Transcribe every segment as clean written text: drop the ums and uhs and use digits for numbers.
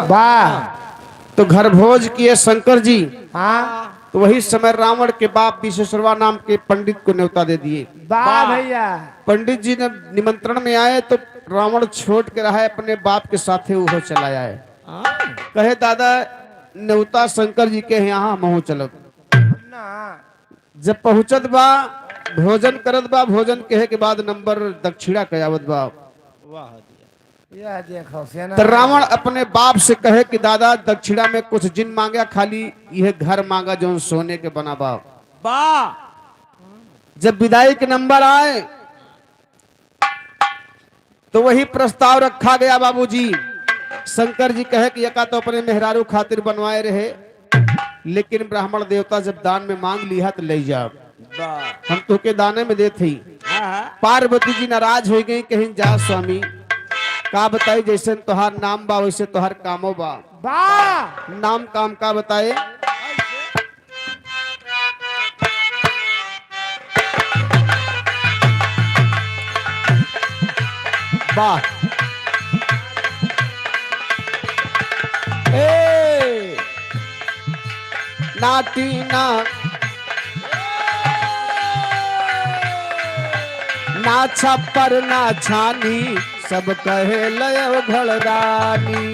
वाह। तो घर भोज किए शंकर जी। हाँ। तो वही समय रावण के बाप विश्वेश्वरा नाम के पंडित को न्योता दे दिए। वाह भैया। पंडित जी ने निमंत्रण में आए तो रावण छोड़ के रहा है अपने बाप के साथ वो चला आए। कहे दादा न्योता शंकर जी के यहाँ हम चलब। ना। जब पहुंचत बा भोजन करत बा, भोजन कहे के बाद नंबर दक्षिणा के आवत बा। यह देखो सेना। तो रावण अपने बाप से कहे कि दादा दक्षिणा में कुछ जिन मांगा, खाली यह घर मांगा जो सोने के बना बा। वाह। जब विदाई के नंबर आए तो वही प्रस्ताव रखा गया बाबूजी। शंकर जी कहे कि यका तो अपने मेहरारू खातिर बनवाए रहे, लेकिन ब्राह्मण देवता जब दान में मांग लिया तो ले जा, हम तो के दाने में दे थी। पार्वती जी नाराज हो गई, कहीं जा स्वामी का बताई, जैसे तोहार नाम बा वैसे तोहार कामो बा। वाह। नाम काम का बताए। वाह। ए नाटी ना ना छप्पर ना छानी, सब कहे लय घड़रानी।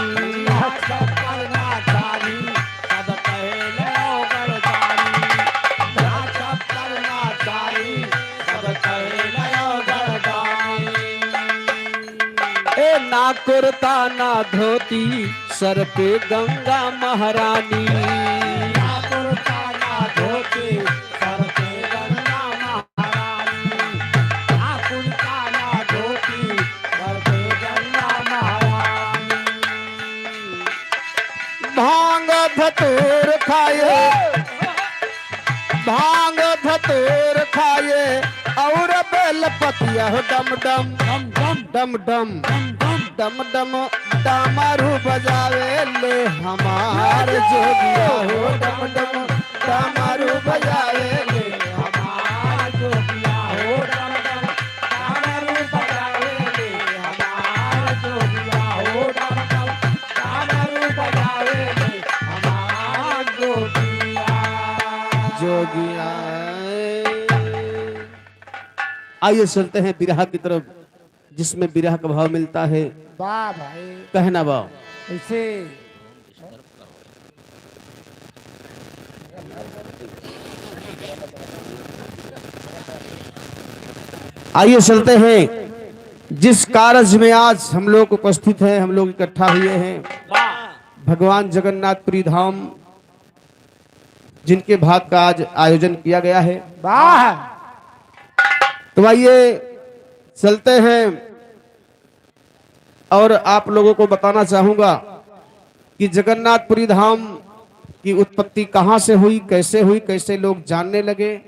ए ना कुर्ता ना धोती, सर पे गंगा महारानी। भांग धतूर खाए, भांग धतूर खाए और बेल पतिया हो डम डम डम डम डम डम डम डमरू बजावे ले हमार जोगिया हो, डम डम डमरू बजावे ले हमार जोगिया हो, डम डम डमरू बजावे ले हमार जोगिया हो, डम डम डमरू बजावे ले हमार जोगिया जोगिया। आइए चलते हैं बिरहा की तरफ, जिसमें बिरहा का भाव मिलता है। वाह भाई। कहना भाव। ऐसे। आइए चलते हैं जिस कार्य में आज हम लोग उपस्थित हैं, हम लोग इकट्ठा हुए हैं, भगवान जगन्नाथपुरी धाम जिनके भाग का आज आयोजन किया गया है। वाह। तो आइए चलते हैं और आप लोगों को बताना चाहूंगा कि जगन्नाथपुरी धाम की उत्पत्ति कहां से हुई, कैसे हुई, कैसे लोग जानने लगे।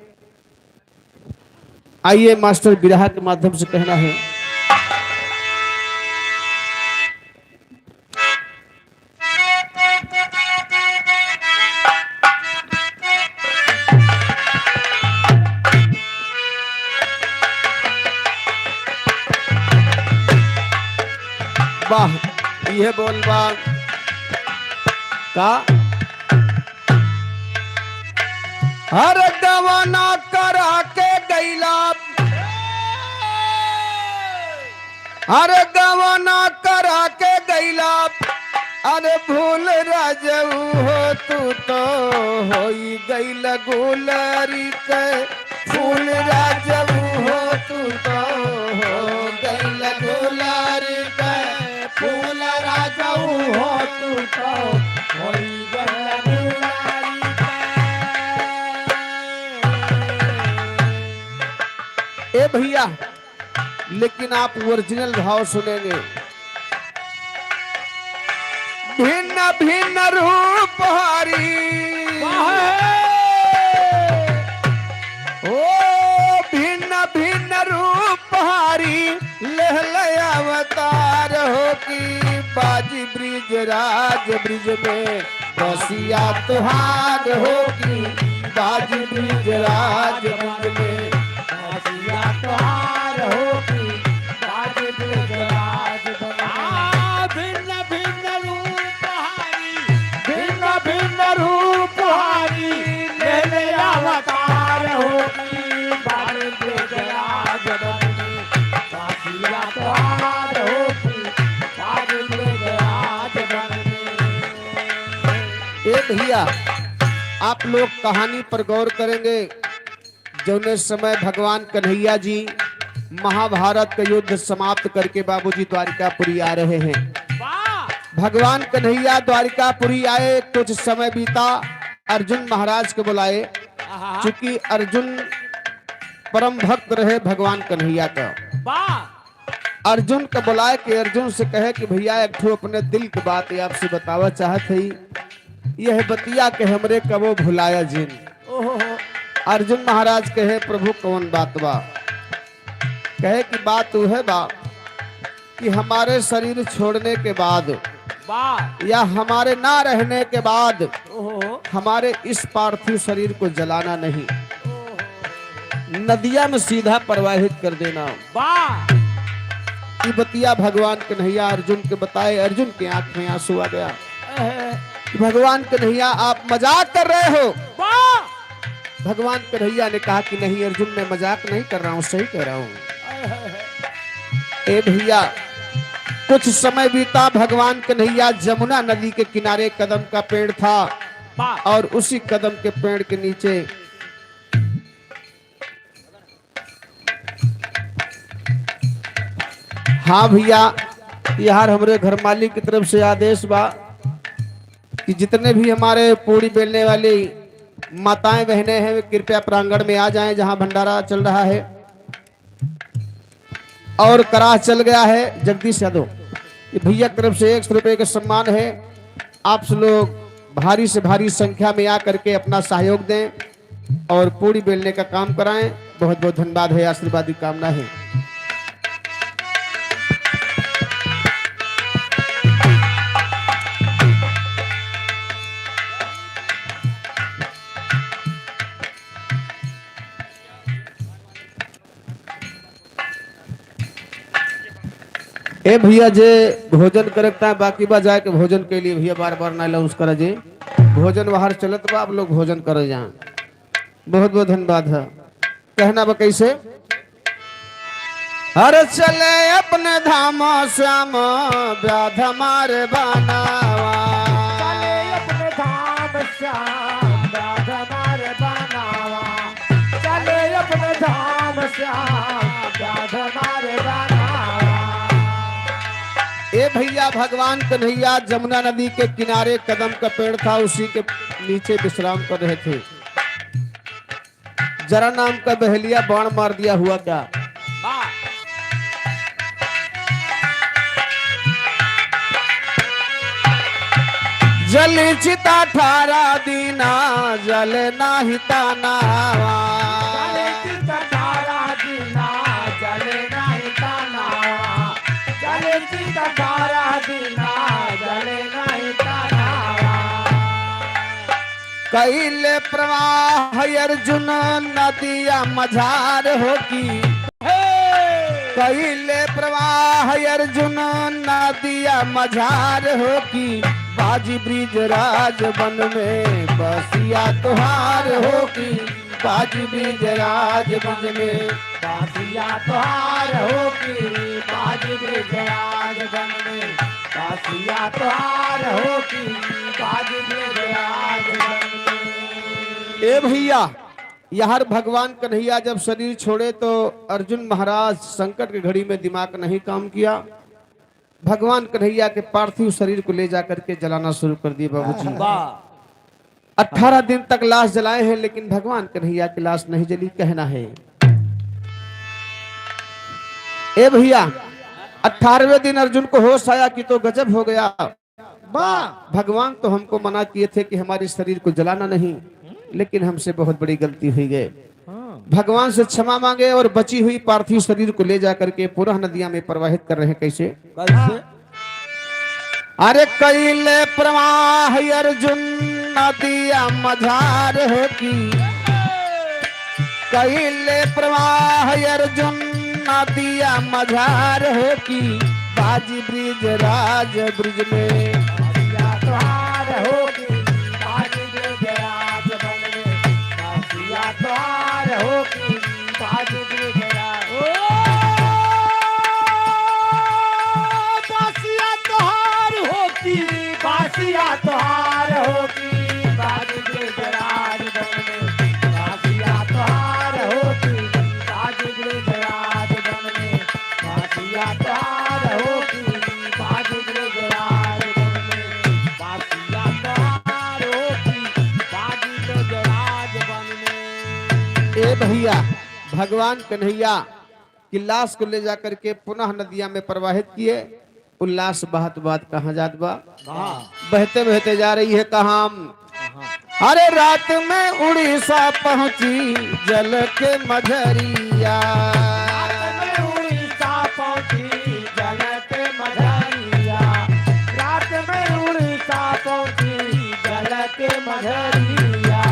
आइए मास्टर बिरहा के माध्यम से कहना है। वाह, यह बोलबा का हर गवाना करा के गैला, हर गवाना करा के गैला, अरे भूल राजऊ हो तू तो होई गैल गुलरी के फूल, राजऊ हो तू तो हो गैल गुलरी के फूल राजाऊ हो तू तो होई गल गुलारी के। ए भैया, लेकिन आप ओरिजिनल भाव सुनेंगे। भिन्न भिन्न रूप हरी, ओ भिन्न भिन्न रूप हरी लहल अवतार हो की बाजी ब्रिज राज ब्रिज में बसिया तुहार हो की बाजी ब्रिज राज ब्रिज में बसिया तुहार हो की बाज ब्रिज राज बना। भिन्न भिन्न रूप हरि। की बाजी ब्रिजराज बन में, बासिया तोहार हो की बाजी ब्रिजराज बन में। ए भैया, आप लोग कहानी पर गौर करेंगे। जौने समय भगवान कन्हैया जी महाभारत का युद्ध समाप्त करके बाबूजी द्वारिकापुरी आ रहे हैं। वाह। भगवान कन्हैया द्वारिकापुरी आए, कुछ समय बीता, अर्जुन महाराज को बुलाए। आहा। चूंकि अर्जुन परम भक्त रहे भगवान कन्हैया का। वाह। अर्जुन को बुलाए कि अर्जुन से कहे कि भैया, एक ठो अपने दिल की बात आपसे बतावा चाहत हई, यह बतिया के हमरे कबो भुलाया जिन। ओहो। अर्जुन महाराज कहे, प्रभु, कौन बात बा? कहे कि बात वो है बा कि हमारे शरीर छोड़ने के बाद वाह। या हमारे ना रहने के बाद ओहो। हमारे इस पार्थिव शरीर को जलाना नहीं, नदिया में सीधा प्रवाहित कर देना। वाह। ये बतिया भगवान कन्हैया अर्जुन के बताए। अर्जुन के आंख में आंसू आ गया कि भगवान कन्हैया, आप मजाक कर रहे हो। वाह। भगवान कन्हैया ने कहा कि नहीं अर्जुन, मैं मजाक नहीं कर रहा हूं, सही कह रहा हूं। ए भैया, कुछ समय बीता, भगवान कन्हैया जमुना नदी के किनारे कदम का पेड़ था वाह। और उसी कदम के पेड़ के नीचे हाँ भैया, यार हमारे घर मालिक की तरफ से आदेश बा कि जितने भी हमारे पूड़ी बेलने वाली माताएं बहनें हैं, वे कृपया प्रांगण में आ जाएं जहां भंडारा चल रहा है और कराह चल गया है। जगदीश यादव, ये भैया की तरफ से 100 रुपए का सम्मान है। आप सब लोग भारी से भारी संख्या में आ करके अपना सहयोग दें और पूड़ी बेलने का काम कराएं। बहुत बहुत धन्यवाद है, आशीर्वाद की कामना है। ए भैया, जे भोजन करता है बाकी बा जाए के भोजन के लिए। भैया, बार बार ना अनाउंस कर जे, भोजन बाहर चलत बा, आप लोग भोजन करे जाए। बहुत बहुत धन्यवाद है। कहना बा कैसे? हर चले अपने धाम श्याम व्याध मारे बनावा। चले अपने धाम श्याम राधा मारे बनावा, चले अपने धाम श्याम राधा मारे बनावा। ए भैया, भगवान कन्हैया जमुना नदी के किनारे कदम का पेड़ था, उसी के नीचे विश्राम कर रहे थे। जरा नाम का बहलिया बाण मार दिया। हुआ क्या? वाह। जल चिता ठारा दीना, जल नाही तानावा। चले चित तारा दीना, चले नहीं तानावा, चले चित तारा दीना, चले नहीं तानावा। कैले प्रवाह अर्जुन नदिया मझार होकी। कैले प्रवाह अर्जुन नदिया मझार होकी, बाजी ब्रिज राज बन में, बसिया तुहार होकी, बाजी ब्रिज राज बन में। बासिया तुहार हो की बाजी ब्रिजराज बन में, बासिया तुहार हो की बाजी ब्रिजराज बन में। ए भैया, यार भगवान कन्हैया जब शरीर छोड़े तो अर्जुन महाराज संकट की घड़ी में दिमाग नहीं काम किया। भगवान कन्हैया के पार्थिव शरीर को ले जाकर के जलाना शुरू कर दिए बाबूजी। वाह। 18 दिन तक लाश जलाए हैं, लेकिन भगवान कन्हैया की लाश नहीं जली। कहना है, ए भैया, 18वें दिन अर्जुन को होश आया कि तो गजब हो गया। वाह। भगवान तो हमको मना किए थे कि हमारे शरीर को जलाना नहीं, लेकिन हमसे बहुत बड़ी गलती हुई गई। भगवान से क्षमा मांगे और बची हुई पार्थिव शरीर को ले जाकर के पुनः नदियां में प्रवाहित कर रहे हैं। कैसे? कैसे? अरे कैले प्रवाह अर्जुन नदिया मझार हो की, कैले प्रवाह अर्जुन नदिया मझार हो की, बाजी ब्रिज राज ब्रिज में। बासिया तुहार हो की बाजी ब्रिजराज बन में, बासिया तुहार हो की बाज ब्रिजराज। ओ बासिया तोहार हो की बासिया तोहार हो की बाज ब्रिजराज बन में, बासिया तोहार हो की बाज ब्रिजराज बन में, बासिया तोहार हो की बाज ब्रिजराज बन में, बासिया तोहार हो की बाज ब्रिजराज बन में। ए भैया, भगवान कन्हैया की लाश को ले जाकर के पुनः नदिया में प्रवाहित किए। उल्लास बहत बहत कहाँ जात बा? बहते बहते जा रही है कहाँ? अरे रात में उड़ीसा पहुंची जल के मझरिया। रात में उड़ीसा पहुंची जल के मझरिया, रात में उड़ीसा पहुंची जल के मझरिया।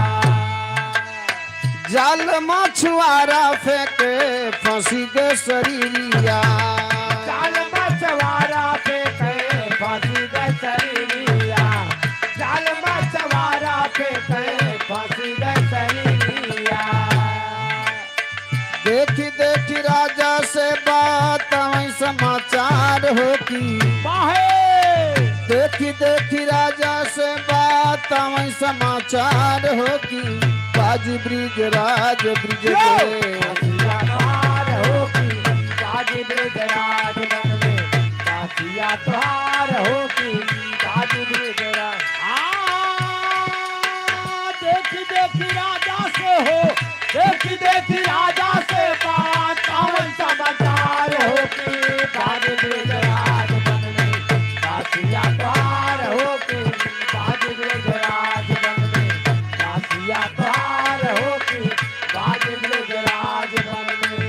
जाल मछुआरा फेंके फंसी के शरीरिया। जाल मछुआरा फेंके फांसी गए शरीरिया, जाल मछुआरा फेंके फांसी गए शरीरिया। देखी देखी राजा से बात वही समाचार हो की बाहे देखी देखी राजा से बात वही समाचार हो की बाज ब्रिज राज ब्रिज के। बासिया तोहार हो की बाज ब्रिजराज बन में, बासिया तोहार हो की बाज ब्रिजराज। आ देखी देखी राजा से हो, देखी देखी राजा से बात कौन समाचार हो की बाज ब्रिजराज बन में, बासिया तोहार हो की बाज ब्रिजराज बन में, बासिया तोहार हो की बाज ब्रिजराज बन में।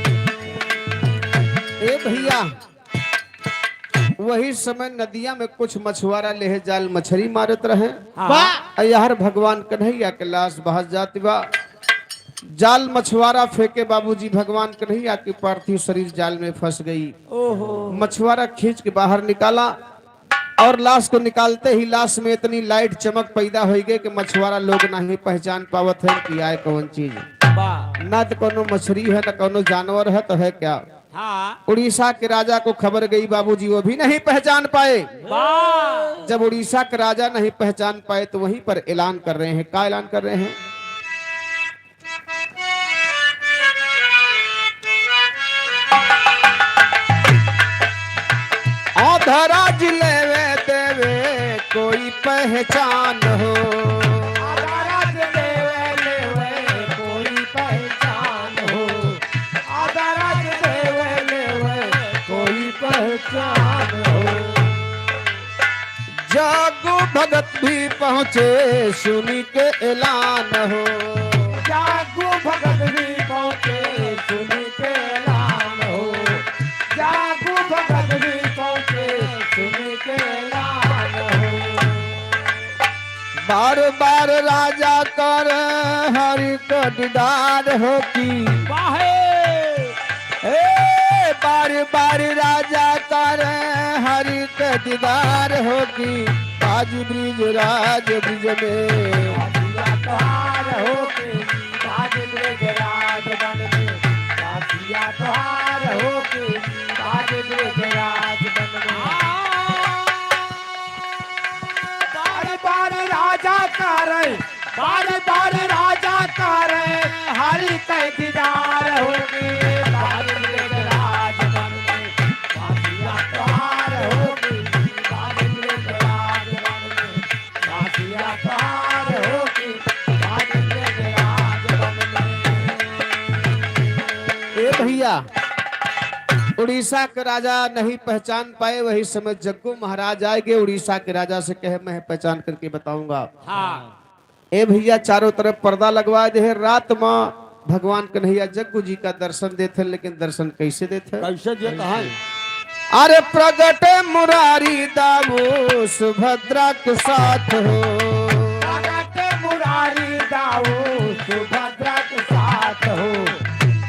ए भैया, वही समय नदिया में कुछ मछुआरा लेहे जाल मछली मारत रहे। वाह। यार भगवान कन्हैया के लाश बहस जाती बा। जाल मछुआरा फेंके बाबूजी, भगवान कन्हैया की पार्थिव शरीर जाल में फंस गई। ओहो। मछुआरा खींच के बाहर निकाला और लाश को निकालते ही लाश में इतनी लाइट चमक पैदा हो गई कि मछुआरा लोग नहीं पहचान पावत है कि आए कौन चीज। वाह। ना तो कोनो मछली है ना कोनो जानवर है, तो है क्या? हाँ। उड़ीसा के राजा को खबर गई बाबूजी, वो भी नहीं पहचान पाए। वाह। जब उड़ीसा के राजा नहीं पहचान पाए तो वहीं पर ऐलान कर रहे हैं। का ऐलान कर रहे हैं? औधराज लेवे देवे कोई पहचान हो। आदाराज देवे लेवे कोई पहचान हो, आदाराज देवे लेवे कोई पहचान हो। जागो भगत भी पहुंचे सुनी के ऐलान हो। जागू भगत भी पहुंचे सुनी के ऐलान हो, जागू भगत भी पहुंचे सुनी के ऐलान हो। बार बार राजा कर हरि को दीदार हो की वाहे। ए बार बार राजा कर हरि के दीदार हो की बाज ब्रिज राज ब्रिज में। बासिया तोहार हो के बाज ब्रिजराज बन में, बासिया तोहार हो के बाज ब्रिजराज बन में। बार बार राजा करे, बार बार राजा करे हरि के दीदार हो के बाज ब्रिजराज बन में, बासिया तोहार हो के बाज ब्रिजराज बन में, बासिया तोहार हो के बाज ब्रिजराज बन में। ए भैया, उड़ीसा के राजा नहीं पहचान पाए। वही समय जग्गू महाराज आएंगे, उड़ीसा के राजा से कहे मैं पहचान करके बताऊंगा। हाँ। ए भैया, चारों तरफ पर्दा लगवा दे। रात में भगवान कन्हैया जग्गू जी का दर्शन देते, लेकिन दर्शन कैसे देते? कैसे देता है? अरे प्रगट मुरारी दाऊ सुभद्रा के साथ हो। प्रगट मुरारी दाऊ सुभद्रा के साथ हो,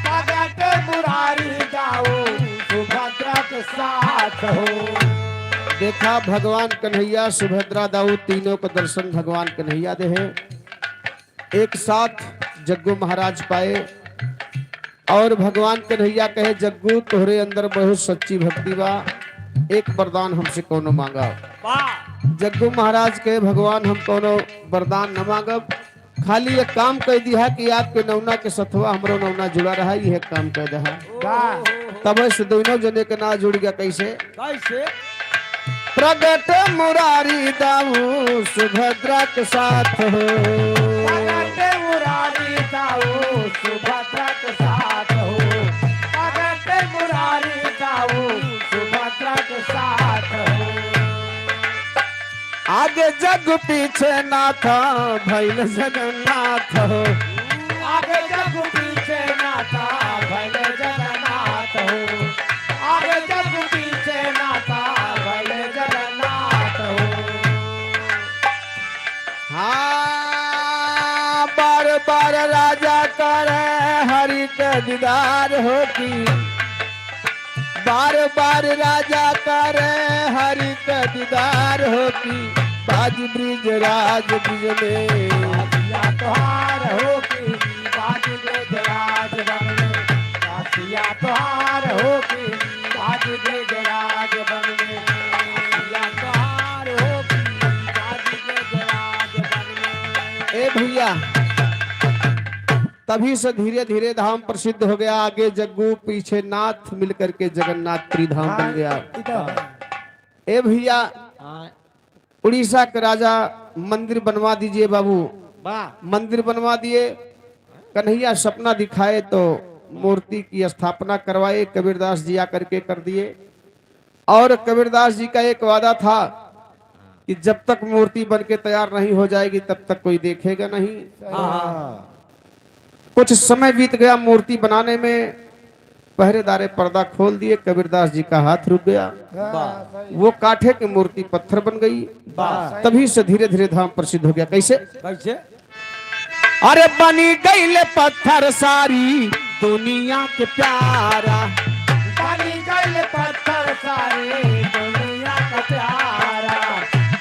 प्रगट मुरारी दाऊ सुभद्रा के साथ हो। देखा भगवान कन्हैया सुभद्रा दाऊ तीनों को दर्शन भगवान कन्हैया दे हैं। एक साथ जग्गू महाराज पाए। और भगवान कन्हैया कहे जग्गू तोहरे अंदर बहुत सच्ची भक्ति बा, एक वरदान हमसे कोनो मांगा। जग्गू महाराज कहे भगवान हम कोनो वरदान न मांगब, खाली एक काम कह दिया कि आपके नौना के सथवा हमरो नौना जुड़ा रहा, यह काम कह दिया। तब से दोनों जने के ना जुड़ गया। कैसे? कैसे? प्रगट मुरारी दाऊ सुभद्रा के साथ हो। प्रगट मुरारी दाऊ सुभद्रा के साथ हो। प्रगट मुरारी दाऊ सुभद्रा के साथ हो। आगे जग पीछे नाथ भैल जगन्नाथ हो। आगे जग पीछे नाथा भले जगन्नाथ हो। आगे जग पीछे नाथा भले जगन्नाथ हो। हाँ, बार बार राजा करे हरि के दीदार होती। बार बार राजा करे हरि के दीदार होती। बाज ब्रिज राज ब्रिज में बासिया तोहार हो की बाज ब्रिज राज बन में। बासिया तोहार हो की बाज ब्रिज राज बन में। बासिया तोहार हो की बाज ब्रिज राज बन में। ए भैया, तभी से धीरे धीरे धाम प्रसिद्ध हो गया। आगे जग्गू पीछे नाथ मिलकर के जगन्नाथ पुरी धाम बन गया। ए भैया, उड़ीसा के राजा मंदिर बनवा दीजिए बाबू। मंदिर बनवा दिए। कन्हैया सपना दिखाए तो मूर्ति की स्थापना करवाए। कबीरदास जी आकर के कर दिए। और कबीरदास जी का एक वादा था कि जब तक मूर्ति बन के तैयार नहीं हो जाएगी तब तक कोई देखेगा नहीं। कुछ समय बीत गया मूर्ति बनाने में। पहरेदारे पर्दा खोल दिए, कबीरदास जी का हाथ रुक गया। वो काठे की मूर्ति पत्थर बन गई। तभी से धीरे धीरे धाम प्रसिद्ध हो गया। कैसे? कैसे? अरे बनी गई पत्थर सारी दुनिया के प्यारा। बनी गई पत्थर सारे दुनिया का प्यारा।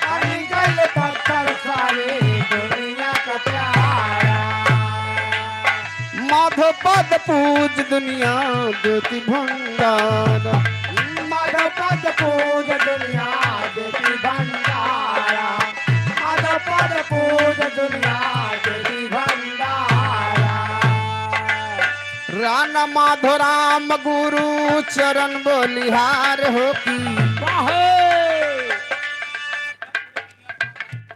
बनी गई पत्थर सारे दुनिया का प्यारा। माधव पद पूज दुनिया ज्योति भंडारा। माधव पद पूज दुनिया देती भंडारा। माधव पद पूज दुनिया देती भंडारा। राणा माधो राम गुरु चरण बोलिहार हो की।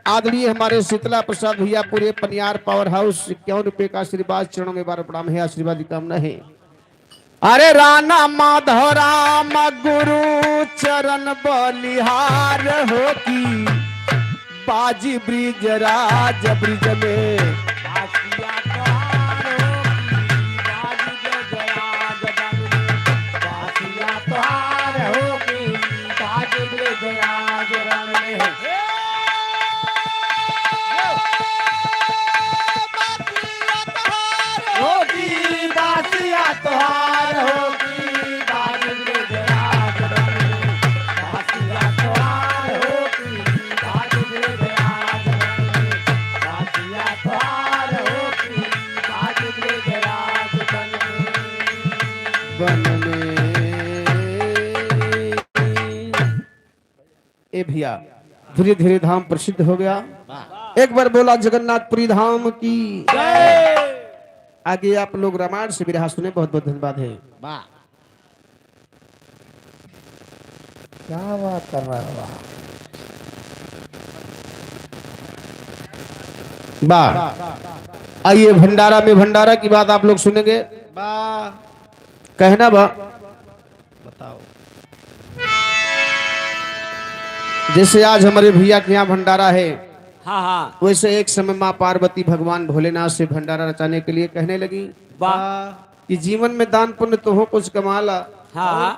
आदरणीय हमारे शीतला प्रसाद भैया पूरे पनियार पावर हाउस 51 रुपए का आशीर्वाद, चरणों में बार प्रणाम है, आशीर्वाद की कामना है। अरे राणा माधव राम गुरु चरण बलिहार हो की। बाजी ब्रिज राज ब्रिज में बासिया तोहार हो की बाज ब्रिज राज बन में। बासिया तोहार हो की बाज ब्रिज राज बन में। होगी बासिया तोहार होगी बाज ब्रिज राज बन में। बासिया तोहार होगी बाज ब्रिज राज बन में। बासिया तोहार होगी बाज ब्रिज राज बन में। बन में। ए भैया, धीरे धीरे धाम प्रसिद्ध हो गया। एक बार बोला जगन्नाथपुरी धाम की। आगे आप लोग रामायण से विरहा सुने। बहुत बहुत धन्यवाद है। क्या बात कर रहा है। वाह, आइए भंडारा में भंडारा की बात आप लोग सुनेंगे। कहना बा बताओ। जैसे आज हमारे भैया के यहाँ भंडारा है, हाँ हाँ वैसे एक समय माँ पार्वती भगवान भोलेनाथ से भंडारा रचाने के लिए कहने लगी वाह कि जीवन में दान पुण्य तो हो कुछ कमाला। हाँ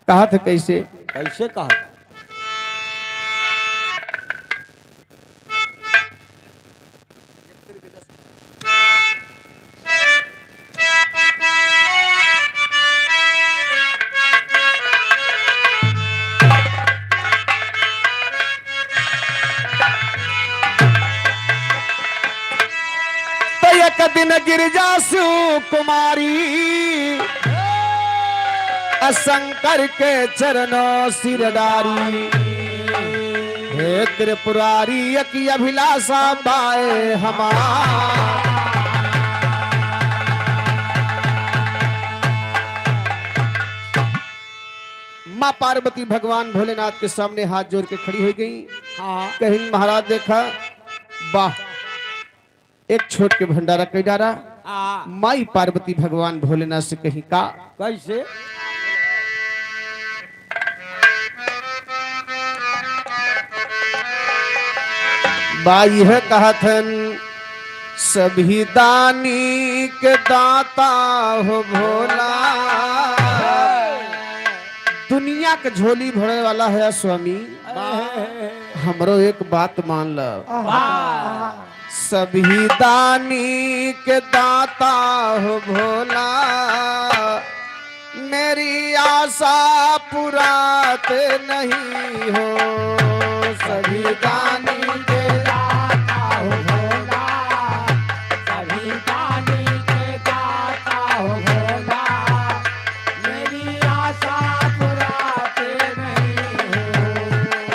कहा था कैसे? कैसे कहा? तो एक दिन गिरजा शिव कुमारी शंकर के चरणों सिर डारी। हे त्रिपुरारी यकी अभिलाषा बाए हमार। माँ पार्वती भगवान भोलेनाथ के सामने हाथ जोड़ के खड़ी हो गई। हाँ। कहीं महाराज देखा, वाह, एक छोट के भंडारा कई डारा। हाँ। माई पार्वती भगवान भोलेनाथ से कहीं का कैसे? बाई है कहथन, सभी दानी के दाता हो भोला, दुनिया के झोली भरे वाला है स्वामी, हमरो एक बात मान ल। सभी दानी के दाता हो भोला, मेरी आशा पुराते नहीं हो। सभी दानी के दाता हो भोला, सभी दानी के दाता हो भोला, मेरी आशा पुराते नहीं हो।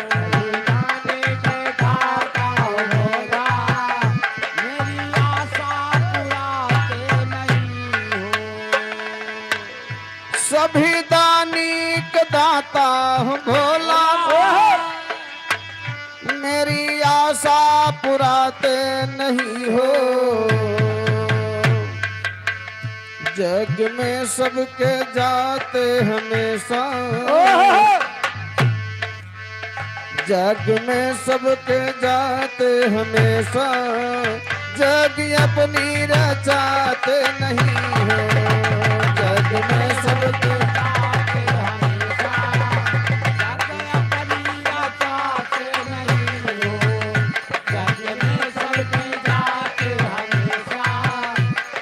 सभी दानी के दाता हो भोला, मेरी आशा पुराते नहीं हो। सभी दानी के दाता हो भोला, मेरी आशा पुराते नहीं हो। जग में सबके जाते हमेशा, जग में सबके जाते हमेशा, जग अपनी रचाते नहीं हो। जग में सबके जाते हमेशा, जग अपनी रचाते नहीं हो। जग में सबके जाते हमेशा,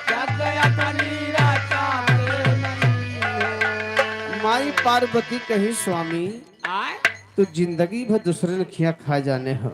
जग अपनी रचाते नहीं हो। माई पार्वती कही, स्वामी, आए। तो जिंदगी भर दूसरे ने खिया खा जाने हो।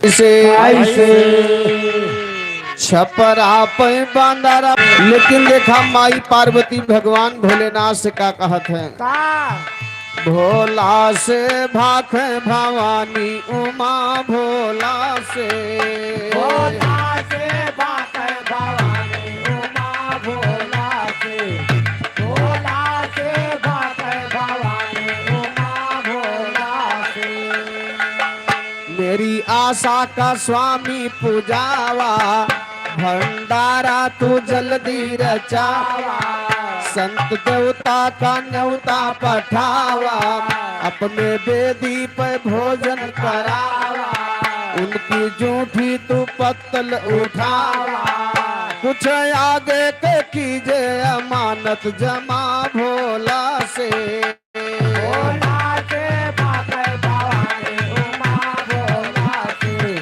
से ऐसे छपरा पे बांदारा। लेकिन देखा, माई पार्वती भगवान भोलेनाथ से का कहत है? का? भोला से भाख भवानी उमा, भोला से भोला से बात है भवानी उमा, भोला से, भोला तेरी आशा का स्वामी पुजावा, भंडारा तू जल्दी रचावा, संत देवता का न्योता पठावा, अपने बेदी पे भोजन करावा, उनकी जूठी तू पत्तल उठावा, कुछ आगे के कीजे अमानत जमा भोला से। भोला से बाके भवानी उमा भोला से,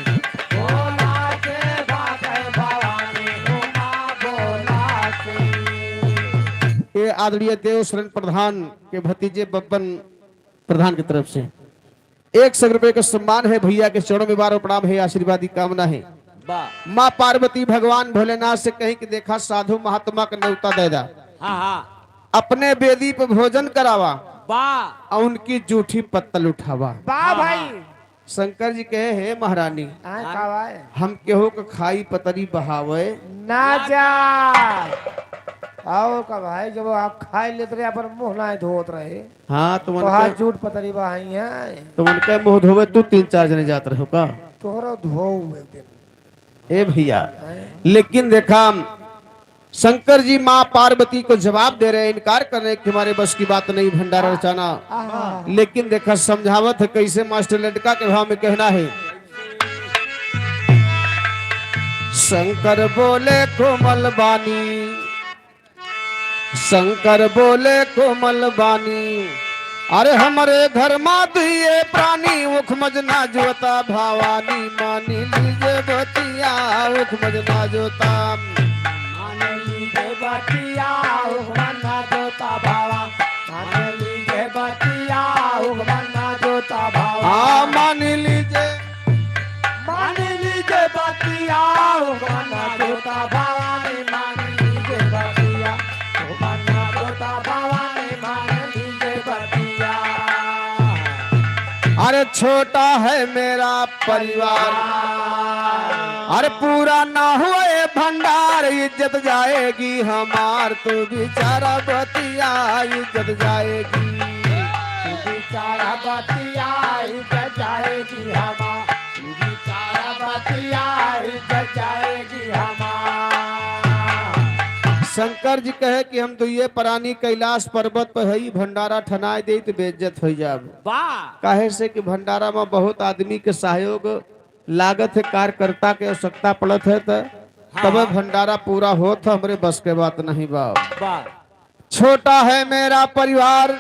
भोला से बाके भवानी उमा भोला से। ये आदरणीय देव शरण प्रधान के भतीजे बब्बन प्रधान की तरफ से 100 रुपए का सम्मान है। भैया के चरणों में बार प्रणाम है, आशीर्वादी कामना है। वाह। माँ पार्वती भगवान भोलेनाथ से कहीं कि देखा साधु महात्मा का न्योता दे दा, हाँ हाँ। अपने वेदी पर भोजन करावा वाह। और उनकी जूठी पत्तल उठावा। वाह भाई। शंकर जी कहे, हे महारानी, आए कावाए। हम केहू के खाई पतरी बहावे ना जा आओ का भाई, जब आप खाए लेते रहे अपन मुंह ना धोत रहे। हाँ, तो तो हाथ उनके झूठ पतरी बहाई है। तो उनके मुंह धोवे तू तीन चार जने जात रहो का? तोहरा धो एक दिन। ए भैया, लेकिन देखा, शंकर जी माँ पार्वती को जवाब दे रहे हैं, इनकार कर रहे हैं कि हमारे बस की बात नहीं भंडारा रचाना। आहा। लेकिन देखा, समझावत है कैसे, मास्टर लड़का के भाव में कहना है। शंकर बोले कोमल बानी, शंकर बोले कोमल बानी, अरे हमारे घर मा दिए प्राणी, उख मजना जोता भवानी, मानी लीजे बतिया, उख मजना जोता। मान लीजे बतिया उगमना जोता भावा, मान लीजे बतिया उगमना जोता भावा। आ मान लीजे, मान लीजे बतिया उगमना जोता भवानी, मान लीजे बतिया उगमना जोता भवानी, मान लीजे बतिया। अरे छोटा है मेरा परिवार, अरे पूरा ना हुए भंडार, इज्जत जाएगी हमार, तू बेचारा बतिया, इज्जत जाएगी। तू बेचारा बतिया इज्जत जाएगी हमार, तू बेचारा बतिया इज्जत जाएगी हमार। शंकर जी कहे कि हम तो ये प्राणी कैलाश पर्वत पर है ही भंडारा ठनाए दे तो बेइज्जत हो जाब। वाह। काहे से कि भंडारा में बहुत आदमी के सहयोग लागत है, कार्यकर्ता के आवश्यकता पड़त है, तो तब भंडारा पूरा होत, हमरे बस के बात नहीं बा। वाह। छोटा है मेरा परिवार,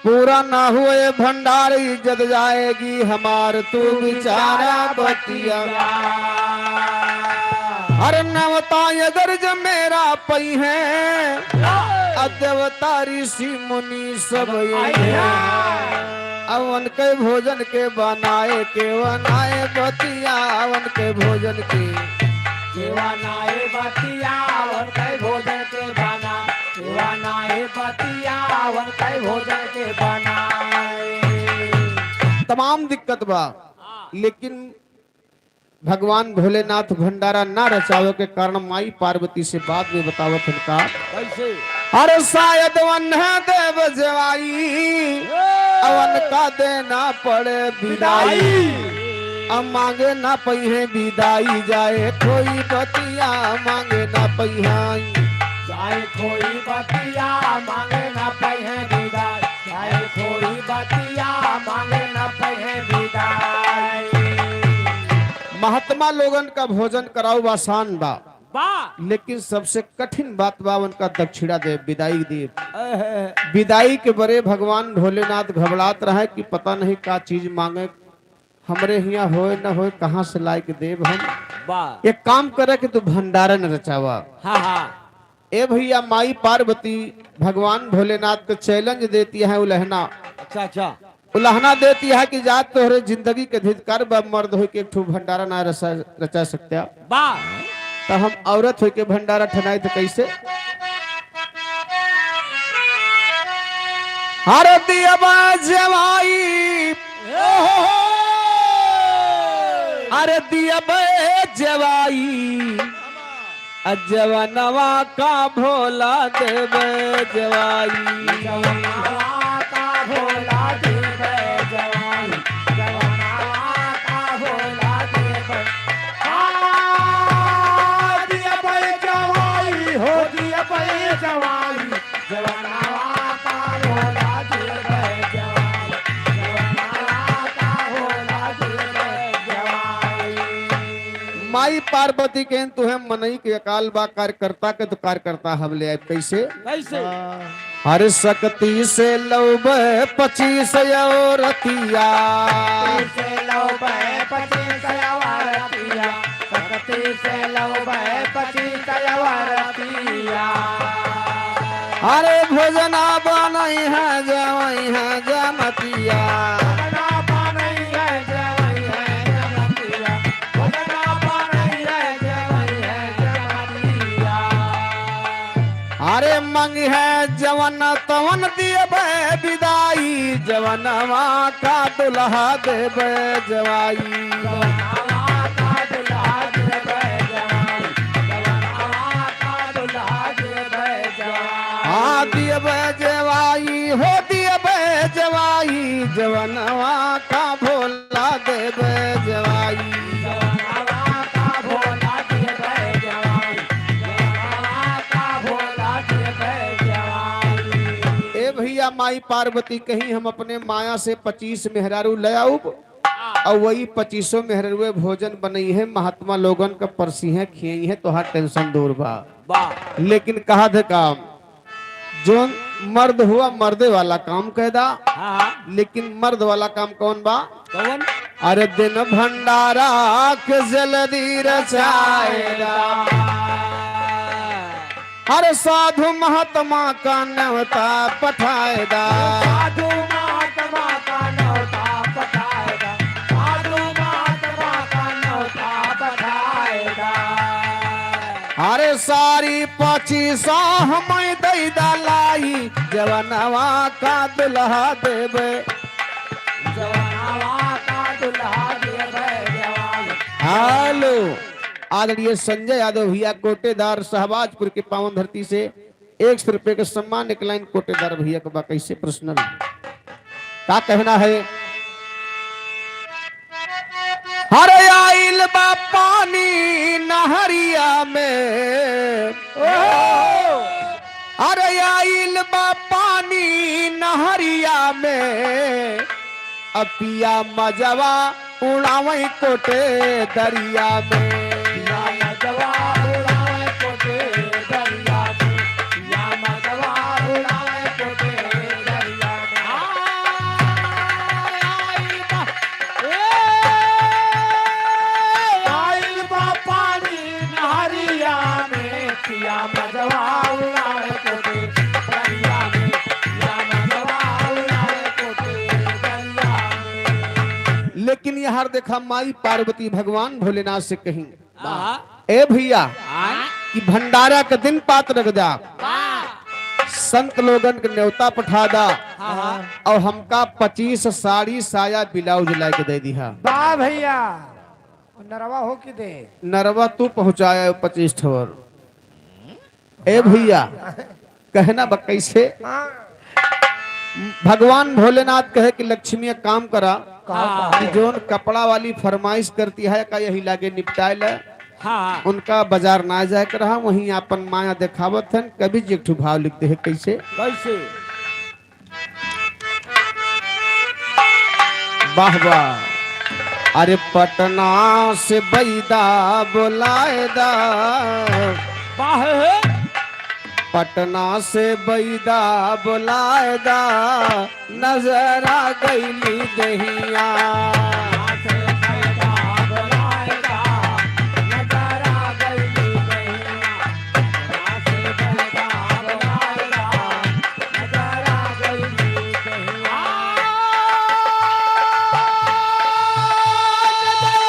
पूरा ना हुए भंडार, इज्जत जाएगी हमार, तू बेचारा बतिया। अरे नवता अगर जब मेरा पई है, अदेवता ऋषि मुनि सब अवन के भोजन के बनाए के बनाए बतिया, अवन के भोजन के देवानाए बतिया वन के भोजन के बना, देवानाए बतिया वन के भोजन के बनाए। तमाम दिक्कत बा, लेकिन भगवान भोलेनाथ भंडारा ना रचावे के कारण माई पार्वती से बाद में बतावत उनका कैसे? अरे शायद वन है देव जवाई, अवन का देना पड़े विदाई, अब मांगे ना पही विदाई, जाए कोई बतिया, मांगे ना पही। चाहे कोई बतिया मांगे ना पहे विदाई, चाहे कोई बतिया मांगे ना पहे विदाई। महात्मा लोगन का भोजन कराओ आसान बा, वाह। लेकिन सबसे कठिन बात बा उनका दक्षिणा दे, विदाई दे। विदाई के बड़े भगवान भोलेनाथ घबरात रहे कि पता नहीं का चीज मांगे, हमरे हिया होए न होए, कहाँ से लाए के देव हम? वाह। एक काम करे कि तू भंडारा न रचावा। हाँ हाँ। ए भैया, माई पार्वती भगवान भोलेनाथ को चैलेंज देती है, उलहना। अच्छा अच्छा। उलहना देती है कि जात तोहरे जिंदगी के धिकार बा, मर्द हो के एक ठो भंडारा ना रचा सकते, वाह। तो हम औरत हो के भंडारा ठनाई तो कैसे? हर दिया जवाई, अरे दिया जवाई, अजवनवा का भोला देवे जवाई। जवनावा का भोला देवे जवाई, जवनावा का माई पार्वती के तुहे मनई के अकाल बा कार्यकर्ता के तो कार्यकर्ता हम ले आए कैसे? कैसे? हर शक्ति से लौब 25 औरतिया। से लो 25 अवरतिया, सकती से लो 25 अवरतिया। अरे भोजना बनई है जवई है जमतिया। भोजना बनई है जवई है जमतिया, भोजना बनई है जवई है जमतिया। अरे मंग है जवन तवन दिए विदाई, जवनवा का दुल्हा देवे जवाई। जवनवा का दुल्हा देवे जवाई, जवनवा का दुल्हा देवे जवाई। हाँ दिए जवाई हो दिए जवाई, जवनवा का भोला देवे जवाई। जवनवा का भोला देवे जवाई, जवनवा का भोला देवे जवाई। ए भैया माई पार्वती कहीं हम अपने माया से 25 मेहरारू ले आऊब और वही 25 मेहरारू भोजन बनई है, महात्मा लोगन का परसी है खियई है, तोहार टेंशन दूर बा। वाह। लेकिन कहा थे काम जो मर्द हुआ मर्दे वाला काम कहदा। हाँ। लेकिन मर्द वाला काम कौन बा? कौन? अरे दिन भंडारा के जल्दी रचाएगा, अरे साधु महात्मा का न्योता पठाएगा। साधु महात्मा का न्योता पठाएगा, साधु महात्मा का न्योता पठाएगा। अरे सारी 25 हमें दई दलाई, जवनवा का दुल्हा देवे। जवनवा का दुल्हा देवे जवाई। हेलो आदरणीय संजय यादव भैया कोटेदार शहबाजपुर के पावन धरती से 100 रुपए के सम्मान एक लाइन कोटेदार भैया के बा कैसे पर्सनल का कहना है। हरे आइल बा पानी नहरिया में, अरे आइल बा पानी नहरिया में, अपिया मजवा उड़ावई कोटे दरिया में। या मजवा उड़ावे कोटे दरिया में, या मजवा उड़ावे कोटे दरिया में। आइल बा, ए, आइल बा पानी नहरिया में, पिया मजवा उड़ावे कोटे दरिया में, या मजवा उड़ावे कोटे दरिया में। लेकिन यहाँ देखा माई पार्वती भगवान भोलेनाथ से कहीं आहा, ए भैया आय, कि भंडारा के दिन पात रख दा, वाह, संत लोगन के न्योता पठा दा आहा। और हमका 25 साड़ी साया ब्लाउज ला के दे दिहा। वाह भैया, नरवा हो कि दे। नरवा तू पहुंचाया 25 ठोर। ए भैया कहना बा कैसे? हाँ। भगवान भोलेनाथ कहे कि लक्ष्मी एक काम करा कहा। कि जोन कपड़ा वाली फरमाइश करती है का यही लागे निपटाए ले। हाँ। उनका बाजार ना जाए कर रहा, वहीं अपन माया देखावत हन। कभी जी एक ठो भाव लिखते हैं कैसे? कैसे? वाह वाह। अरे पटना से बैदा बुलाएदा, वाह हे। पटना से बैदा बुलाएदा, नजर आ गईली दहिया। से पैदा बुलाएगा, नजर आ गई दहिया। से पैदा बुलाएगा, नजर आ गई दहिया। नजर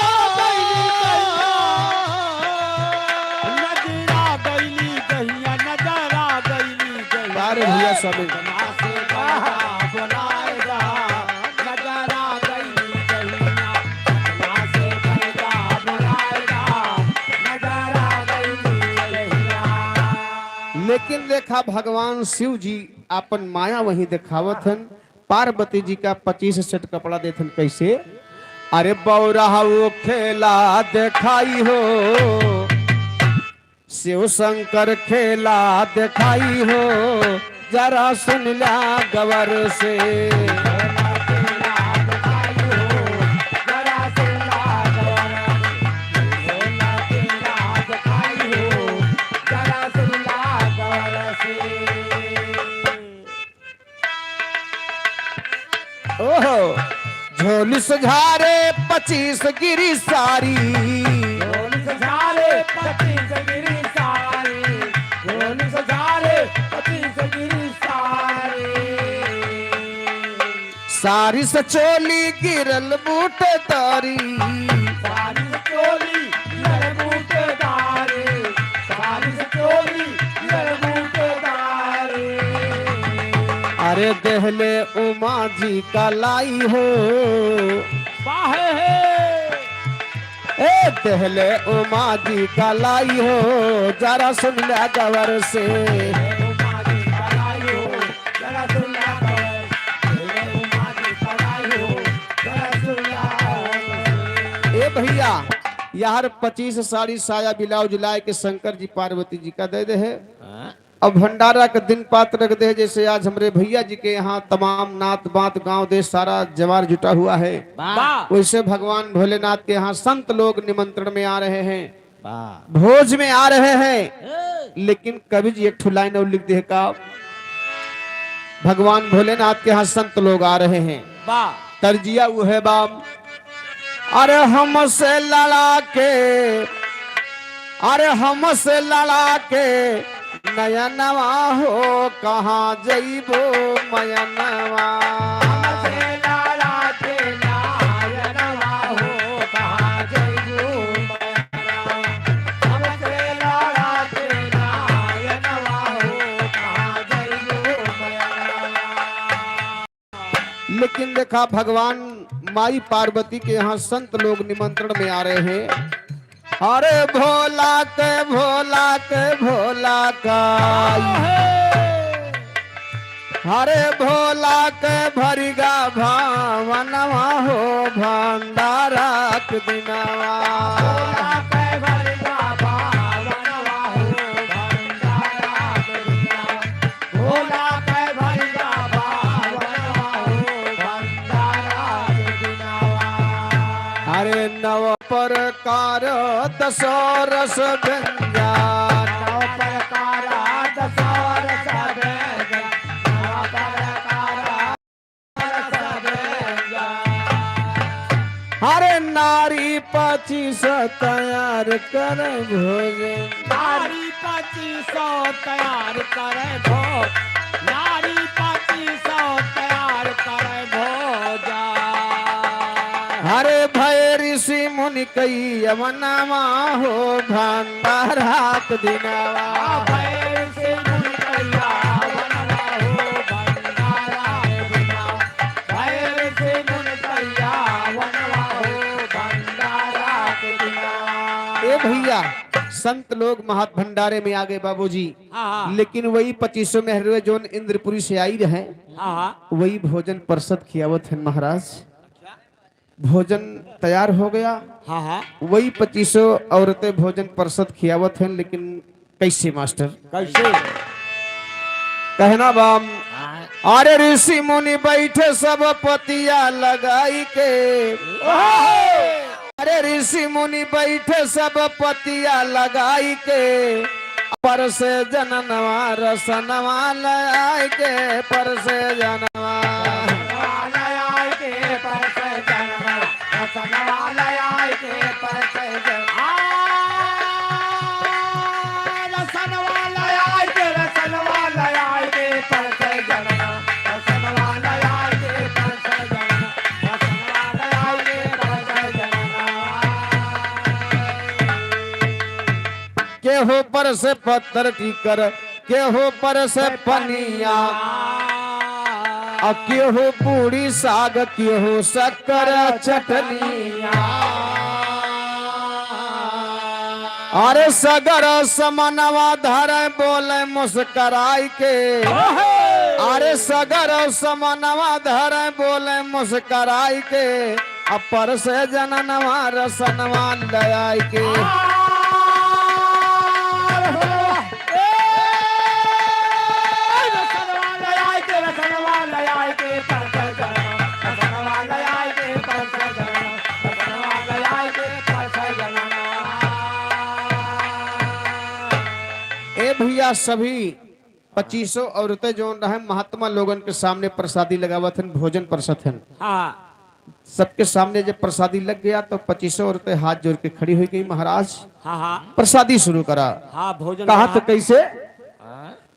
आ गई दहिया, नजर आ गई दहिया। अरे भैया स्वामी। से पैदा बुलाएगा, नजर आ गई दहिया। से पैदा बुलाएगा, नजर आ गई दहिया। लेकिन देखा भगवान शिव जी अपन माया वही दिखावत हन, पार्वती जी का 25 सेट कपड़ा देथन कैसे? अरे बौरा वो खेला दिखाई हो, शिव शंकर खेला दिखाई हो, जरा सुन ला गवर से। जरा सुन ला गवर, ओहो झोली सुझारे 25 गिरी सारी। झोली सजारे 25 गिरी सारी, झोली सजारे 25 गिरी सारी। सारी सचोली गिरल बूट तारी। सारी चोली लड़बूटेदारे, सारी चोली लड़बूटेदारे। अरे दहले उमा जी का लाई हो। वाहे हे। ए दहले उमा जी का लाई हो, जरा सुन लिया गवर से। उमा जी पलाई हो, जरा सुन ला खबर। उमा जी पलाई हो, जरा सुन ला खबर। ए भैया यार 25 साड़ी साया ब्लाउज लाए के शंकर जी पार्वती जी का दे दे है। अब भंडारा के दिन पात रख दे, जैसे आज हमरे भैया जी के यहाँ तमाम नात बात गांव देश सारा जवार जुटा हुआ है, वाह। वैसे भगवान भोलेनाथ के यहाँ संत लोग निमंत्रण में आ रहे हैं, भोज में आ रहे हैं। लेकिन कवि जी एक ठो लाइन और लिख दे का, भगवान भोलेनाथ के यहाँ संत लोग आ रहे हैं। वाह। तरजिया वो है बाप, अरे हमसे लड़ा के, अरे हमसे लड़ा के नयनवा हो कहाँ जइबो मयनवा। हमसे लाला के नायनवा हो कहाँ जइबो मयनवा। हमसे लाला के नायनवा हो कहाँ जइबो मयनवा। लेकिन देखा भगवान माई पार्वती के यहाँ संत लोग निमंत्रण में आ रहे हैं। अरे भोला के भोला के भोला का, हरे भोला के भरिगा भावनवा हो भंडारा के दिनवा। भोला के भरिगा भावनवा हो भंडारा के दिनवा। भोला के भरिगा भावनवा हो भंडारा के दिनवा। हरे नव प्रकार दसो रस व्यंजन। नव प्रकारा दसो रस व्यंजन, नव प्रकारा रस व्यंजन। हरे नारी 25 तैयार कर भोजन। नारी 25 तैयार करे भोज, नारी 25 तैयार करे भोजा। हरे भय ऋषि मुनि कई यमनवा हो भंडारा के दिनवा। भय से मुनि कैया वनवा हो भंडारा बिना। भय से मुनि कैया वनवा हो भंडारा के बिना। ए भैया संत लोग महात भंडारे में आ गए बाबूजी, हाँ लेकिन वही 25 मेहरवे जोन इंद्रपुरी से आई रहे, हाँ वही भोजन प्रसाद खियावत है महाराज। भोजन तैयार हो गया, हाँ हाँ वही 25 औरतें भोजन प्रसाद खियावत हैं। लेकिन कैसे मास्टर? कैसे? कहना बाम, अरे ऋषि मुनि बैठे सब पतिया लगाई के, अरे ऋषि मुनि बैठे सब पतिया लगाई के, पर से जननवा रसनवा लगाई के, पर से जनवा। केहू पर से पत्थर टीकर, केहू पर से पनिया, आ केहू पूरी साग, केहू शक्कर चटनिया। अरे सगर समनवा धर बोले मुस्कराई के, अरे सगर समनवा धर बोले मुस्कराई के, अपर से जननवा रसनवा लयाई के। ए भैया सभी पच्चीसों औरतें जो रहे महात्मा लोगन के सामने प्रसादी लगावत हन, भोजन परसत हन। हाँ। सबके सामने जब प्रसादी लग गया तो पच्चीसों औरतें हाथ जोड़ के खड़ी हो गई। महाराज हाँ हाँ प्रसादी शुरू करा। हाँ भोजन कहा तो कैसे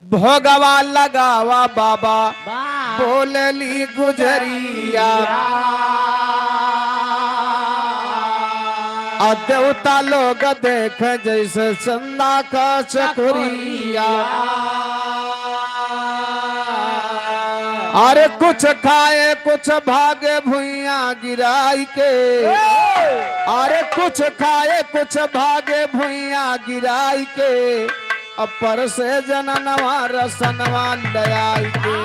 भोगवा लगावा बाबा बोलली गुजरिया, आ देवता लोग देख जैसे चंदा का चकुरिया। अरे कुछ खाए कुछ भागे भुइया गिराई के, अरे कुछ खाए कुछ भागे भुइया गिराई के, अपर से जननवा रसनवा दयाई के।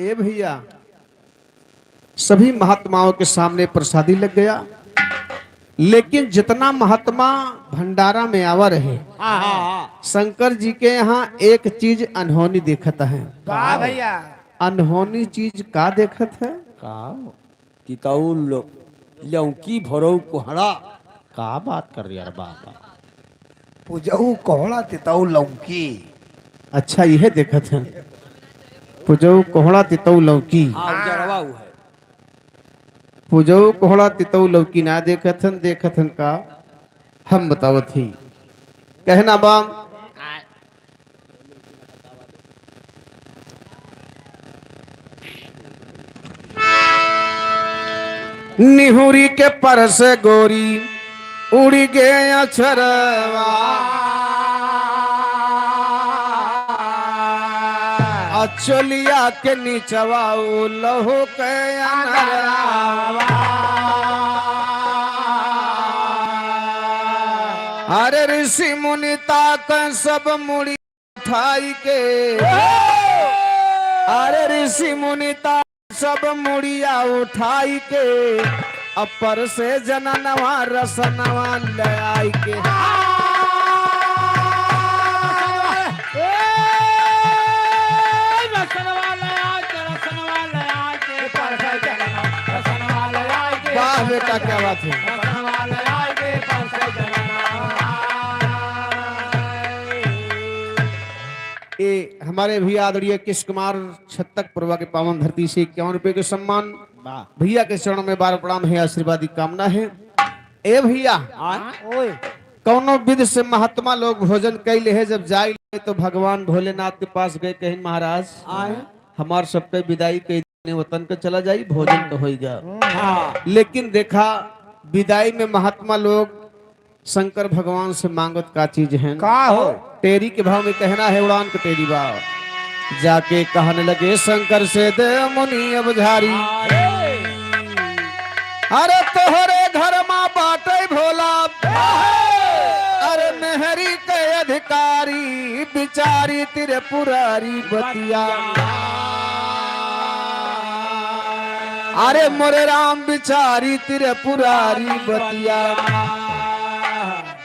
ए भैया सभी महात्माओं के सामने प्रसादी लग गया, लेकिन जितना महात्मा भंडारा में आवा रहे हाँ हाँ शंकर जी के यहाँ एक चीज अनहोनी देखता है। वाह भैया। अनहोनी चीज का देखत है? का तितऊ लौकी भरऊ कोहड़ा। का बात कर रही यार बाबा? पूजऊ कोहड़ा तितऊ लौकी। अच्छा यह देखत है, पुजऊ कोहड़ा तितऊ लौकी। हाँ उजरवा उ है। पुजऊ कोहड़ा तितऊ लौकी ना देखत हन, देखत हन का हम बतावत ही कहना बाम। निहुरी के पर से गोरी उड़ी गए अछरवा, अचोलिया के नीचवा उ लहू के अनरवा। अरे ऋषि मुनि ताक सब मुड़ी उठाई के, अरे ऋषि मुनि ताक सब मुड़िया उठाई के, अपर से जननवा रसनवा ले आई के। वाह बेटा क्या बात है। ये हमारे भैया आदरणीय कृष्ण कुमार छत्तक पूर्वा के पावन धरती से 51 रुपए के सम्मान, भैया के चरणों में बार प्रणाम है, आशीर्वाद की कामना है। ए भैया कौनो विध से महात्मा लोग भोजन कैले है, जब जाए ले तो भगवान भोलेनाथ के पास गए, कहें महाराज हमार सबके विदाई के देने वतन के चला जाई, भोजन तो होगा। लेकिन देखा विदाई में महात्मा लोग शंकर भगवान से मांगत का चीज है का हो? टेरी के भाव में कहना है, उड़ान के टेरी भाव जाके कहने लगे शंकर से दे मुनि अब झारी, अरे तोहरे घर माँ बाटे भोला, अरे मेहरी के अधिकारी बिचारी त्रिपुरारी बतिया, अरे मोरे राम बिचारी त्रिपुरारी बतिया।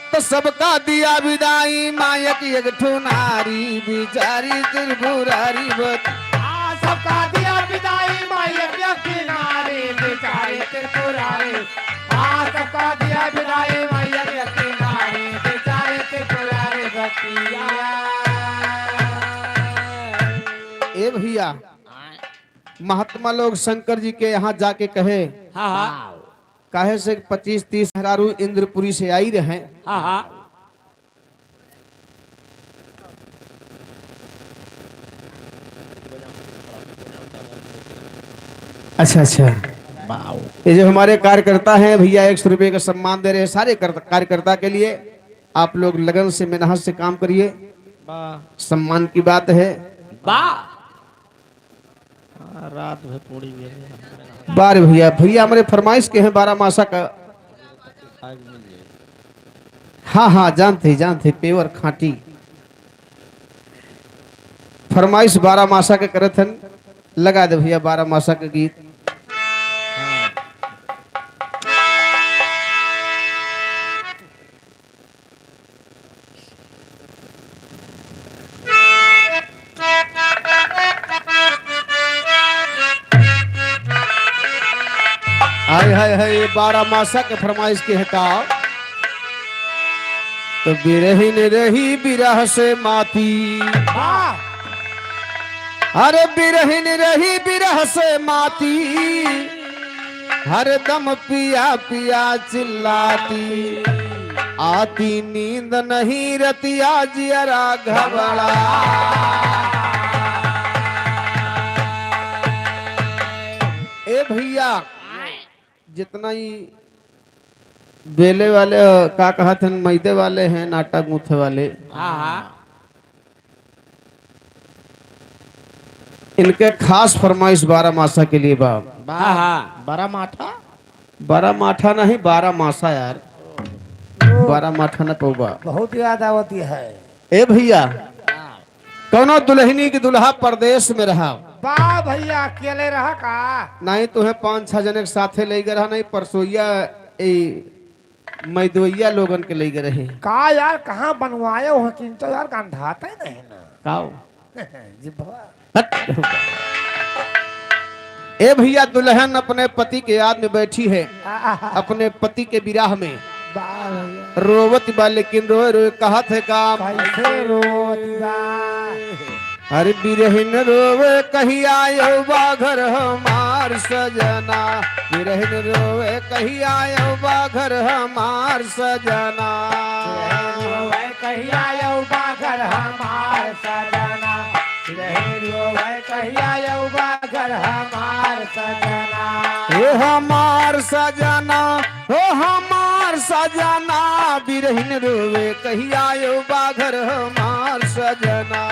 तो सबका दिया विदाई मायक एक ठुनारी बिचारी त्रिपुरारी बतिया। सबका दिया विदाई मायक नारी बिचारी त्रिपुरारी। आ सबका दिया विदाई मायक नारी बिचारी त्रिपुरारी बतिया। ए भैया महात्मा लोग शंकर जी के यहाँ जाके कहे, हाँ हाँ काहे से 25-30 हरारू इंद्रपुरी से आई रहे। हाँ हाँ अच्छा अच्छा, ये जो हमारे कार्यकर्ता हैं भैया 100 रुपये का सम्मान दे रहे हैं सारे कार्यकर्ता के लिए। आप लोग लगन से मेहनत से काम करिए, सम्मान की बात है। वाह रात भर पूरी मेरे बार भैया भैया हमारे फरमाइश के हैं 12 मासा का। हाँ हाँ जानते जानते पेवर खाटी फरमाइश 12 मासा के करत हन, लगा दे भैया 12 मासा के गीत। हाय हाय हाय, 12 मासा के फरमाइश के हटा तो बिरहिन रही बिरह से माती। वाह। अरे बिरहिन रही बिरह से माती, हर दम पिया पिया चिल्लाती, आती नींद नहीं रतिया जियरा घबरा। ए भैया, जितना ही बेले वाले का कहते हैं, मैदे वाले हैं, आटा गूंथे वाले, हाँ हाँ। इनके खास फरमाइश 12 मासा के लिए बाप। हाँ हाँ। 12 माठा। 12 माठा नहीं, 12 मासा यार, 12 माठा न पौबा। बहुत याद आवती है। ए भैया, कौनो दुल्हनी के दुल्हा परदेश में रहा। वाह भैया, अकेले रहा का? नहीं, तुम्हें 5-6 जने के साथे ले गए रहा, नहीं परसोइया ए मैदोइया लोगन के ले गए रहे। का यार, कहाँ बनवाए हो? किंतु यार गंधाता ही नहीं ना। काओ? जिभवा। हट। ए भैया, दुल्हन अपने पति के याद में बैठी है, अपने पति के विराह में। वाह भैया। रोवत बा, लेकिन रोए रोए कहत है काम। कैसे रोती बा? अरे बिरहिन रोवे कहिया आयो बा घर हमार सजना, बिरहिन रोवे कहिया आयो बा घर हमार सजना। रोवे कहिया यौ बाघर हमार सजना, रहे रोवे कहिया यौ बाघर हमार सजना। हे हमार सजना, हो हमार सजना, बिरहिन रोवे कहिया आयो बा घर हमार सजना।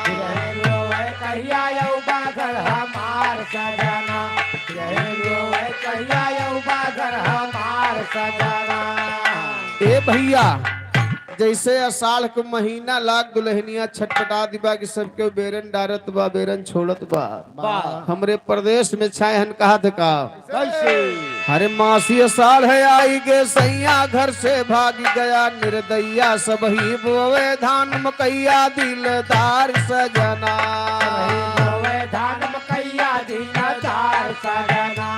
रहे रोवे कहिया यौ बाघर हमार सजना, रहे रोवे कहिया यौ बाघर हमार सजना। ए भैया, जैसे अषाढ़ के महीना लाग दुल्हनिया छटपटा दिबा कि सबके बेरन डारत बा, बेरन छोड़त बा, हमरे प्रदेश में छाए हन कहा थे का? कैसे? अरे मासी अषाढ़ है आई गे सैया घर से भाग गया निर्दैया, सब ही बोवे धान मकैया दिलदार सजना। बोवे धान मकैया दिलदार सजना,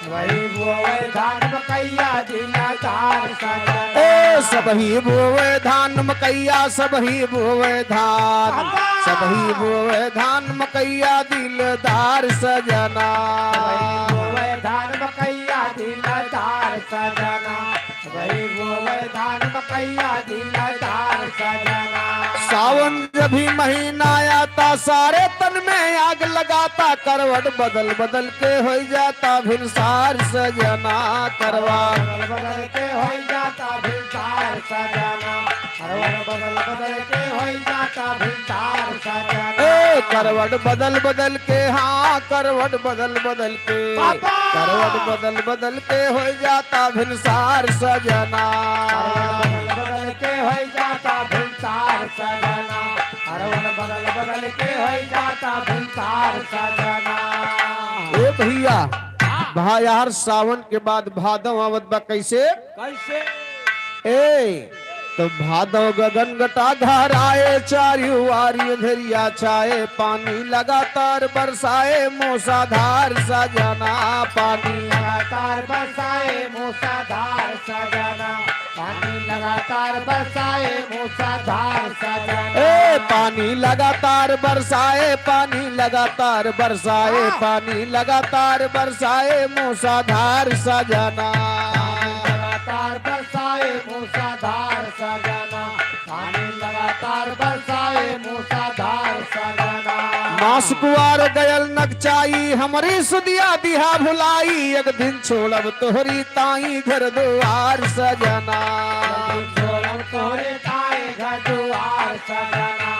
वही बोवे धान मकैया दिलदार सजना। ए सब ही बोवे धान मकैया, सब ही बोवे धान, सब ही बोवे धान मकैया दिलदार सजना। वही बोवे धान मकैया दिलदार सजना, वही बोवे धान मकैया दिलदार सजना। सावन जब भी महीना आता, सारे तन में आग लगाता, करवट बदल बदल के हो जाता भिनसार सजना करवा बदल बदल के हो जाता भिनसार सजना, करवट बदल बदल के हो जाता भिनसार सजना। ए करवट बदल बदल के, हाँ करवट बदल बदल के, पापा! करवट बदल बदल के हो जाता भिनसार सजना। बदल बदल के हो जाता भिनसार सजना, हरवन बदल बदल के हो जाता भिनसार सजना। ए भैया, भाई यार, सावन के बाद भादव आवत बा। कैसे? कैसे? ए तो भादव गगन घटा घराए, चारियों आरी अंधेरिया छाए, पानी लगातार बरसाए मूसाधार सजना, पानी लगातार बरसाए मूसाधार सजना, पानी लगातार बरसाए मूसाधार सजना। ए पानी लगातार बरसाए, पानी लगातार बरसाए, पानी लगातार बरसाए मूसाधार सजना। लगातार बरसाए मूसाधार सजना, पानी लगातार बरसाए मूसाधार सजना। मास कुआर गयल नकचाई, हमरी सुदिया दिहा भुलाई, एक दिन छोड़ब तोहरी ताई घर दुआर सजना। छोड़ब तोहरे ताई घर दुआर सजना,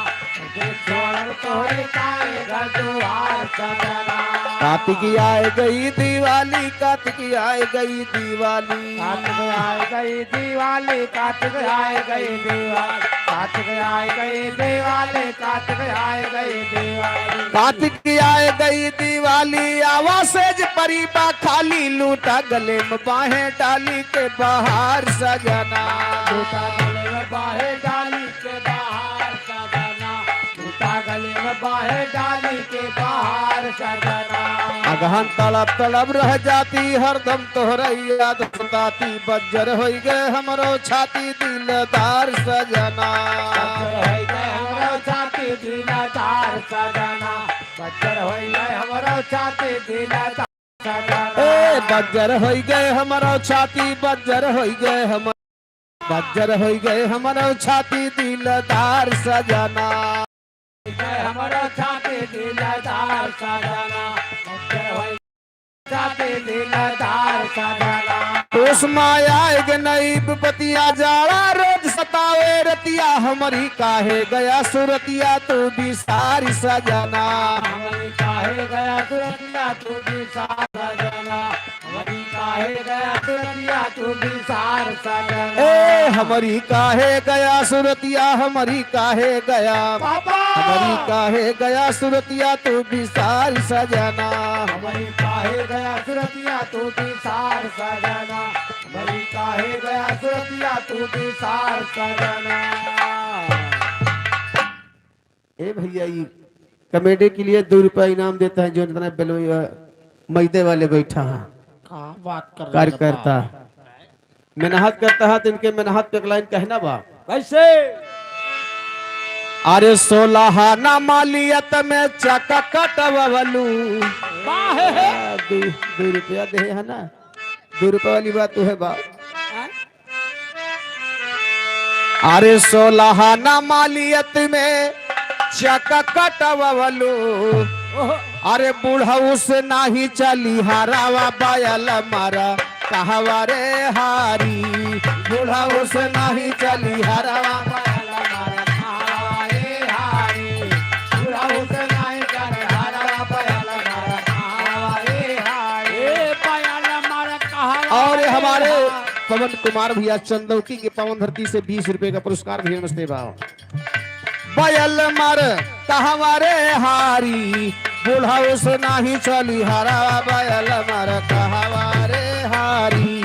छोड़ब तोहरे ताई घर दुआर सजना। कार्तिक आए गई दिवाली, कार्तिक आए गई दिवाली, कार्तिक आए गई दिवाली, कार्तिक आए गई दिवाली, कार्तिक आए गई दिवाली, कार्तिक आए गई दिवाली। कार्तिक आए गई दिवाली, आवा सेज परी बा खाली, लूटा गले में बाहें डाली के बाहर सजना। लूटा गले में बाहें डाली के बाहर सजना, लूटा गले गली में बाहे डाली के बाहर सजना। अगहन तड़प तड़प रह जाती, हरदम तोहरे याद सताती, बज्जर हो गए हमरो छाती दिलदार सजना। बच्चर होई गए हमरो छाती दिलदार सजना, बच्चर होई गए हमरो छाती दिलदार सजना। ए बज्जर हो गए हमरो छाती, बज्जर हो गए हम, बज्जर हो गए हमरो छाती दिलदार सजना। गए हमरो छाती दिलदार सजना, बच्चर होई छाती दिलदार सजना। उस माया एक नई विपतिया, जाड़ा रोज सतावे रतिया, हमारी काहे गया सुरतिया तू भी सारी सजना। हमारी काहे गया सुरतिया तू भी सार सजना, हमारी काहे गया सुरतिया तू भी सार सजना। ए हमारी काहे गया सुरतिया, हमारी काहे गया, बाबा हमारी काहे गया सुरतिया तू भी सारी सजना। हमारी काहे गया सुरतिया तू भी सार सजना, हमारी काहे गया सुरतिया तू भी सार सजना। ए भैया, ये कमेडी के लिए 2 रुपया इनाम देता है जो इतना बेलो मैदे वाले बैठा है। का बात कर रहे कार्यकर्ता मेहनत करता है तो इनके मेहनत पे एक लाइन कहना बा। कैसे? अरे 16 मालियत में चका कटवलू। 2 2 रुपया दे है ना, 2 रुपया वाली बात तो है बा। अरे 16 मालियत में चका कटवलू, अरे बूढ़ा से नाही चली हरावा बायल मारा कहवा रे हारी, बूढ़ा से नाही चली हरावा। बायल मारा हारे हारी, पूरा हुसन नहीं कर हरा बायल मारा हारे हारे, बायल मारा कहा। और ये हमारे पवन कुमार भैया चंदौकी के पवन धरती से 20 रुपए का पुरस्कार भैया, नमस्ते भाव। बयल मर कहवा रे हारी, बूढ़ा उस नाही चली हरा बयल मर कहवा रे हारी।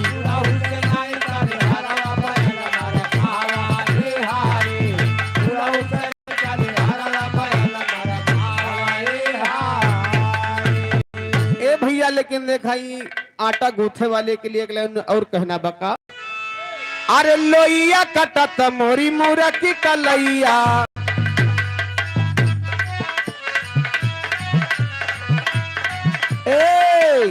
पूरा हुसन नहीं कर हरा बायल मारा हारे हारे, पूरा हुसन कर हरा बायल मारा हारे हारे। ए भैया, लेकिन देखा ई आटा गूथे वाले के लिए एक लाइन और कहना बका। अरे लोइया कटत मोरी मोरा की कलैया, ए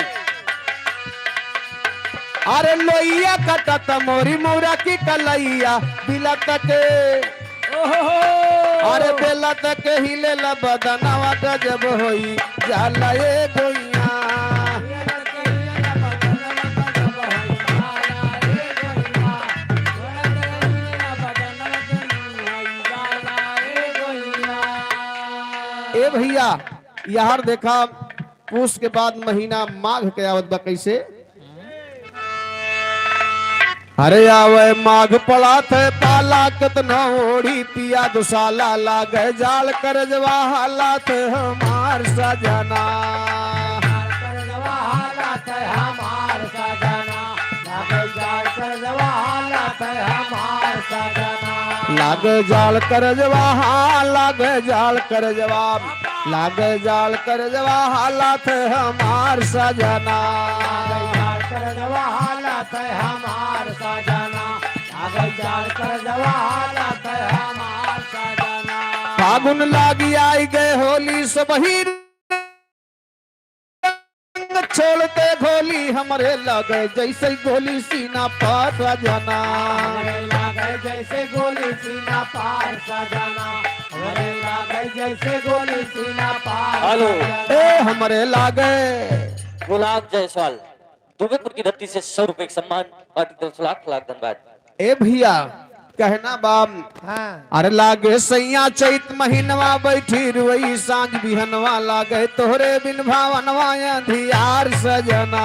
अरे लोइया कटत मोरी मोरा की कलैया, बिलत के अरे बेला तक हिले बदनवा गजब होई जाला ए गोइया। ए भैया, यार देखा पूस के बाद महीना माघ के आवत बा कैसे। अरे आवे माघ पड़ा थे पाला, कितना ओढ़ी पिया दुसाला, लागे जाल कर हालात हमार सजना। लागे जाल कर लागे जाल कर जवाब, लागे जाल कर हालात हमार सजना। हमार सजना, हमार सजना। फागुन लागी आई गए होली, सब ही रंग छोड़ते गोली, हमरे लगे जैसे गोली सीना पर सजना। हमरे लागे जैसे गोली सीना पार सजना, हमरे लागे जैसे गोली सीना पार। हेलो। सजना। ए हमरे लागे। गुलाब जायसवाल दुबेपुर की धरती से 100 रुपए का सम्मान, पार्टी की तरफ से लाख लाख धन्यवाद। ए भैया, कहना बाम। हाँ। अरे लागे सैया चैत महीनवा, बैठी रुई सांझ बिहनवा, लागे तोहरे बिन भावनवा अंधियार सजना।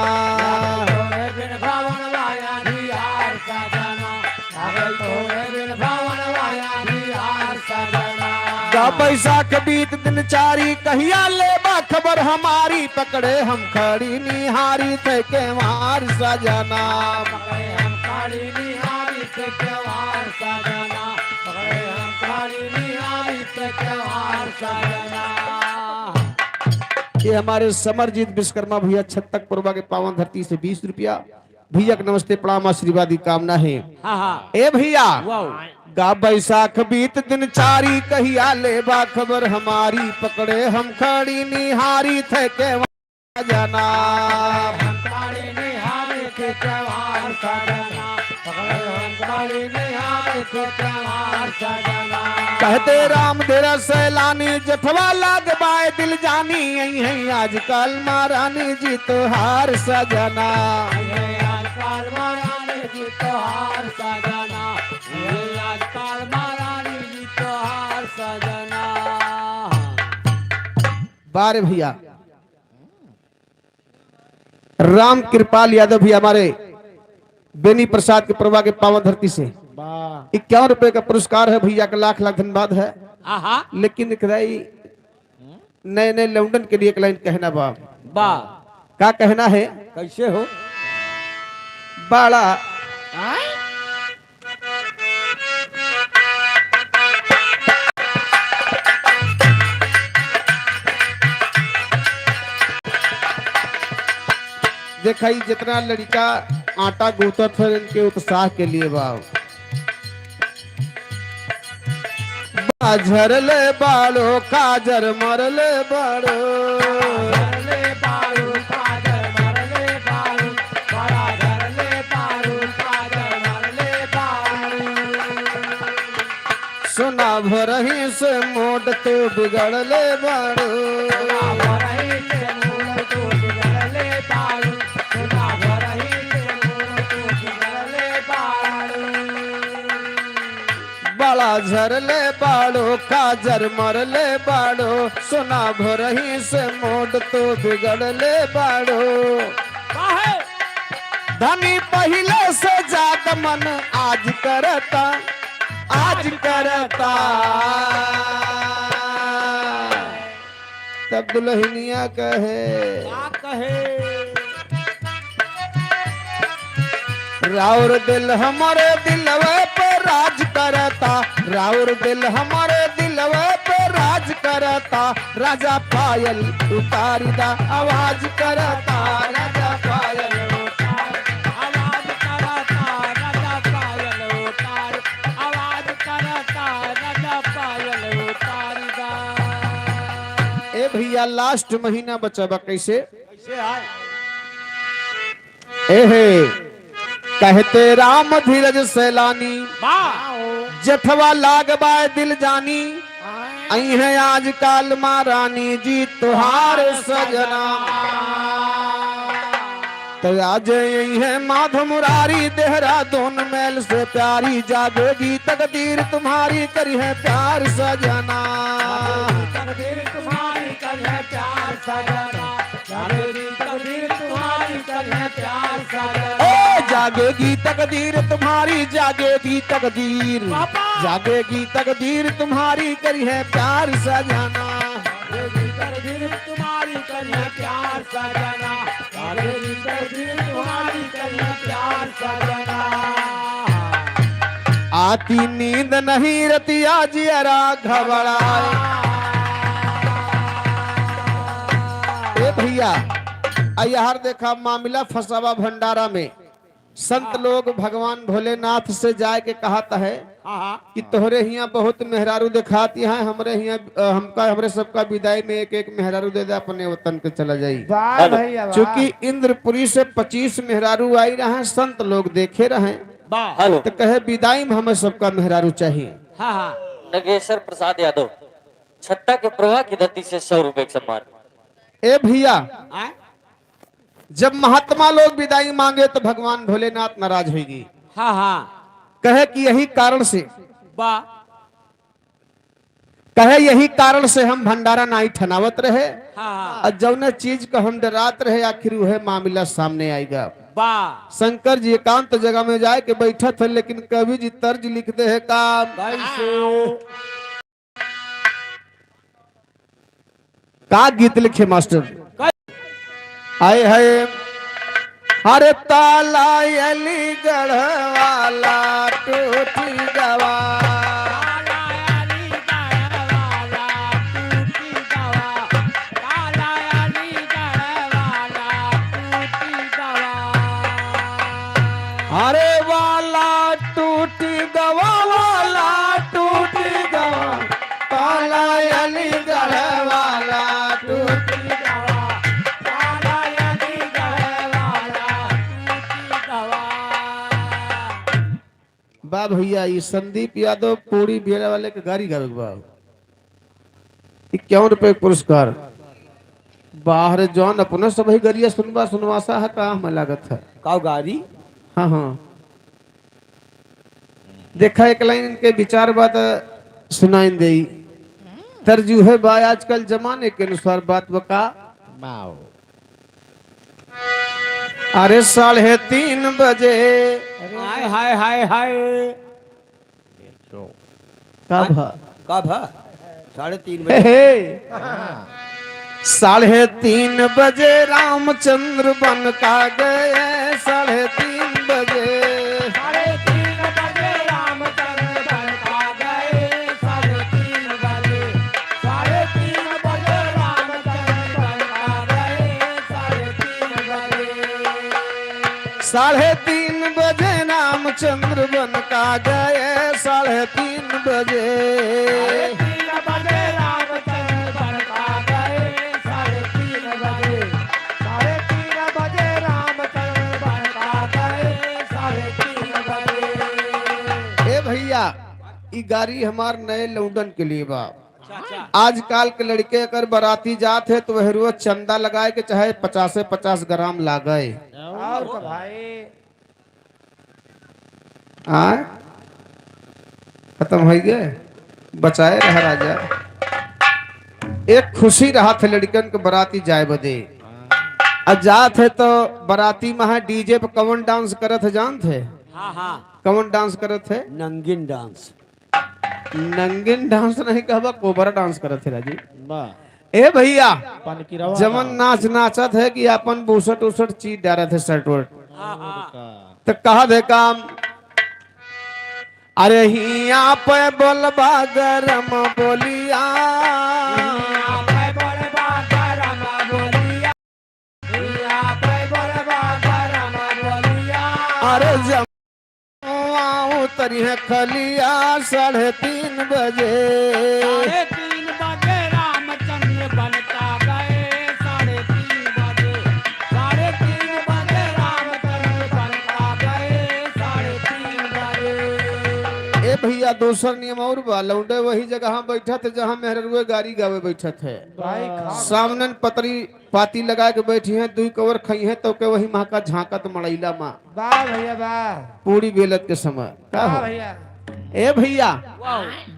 तोरे बिन भावन वाया धियार सजना, लागे तोरे बिन भावन वाया धियार सजना। का बैसाख बीत दिन चारी, कहिया लेबा खबर हमारी, पकड़े हम खड़ी निहारी थे के मार सजना। पकड़े हम काली निहारी से केवार सजना, पकड़े हम काली निहारी से त्योहार सजना। ये हमारे समरजीत विश्वकर्मा भैया छत्तकपुरवा के पावन धरती से 20 रुपया भैया के नमस्ते प्रणाम आशीर्वाद की कामना है। हाँ हाँ। ए भैया, वाओ। गा बैसाख बीत दिन चारी, कहिया ले बा खबर हमारी, पकड़े हम खड़ी निहारी थे के जना। हंसारी निहारी के त्योहार सजना, पकड़े हंसारी निहारी के त्योहार सजना। कहते राम तेरा सैलानी जठवा लाग बाए दिल जानी, आई है आजकल महारानी जी तोहार सजना। ये आजकल महारानी जी तोहार सजना, ये आजकल महारानी जी तोहार सजना। बारे भैया, राम कृपाल यादव भी हमारे बेनी प्रसाद के प्रभा के पावन धरती से 51 रुपए का पुरस्कार है भैया का लाख लाख धन्यवाद है। आहा। लेकिन नए नए लंदन के लिए एक लाइन कहना बाप। बा। क्या कहना है? कैसे हो? बाड़ा देखा ही जितना लड़का आटा गूंथत है इनके उत्साह के लिए बाप बाझरले बाड़ो काजर मरले बाड़ो। मरले बारू काजर मरले बारू, बड़ा झरले बारू काजर मरले बारू। सुना भरही से मोट तू बिगड़ले बाड़ो। भरही से मूल तू बिगड़ले बारू, सुना भरही से मूल तू बिगड़ले बारू। बड़ा झरले बाड़ो काजर मरले बाड़ो, सुना भरही से मोट तू बिगड़ले बाड़ो। काहे? धनी पहले से जात मन आज करता, आज करता। तब दुल्हनिया कहे, का कहे? राउर दिल हमारे दिलवे पे राज करता, राउर दिल हमारे दिलवे पे राज करता, राजा पायल उतारी दा आवाज करता, राजा पायल आवाज करता, राजा पायल उतार, आवाज करता, राजा पायल उतारी दा। ए भैया, लास्ट महीना बचबा कैसे? कैसे आए? एहे कहते राम धीरज सैलानी वाह। जठवा लाग बाय दिल जानी, आई है आज काल माँ रानी जी तुहार सजना। तो आज यही है माधव मुरारी देहरादून मैल से प्यारी, जागेगी तकदीर तुम्हारी करी है प्यार सजना। तकदीर तुम्हारी कर है प्यार सजना, जागेगी तकदीर तुम्हारी कर है प्यार सजना। ओ जागेगी तकदीर तुम्हारी, जागेगी तकदीर, जागेगी तकदीर तुम्हारी करी है प्यार सजना। जागेगी तकदीर तुम्हारी कर है प्यार सजना, जागेगी तकदीर तुम्हारी कर है प्यार सजना। आती नींद नहीं रतिया जियरा घबराए। ए भैया, यार देखा मामला फसावा भंडारा में संत लोग भगवान भोलेनाथ से जाए के कहता है हाँ कि तोहरे हिया बहुत मेहरारू दिखाती है, हमरे हिया हमका हमरे सबका विदाई में एक एक मेहरारू दे दे, अपने वतन के चला जाई। वाह भैया वाह। चूंकि इंद्रपुरी से 25 मेहरारू आई रहे, संत लोग देखे रहे, वाह। हेलो। तो कहे विदाई में हमें सबका मेहरारू चाहिए। हाँ हाँ। नगेश्वर प्रसाद यादव छत्ता के प्रवाह की धरती से 100 रुपए का सम्मान। ए भैया, आए? जब महात्मा लोग विदाई मांगे तो भगवान भोलेनाथ नाराज होगी। हाँ हाँ। कहे कि यही कारण से, वाह। कहे यही कारण से हम भंडारा नाई ठनावत रहे हाँ हाँ। और जौन चीज का हम डरात रहे आखिर वह मामला सामने आएगा। वाह। शंकर जी एकांत जगह में जाए के बैठा थे, लेकिन कवि जी तर्ज लिख दे है काम। कैसे? का गीत लिखे मास्टर? आए है अरे ताला अलीगढ़ वाला टूटी गवा। ताला अलीगढ़ वाला का भैया ये संदीप यादव पूरी बेला वाले के गाड़ी गावे के बा। 51 रुपए के पुरस्कार। बाहर जौन अपने सब ही गरिया सुनबा सुनवासा है का हमें लागत है। काव गाड़ी? हाँ, देखा, एक लाइन इनके विचार बात सुनाई दे। तरजू है बा आजकल जमाने के अनुसार बात बका। बाओ। अरे 3:30 बजे। हाय हाय हाय हाय! कब है? कब है? 3:30 हे बजे। हे। 3:30 बजे रामचंद्र बन का गए, 3:30 बजे। 3:30 बजे रामचंद्र बन का गए, 3:30 बजे। 3:30 बजे रामचंद्र बन का गए, 3:30 बजे। 3:30 बजे रामचंद्र बन का गए, 3:30 बजे। 3:30 बजे रामचंद्र बन का गए, 3:30 बजे। 3:30 बजे रामचंद्र बन का गए, 3:30 बजे। ए भैया, ई गाड़ी हमार नए लौंडन के लिए बा। आजकल के लड़के अगर बराती जात है तो वह रोज चंदा लगाए के चाहे 50-50 ग्राम लागे। और का भाई। आ खत्म हो गए, बचाए रहा राजा। एक खुशी रहा थे लड़कन के बराती जाए बदे। अब जात है तो बराती में डीजे पे कवन डांस करत है, जानत है? हाँ। कवन डांस करत है? नंगिन डांस। नंगिन डांस नहीं कहबा, कोबरा डांस करत है राजी। बा। ए भैया, पनकिरवा। जमन नाच नाचत है कि अपन बुसट उसट चीज डारत है, शर्ट वर्ट। हाँ। तो कहा दे काम, अरे हिया पे बोलबा गरम बोलिया। पे बोलबा गरम बोलिया, पे बोलबा गरम बोलिया। अरे जम उतरी है खलिया 3:30 बजे। 3:30 बजे रामचंद्र बनता गए, 3:30 बजे। 3:30 बजे रामचंद्र बनता गए, 3:30 बजे। ए भैया, दोसर नियम और बा। लौंडे वही जगह बैठत है जहाँ मेहररुए गाड़ी गावे बैठत है। भाई खा। सामने पतरी पाती लगा के बैठी है, दुई कवर खई है तो के वही माँ का झांकत मड़ैला माँ। वाह भैया, वाह! पूरी बेलत के समय का वाह हो। भैया! ए भैया,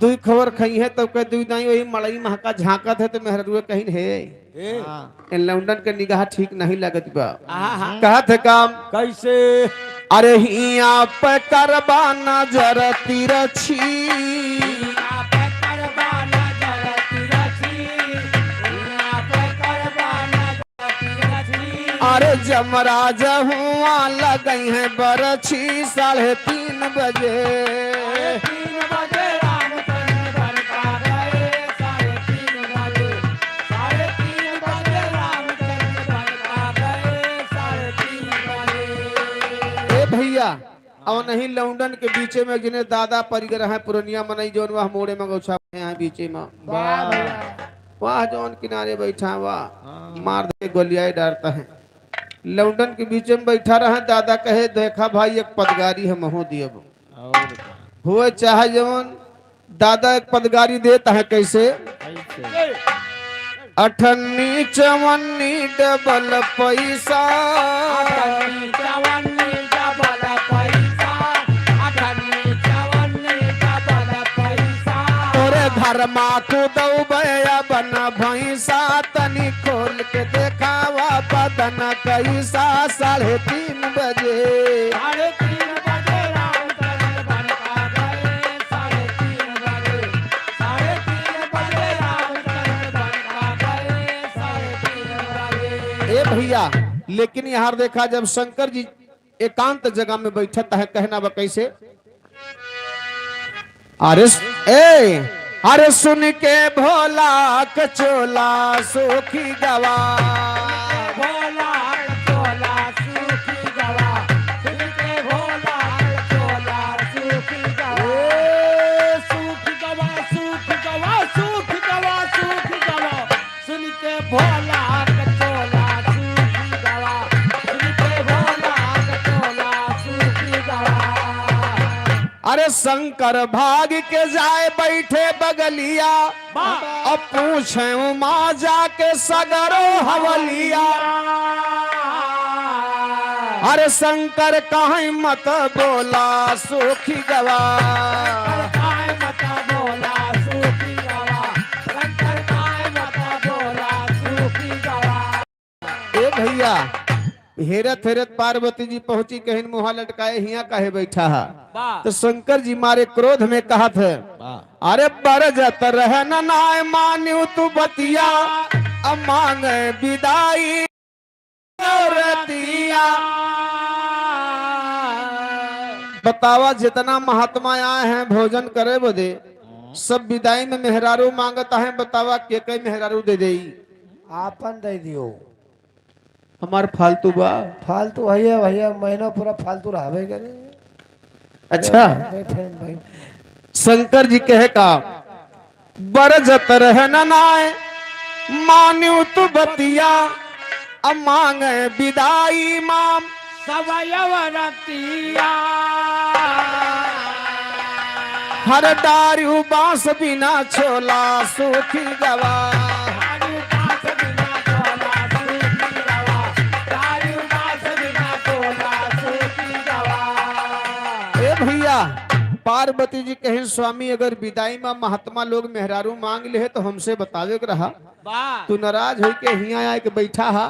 दुई खबर खई है तो के दुई दाई वही मड़ई माँ का झांकत है तो मेहररुए कहीं है ए। इन लौंडन के निगाह ठीक नहीं लगत बा। कहत है काम। कैसे? अरे हिया पे करबा नजर तिरछी। पे करबा नजर तिरछी, पे करबा नजर तिरछी। अरे जमराज हुआ लगई है बरछी, 3:30 बजे। 3:30 बजे रामचंद्र बनता गए, 3:30 बजे। 3:30 बजे रामचंद्र बनता गए, 3:30 बजे। ए भैया, और नहीं लौंडन के बीचे में जिन्हें दादा परिग्रह है पुरनिया मनई जोन वह मोड़े में गौछा यहाँ बीचे में। वाह भैया! वाह, जोन किनारे बैठा वाह मार दे गोलियां डालता है। लौंडन के बीचे में बैठा रहा दादा, कहे देखा भाई, एक पदगारी हम हो दिए। और का। हुए चाहे जवन, दादा एक पदगारी देता है। कैसे? कैसे? अठन्नी चवन्नी डबल पैसा। अठन्नी चवन्नी डबल पैसा, अठन्नी चवन्नी डबल पैसा। तोरे घर मा कुदौ बन भैंसा, तनी खोल के देखावा बदन कैसा, 3:30 बजे। 3:30 बजे रामचंद्र बनता गए, 3:30 बजे। 3:30 बजे रामचंद्र बनता गए, 3:30 बजे। ए भैया, लेकिन यहाँ देखा, जब शंकर जी एकांत जगह में बैठता है, कहना बा कैसे? अरे ए अरे, सुन के भोला कचोला सोखी गवा। भोला चोला सुखी गवा, सुन के भोला चोला सुखी गवा। ए सुख गवा, सुख गवा, सुख गवा, सुख गवा, सुन के भोला चोला सुखी गवा, सुन के भोला चोला सुखी गवा। अरे। अरे शंकर भाग के जाए बैठे बगलिया, अब पूछे उमा जाके सगरो हवलिया। अरे शंकर कहीं मत बोला सुखी गवा। काय मत बोला सुखी गवा, शंकर काय मत बोला सुखी गवा। ए भैया, हेरत हेरत पार्वती जी पहुंची, कहीं मुहा लटकाए हिया काहे बैठा है? वाह। तो शंकर जी मारे क्रोध में कहा थे, अरे बरजत रहन नाय मान्यू तू बतिया, अब मांगे विदाई औरतिया। बतावा जितना महात्मा आए हैं भोजन करे बदे, सब विदाई में मेहरारू मांगता है, बतावा के कई मेहरारू दे देई? आपन दे दियो। हमार फालतू बा। फालतू भैया, भैया महीना पूरा फालतू रहबे करे। अच्छा। बैठे भाई। शंकर जी कहे का बरजत रहन नाय मान्यू तू बतिया, अब मांगे विदाई माम सवयव रतिया। हर दारू बांस बिना छोला सुखी गवा। दारू बास बिना तोला सुखी गवा, दारू बास बिना तोला सुखी गवा। ए भैया, पार्वती जी कहें स्वामी अगर विदाई में महात्मा लोग मेहरारू मांग ले तो हमसे बतावे के रहा। वाह। तू नाराज हो के हिया आए के बैठा हा,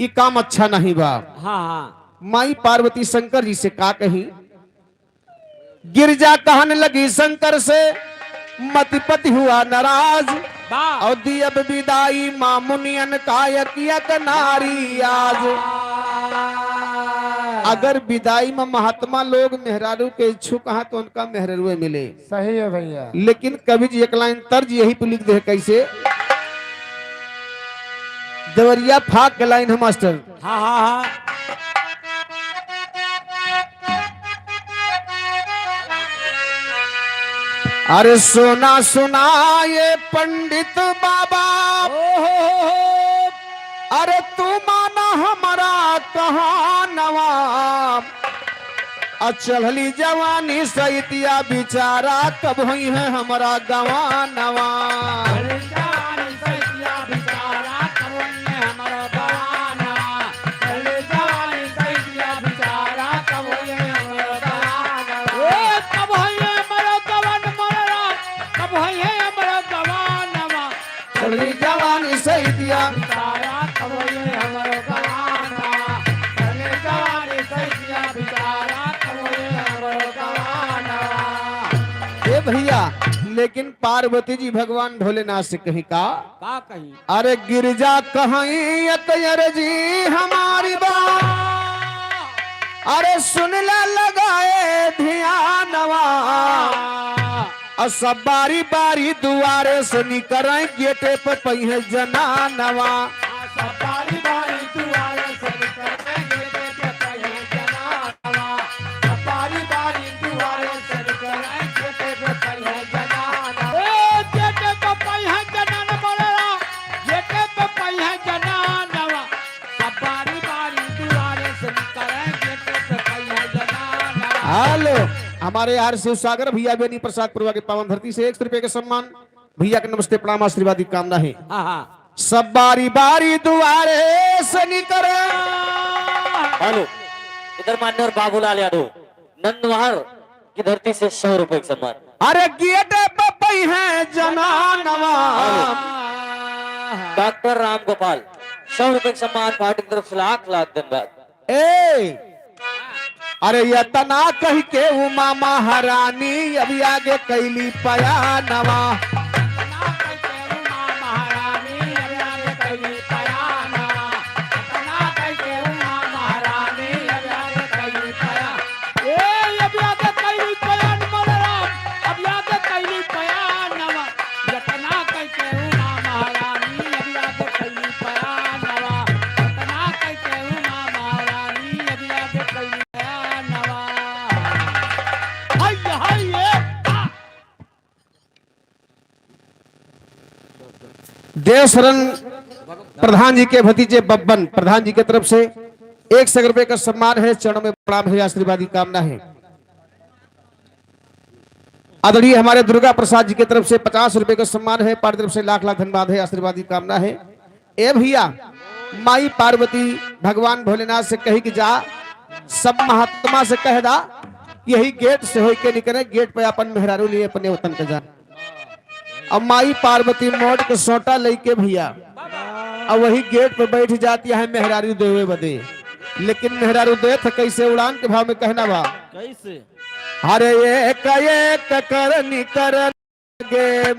ई काम अच्छा नहीं बा। हाँ हाँ। माई पार्वती शंकर जी से का कही? गिरजा कहन लगी शंकर से, मतिपति हुआ नाराज, वाह। और दी अब विदाई माँ मुनियन कायक यक नारी आज। अगर विदाई में महात्मा लोग मेहरारू के इच्छुक हैं तो उनका मेहरारूए मिले। सही है भैया। लेकिन कवि जी एक लाइन तर्ज यही पे लिख दे, कैसे? देवरिया फाक के लाइन है मास्टर। हाँ हाँ हाँ। अरे सोना सुना ये पंडित बाबा, अरे तू माना हमारा कहा नवा, चढ़ली जवानी सैतिया बिचारा कब हुई है हमारा गवा नवा। चढ़ली जवानी सैतिया ए भैया, लेकिन पार्वती जी भगवान भोलेनाथ से कहीं का का कही? अरे गिरजा कहीं जी हमारी बात, अरे सुन ले लगाए ध्यानवा, और सब बारी बारी दुआरे से निकर गेटे पर पहिए जनानवा। बारी बारी दुआरे से निकलेंगे ते पहे जनानवा, बारी बारी दुआरे से निकलेंगे ते पहे जनानवा। ए जेटे पे पहे जनान मरला, जेटे पे पहे जनानवा, सब बारी बारी दुआरे से निकलेंगे ते पहे जनानवा। हेलो, हमारे यार शिव सागर भैया बेनी प्रसाद पुरवा के पावन धरती से 1 रुपए के सम्मान, भैया के नमस्ते, प्रणाम, आशीर्वाद की कामना है। हाँ हाँ। सब बारी बारी दुआरे से निकर। हेलो, इधर मान्यवर बाबूलाल यादव नंदवार की धरती से 100 रुपए का सम्मान। अरे गेट पे है जनानवा। डॉक्टर राम गोपाल 100 रुपए का सम्मान, पार्टी की तरफ से लाख लाख धन्यवाद। ए अरे यतना कह के उमा महारानी अभी आगे कैली पया नवा। ना कहते उमा महारानी अभी कैली पयाना, ना कहते उमा महारानी अभी कैली पया, ए अभी आगे कैली पयान मलराम, अभी आगे कैली पयानवा, यतना कहते उमा महारानी अभी आगे कैली पयानवा, यतना कहते उमा महारानी अभी आगे कैली पयानवा। हाय हाय आ। देवशरण प्रधान जी के भतीजे बब्बन प्रधान जी के तरफ से 100 रुपए का सम्मान है, चरणों में प्रणाम है, आशीर्वाद की कामना है। आदरणीय हमारे दुर्गा प्रसाद जी की तरफ से 50 रुपए का सम्मान है। पार तरफ से लाख लाख धन्यवाद है, आशीर्वाद की कामना है। ए भैया, माई पार्वती भगवान भोलेनाथ से कही कि जा सब महात्मा से कह दा, यही गेट से होके निकले, गेट पे अपन मेहरारू लिए अपने वतन के जा। अब माई पार्वती मोट के सोटा लेके भैया अब वही गेट पे बैठ जाती है मेहरारू देवे बदे। लेकिन मेहरारू दे थे कैसे? उड़ान के भाव में कहना बा। कैसे? हरे एक एक करनी कर गे।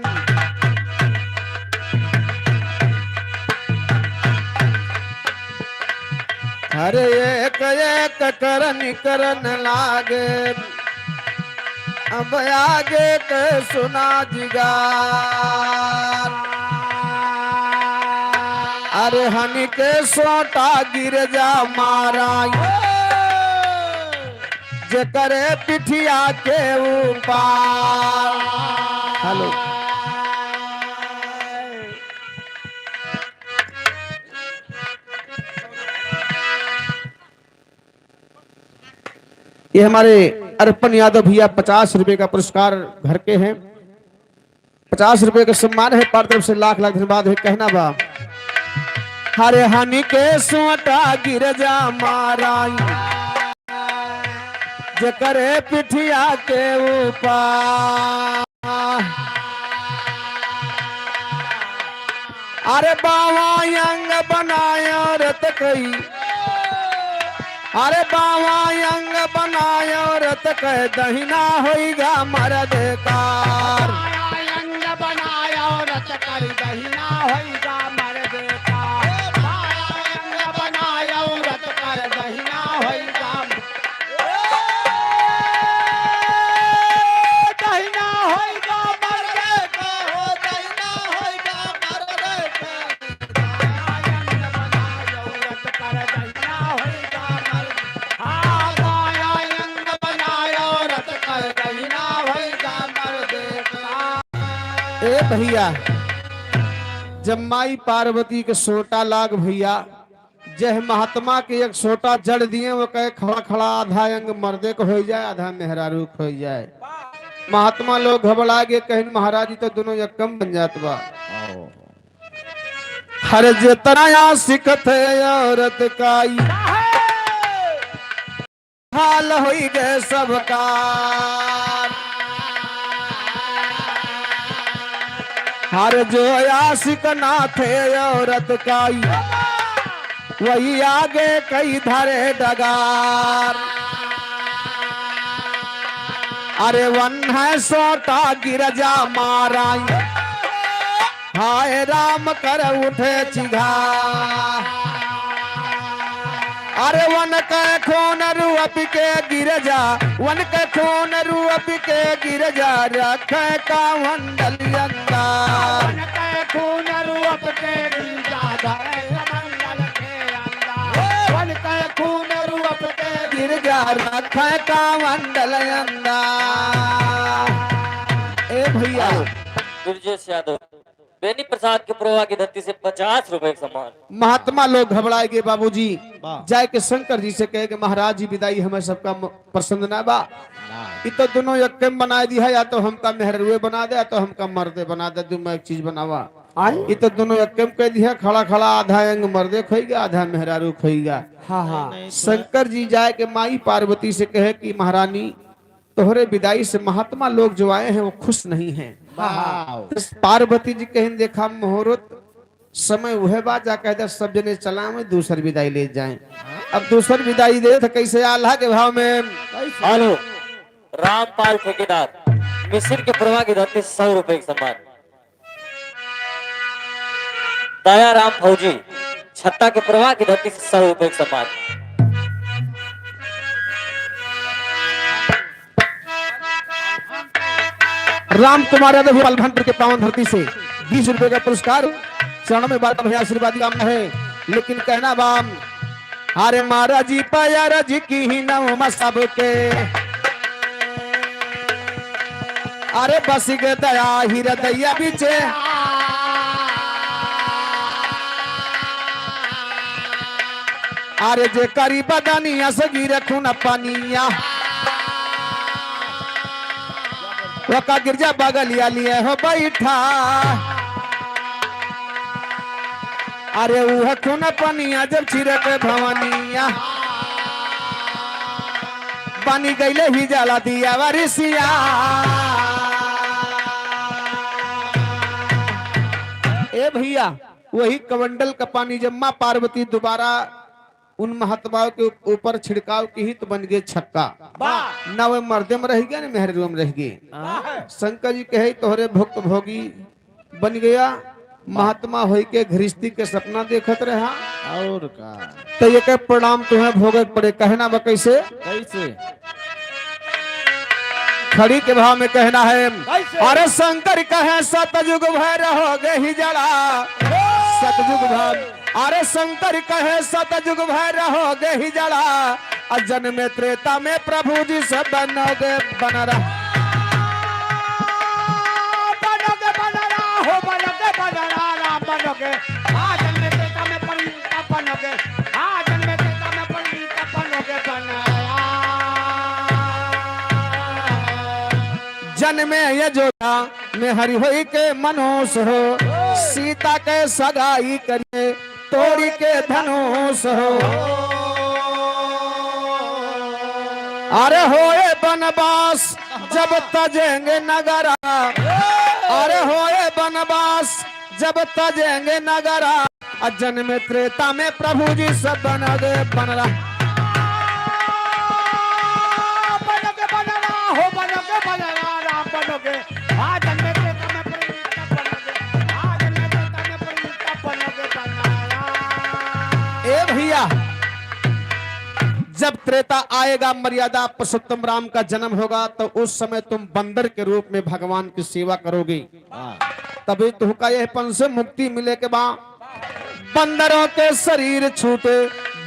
हरे एक एक करनी करन लागे, अब आगे के सुना जिगार। अरे हनी के सोटा गिर जा मारा, जे करे पिठिया के ऊपर। हेलो। ये हमारे अर्पण यादव भैया 50 रुपए का पुरस्कार घर के हैं। 50 रुपए का सम्मान है। पार तरफ से लाख लाख धन्यवाद है। कहना बा, हरे हनी के सोटा गिर जा मारा, जे करे पिठिया के ऊपर। अरे बावा अंग बनाया रत कई, अरे बावा अंग बनाया रत कह, दहिना होइगा मरद कार। अंग बनाया रत कर, दहिना होइगा मर्द का। अंग बनाया रत कर, दहिना होइगा, दहिना होइगा मर्द का हो, दहिना होइगा मर्द का। अंग बनाया रत कर, दहिना होइगा मर्द। हाँ, बाया अंग बनाया रत कर, दहिना होइगा मर्द का। ए भैया, जब माई पार्वती के सोटा लाग भैया, जह महात्मा के एक सोटा जड़ दिए, वो कहे खड़ा खड़ा आधा अंग मर्दे को हो जाए, आधा मेहरारू को हो जाए। महात्मा लोग घबरा गए, कहिन महाराज जी तो दोनों यकम बन जात बा। हर जितना आशिक थे औरत काई, हाल होई गए सबका। हर जो आशिक ना थे औरत काई, वही आगे कई धरे डगार। अरे वन है सोटा गिर जा मारा, हाय राम कर उठे चिघा। अरे वन के खून रुअप के गिर जा, वन के खून रुअप के गिर जा, रख का वंडल अंदर। वन के खून रूप के गिरजा, धरे मंगल के अंदर। वन के खून रूप के गिर जा, रख का वंडल अंदर। ए भैया। ब्रजेश यादव बेनी प्रसाद के प्रवाह की धरती से 50 रुपए का सम्मान। महात्मा लोग घबराए गए बाबूजी। वाह। जाए के शंकर जी से कहे कि महाराज जी, विदाई हमें सबका पसंद ना बा। इ तो दोनों यक्कम बनाए दिया, या तो हमका मेहरुए बना दे या तो हमका मर्दे बना दे, तुम एक चीज बनावा। इ तो दोनों यक्कम कह दिया, खड़ा खड़ा आधा अंग मर्दे खोईगा, आधा मेहरारू खोईगा। हाँ हाँ शंकर जी जाए के माई पार्वती से कहे कि महारानी, तोहरे विदाई से महात्मा लोग जो आए हैं वो खुश नहीं हैं। वाह। तो पार्वती जी कहीं देखा मुहूर्त समय वह बात, जा कहते सब जने चला में दूसर विदाई ले जाएं। अब दूसर विदाई दे तो कैसे? आल्हा के भाव में। हेलो। रामपाल ठेकेदार मिश्र के प्रवाह की धरती से 100 रुपए का सम्मान। दयाराम फौजी छत्ता के प्रवाह की धरती से 100 रुपए का सम्मान। राम कुमार यादव पलभनपुर के पावन धरती से 20 रुपए का पुरस्कार। चरणों में बात भैया आशीर्वाद कामना है। लेकिन कहना बाम, हरे महाराज जी पाया जी की ही नम सबके। अरे बस गे दया हृदय बिचे। अरे जे करी बदनिया से गिरे खून पनिया। वका गिरजा बगलिया लिए हो बैठा। अरे वह खून पनिया जब छिरक भवनिया बनी गईले ही जला दिया वरिसिया। ए भैया, वही कमंडल का पानी जब माँ पार्वती दोबारा उन महात्माओं के ऊपर छिड़काव की ही तो बन गए छक्का। ना वो मर्दे में रह गया ना मेहरुआ में रह गए। शंकर जी कहे तोहरे भुक्त भोगी बन गया महात्मा होई के गृहस्थी के सपना देखत रहा। और का तो ये के प्रणाम तुम्हें भोगे पड़े। कहना बा कैसे? कैसे? खड़ी के भाव में कहना है। अरे शंकर कहे सतयुग भर रहोगे ही जला सतयुग भर। अरे शंकर कहे सतयुग भर रहोगे ही जला अजन में त्रेता में प्रभु जी से बनोगे बनरा। बनोगे बनरा हो बनोगे बनरा राम बनोगे आ जन्म त्रेता में पंडित बनोगे आ जन्म त्रेता में पंडित बनोगे बनरा। जन्मे यजोधा में हरि होई के मनुष हो सीता के सगाई करिए तोड़ी के धनुष हो। अरे होए बनवास जब तजेंगे नगरा। अरे होए बनवास जब तजेंगे नगरा अजन में त्रेता में प्रभु जी सब बनोगे बनरा। बनोगे बनरा हो बनोगे बनरा राम बनोगे आ जन्म त्रेता में पंडित बनोगे आ जन्म त्रेता में पंडित बनोगे बनरा। ए भैया, जब त्रेता आएगा मर्यादा पुरुषोत्तम राम का जन्म होगा तो उस समय तुम बंदर के रूप में भगवान की सेवा करोगे, तभी तुहका यह पन से मुक्ति मिले के बाद बंदरों के शरीर छूटे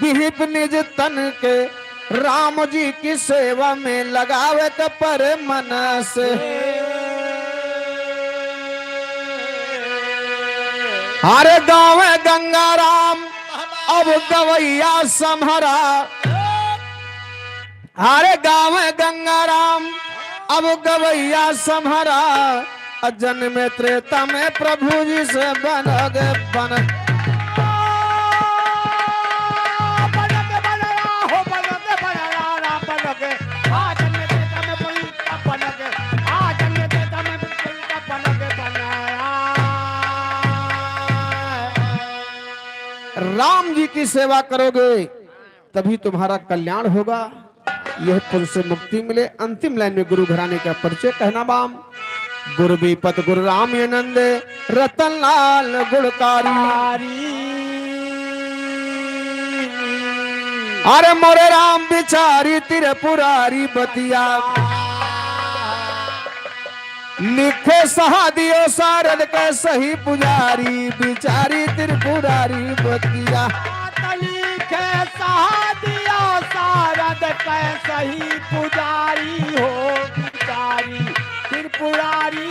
विहिप निज तन के राम जी की सेवा में लगावे के पर मन से। अरे गाँव गंगा राम अब गवैया संहरा। अरे गाँव गंगा राम अब गवैया संहरा अजन में त्रेता में प्रभु जी से बनोगे बन। बनोगे बनरा हो बनोगे बनरा राम बनोगे आ जन्म त्रेता में पंडित बनोगे आ जन्म त्रेता में पंडित बनोगे बनरा। राम जी की सेवा करोगे तभी तुम्हारा कल्याण होगा, यह पुल से मुक्ति मिले। अंतिम लाइन में गुरु घराने का परिचय कहना बाम गुरु विपत गुरु राम आनंद रतन लाल गुणकारी। अरे मोरे राम बिचारी त्रिपुरारी बतिया लिखे सहादियो सारद के सही पुजारी बिचारी त्रिपुरारी बतिया। लिखे सहादिया सारद के सही पुजारी हो बिचारी त्रिपुरारी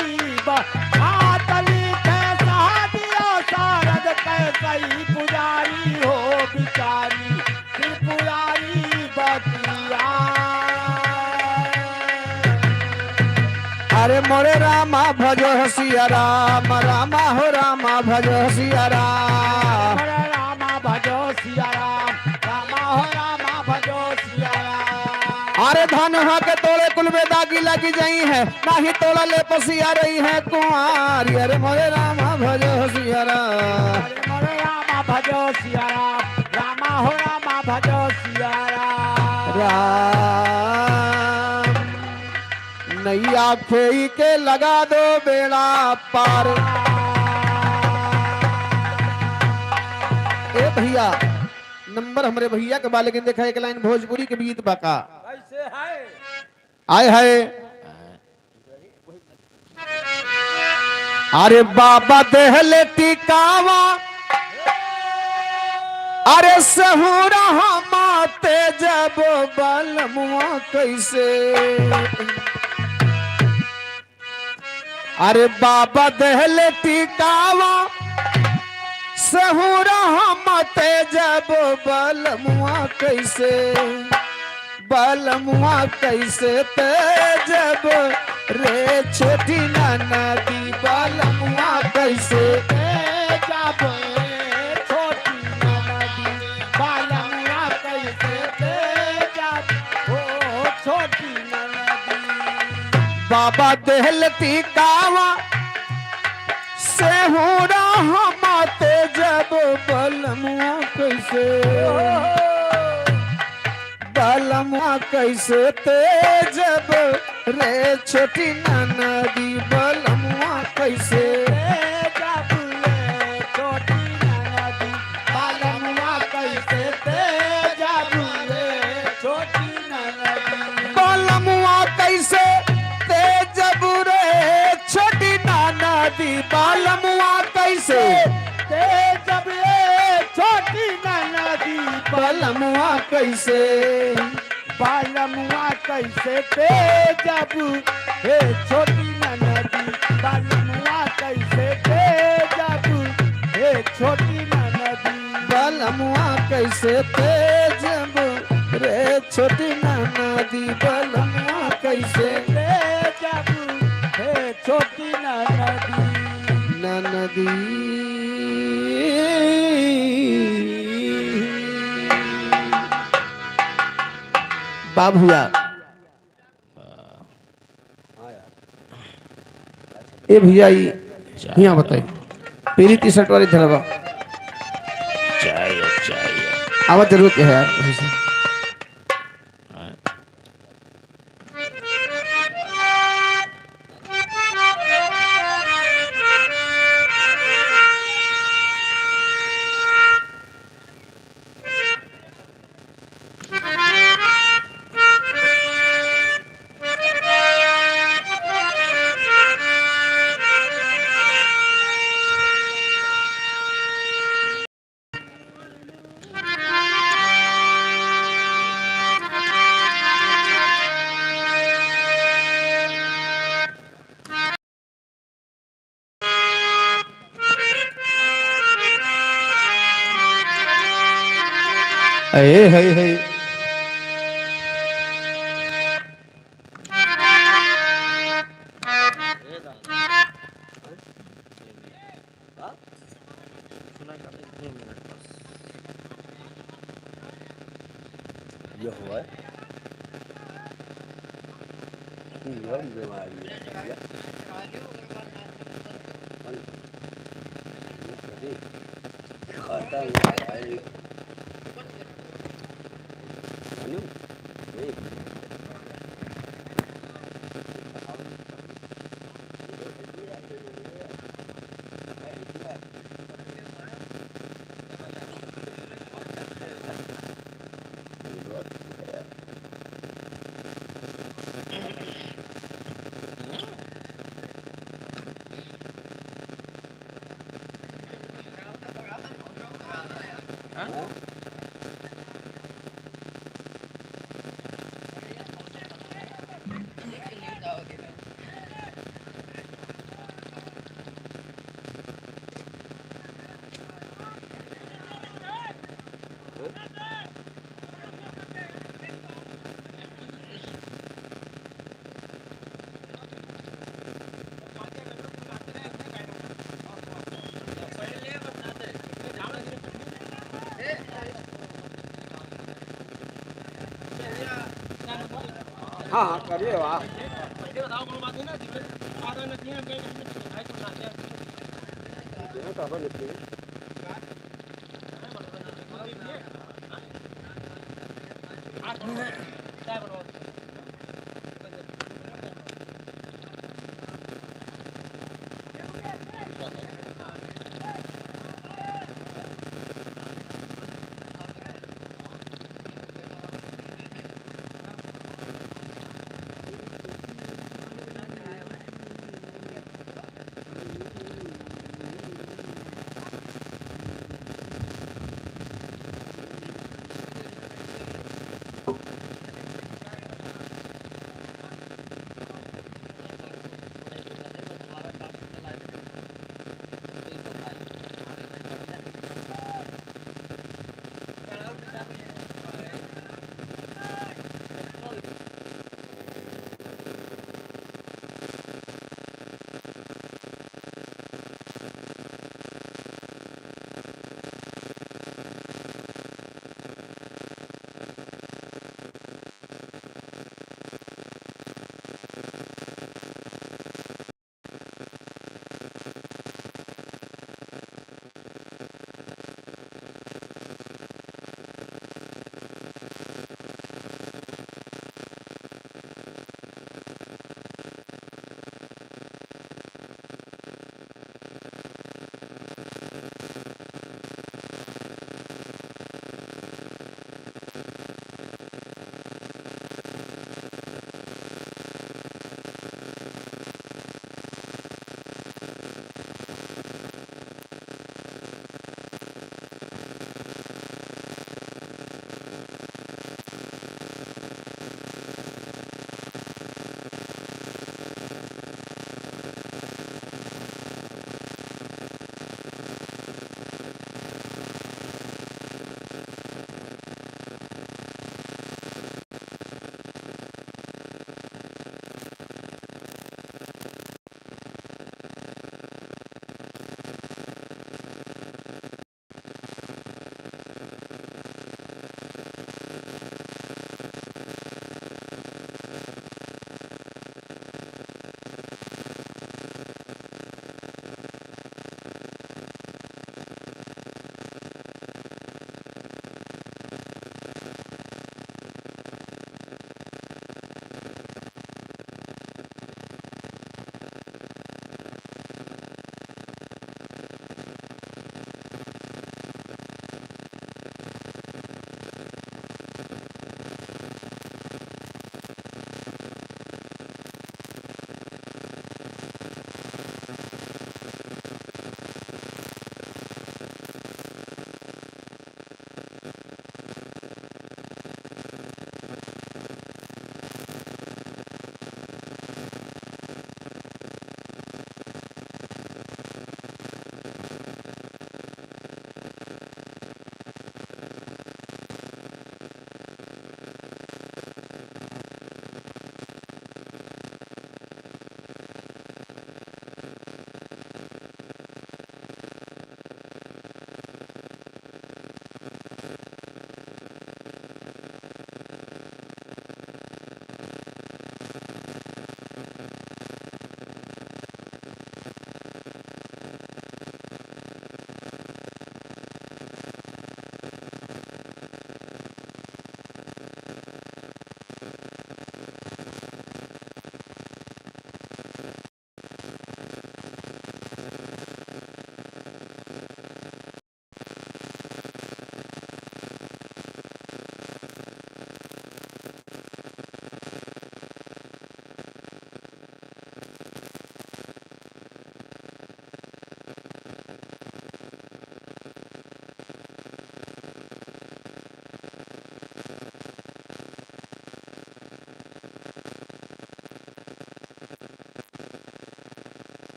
हाथ लिखे सहादिया सारद के सही पुजारी हो बिचारी त्रिपुरारी बतिया। अरे मोरे रामा भजो सिया राम रामा हो रामा भजो सिया राम। हरे रामा भजो सिया राम रामा हो रामा भजो सिया राम। अरे धन हा के तोड़े कुल में दागी लगी जाई है नाही तोड़ा ले पसिया रही है कुंवारी। अरे मोरे रामा भजो सिया राम। हरे मोरे रामा भजो सिया राम रामा हो रामा भजो सिया राम। राम नैया फेई के लगा दो बेड़ा पार। ए भैया, नंबर हमरे भैया के बा, लेकिन देखा एक लाइन भोजपुरी के गीत बाका कैसे है? आए है। अरे बाबा देहले टिकावा अरे सहुरा माते जब बलमुआ कैसे। अरे बाबा दहले टिकावा सहुरा मते जब बलमुआ कैसे बलमुआ कैसे ते जब रे छोटी नदी बलमुआ कैसे जब छोटी नदी बालमुआ कैसे जब हो छोटी नदी। बाबा देहलती कावा से हो माते जब बलमुआ कैसे बलमुआ कैसे तेजब रे छोटी नदी बलमुआ कैसे जब छोटी नदी बालमुआ कैसे जब छोटी नदी बलमुआ कैसे तेजब रे छोटी नदी बलमुआ कैसे जब छोटी नदी बलमुआ कैसे बालमुआ कैसे तेजब हे छोटी नदी बालमुआ कैसे तेजब हे छोटी नदी बलमुआ कैसे तेजब रे छोटी नदी बलमुआ कैसे तेजब हे छोटी नदी नदी बाबुआ ए भैया ये यहाँ बताइए पीली टी शर्ट वाली धरवा चाहिए चाहिए। आवाज जरूर है यार वैसे। ए हे हे ये हुआ है ये बीमारी है खाता है अनु ए हाँ हाँ करिए वाह।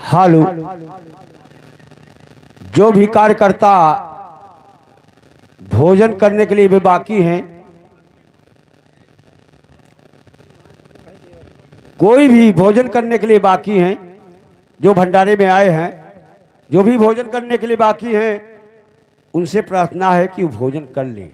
हालो, जो भी कार्यकर्ता भोजन करने के लिए भी बाकी हैं, कोई भी भोजन करने के लिए बाकी हैं, जो भंडारे में आए हैं, जो भी भोजन करने के लिए बाकी हैं, उनसे प्रार्थना है कि वो भोजन कर लें।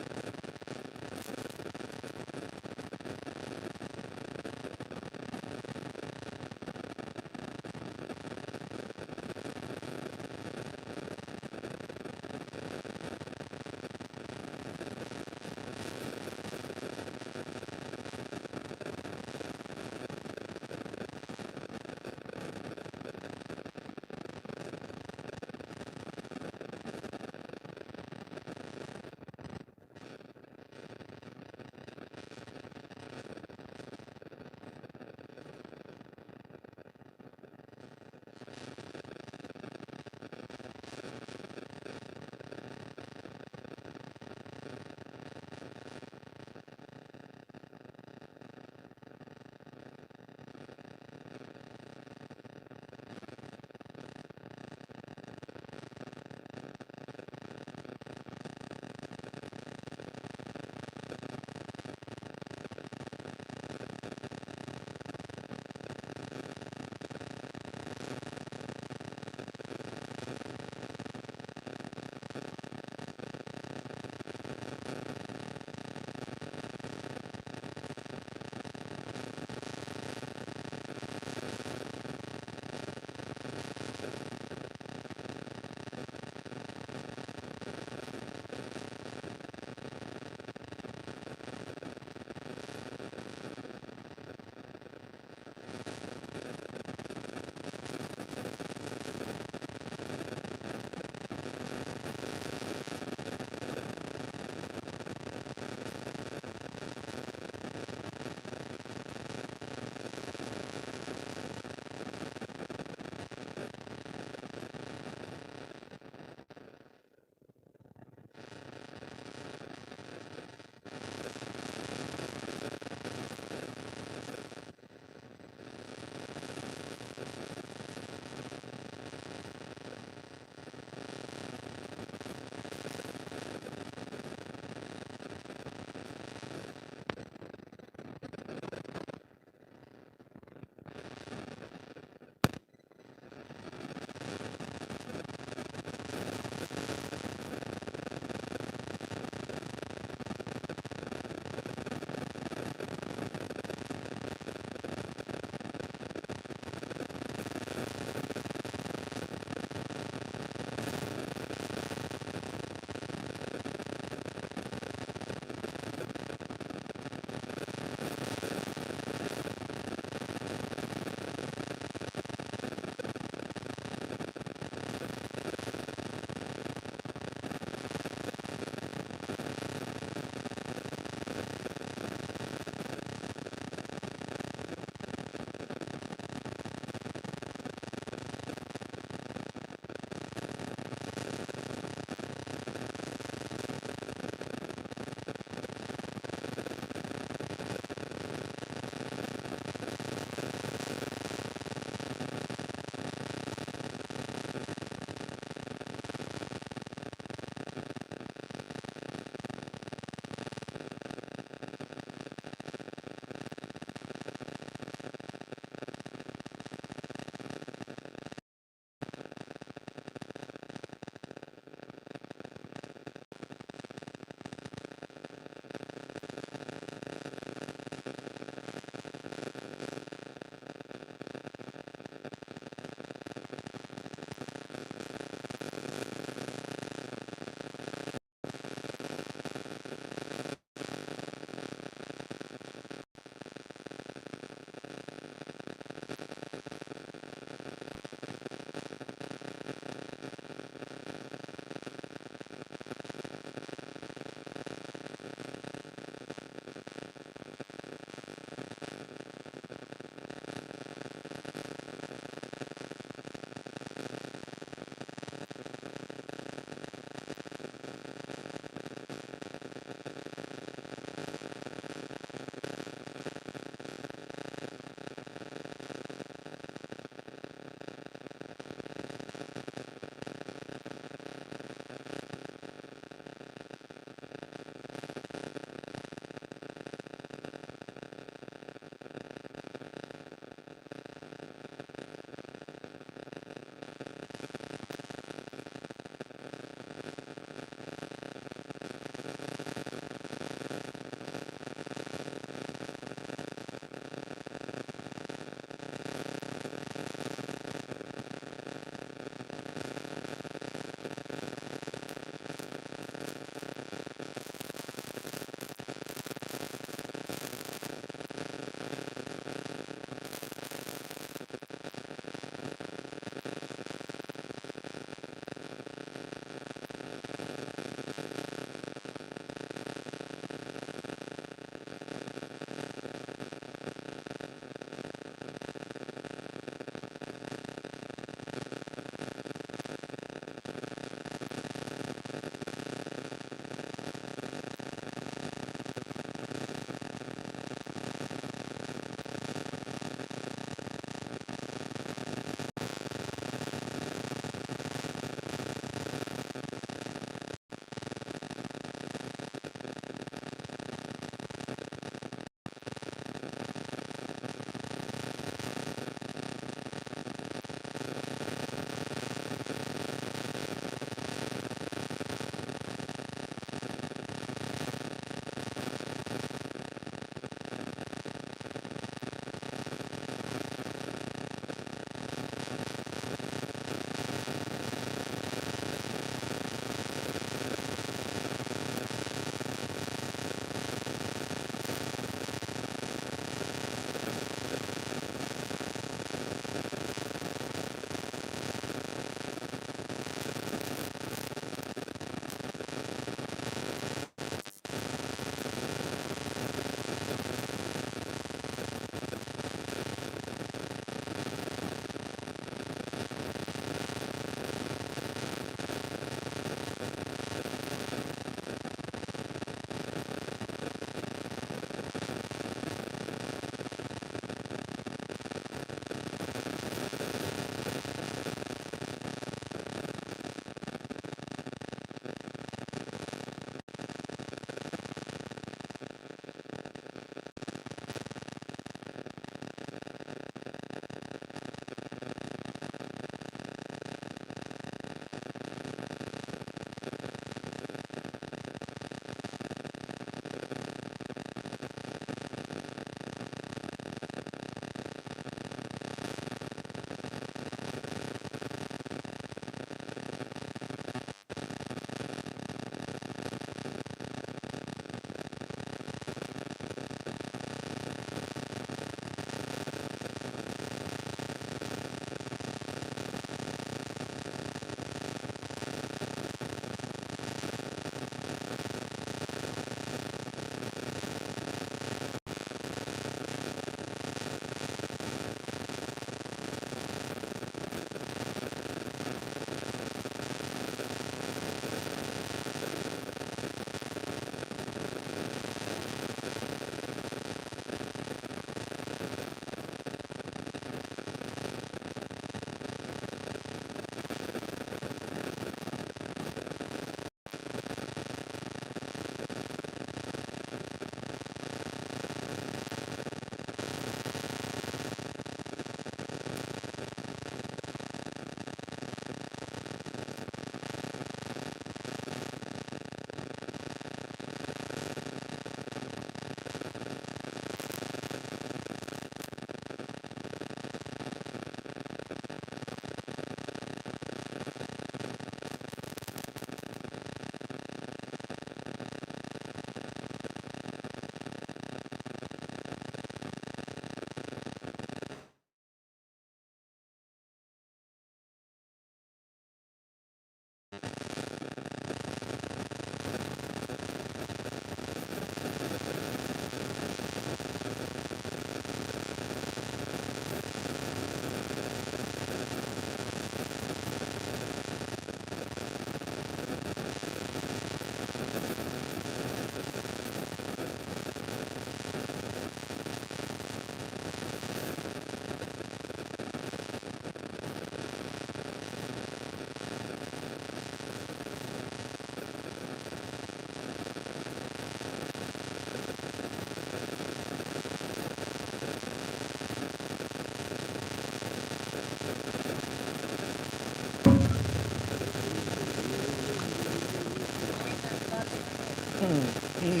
Hello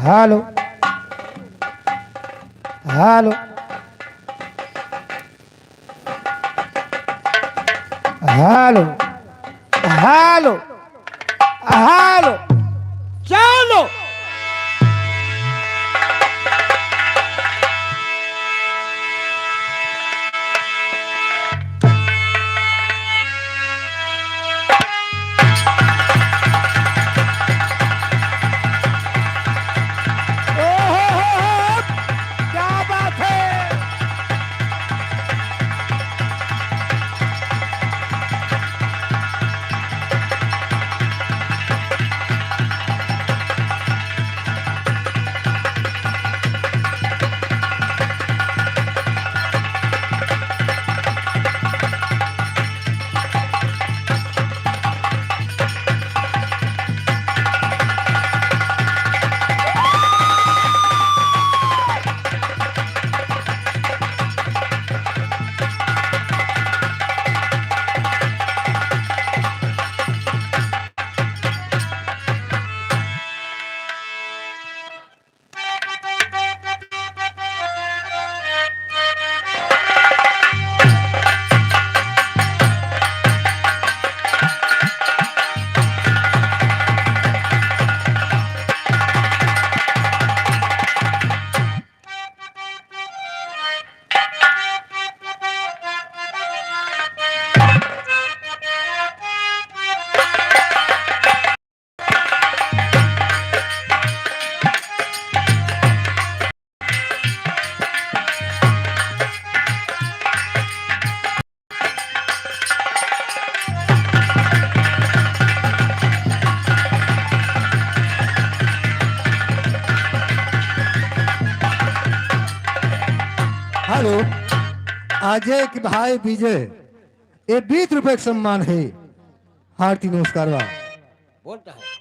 hello hello hello hello hello चलो। ओ हो हो हो, क्या बात है। हेलो, अजय के भाई विजय, ये 20 रुपए का सम्मान है। हार्दिक नमस्कार बा। बोलता है।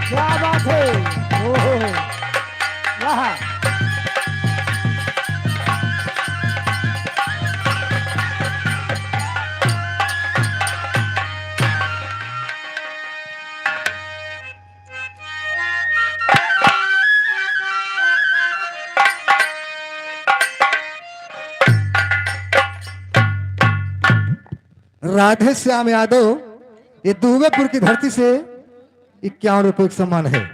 क्या बात है। ओ हो हो, वाह। राधे श्याम यादव, ये दुबेपुर की धरती से 51 रुपए का सम्मान है।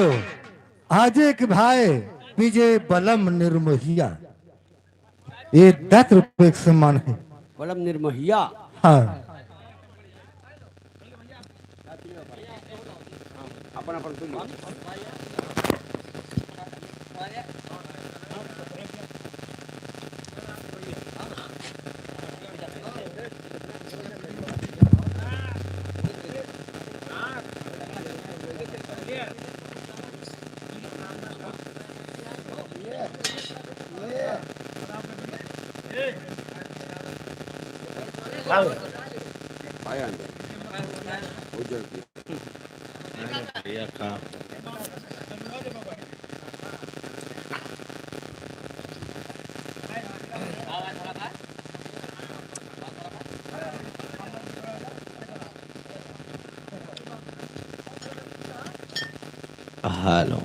हेलो, आजे के भाई विजय बलम निर्मोहिया, ये 10 रुपए का सम्मान है। बलम निर्मोहिया। हाँ। अपन अपन सुन लो। आया अंदर। उज्जवल की। हेलो।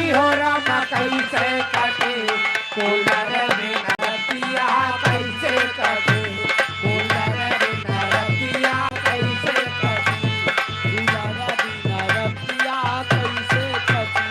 की हो रामा कैसे कटे कूलर बिना रतिया कैसे कटे कूलर बिना रतिया कैसे कटे कूलर बिना रतिया कैसे कटी।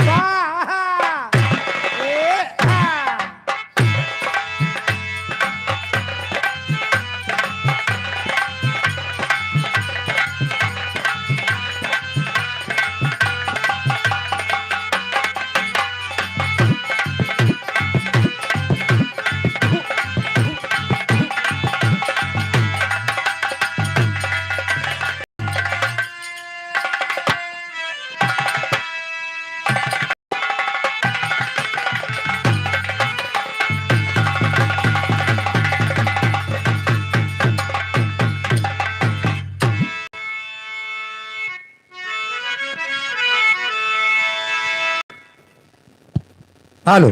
वाह ए आ हेलो।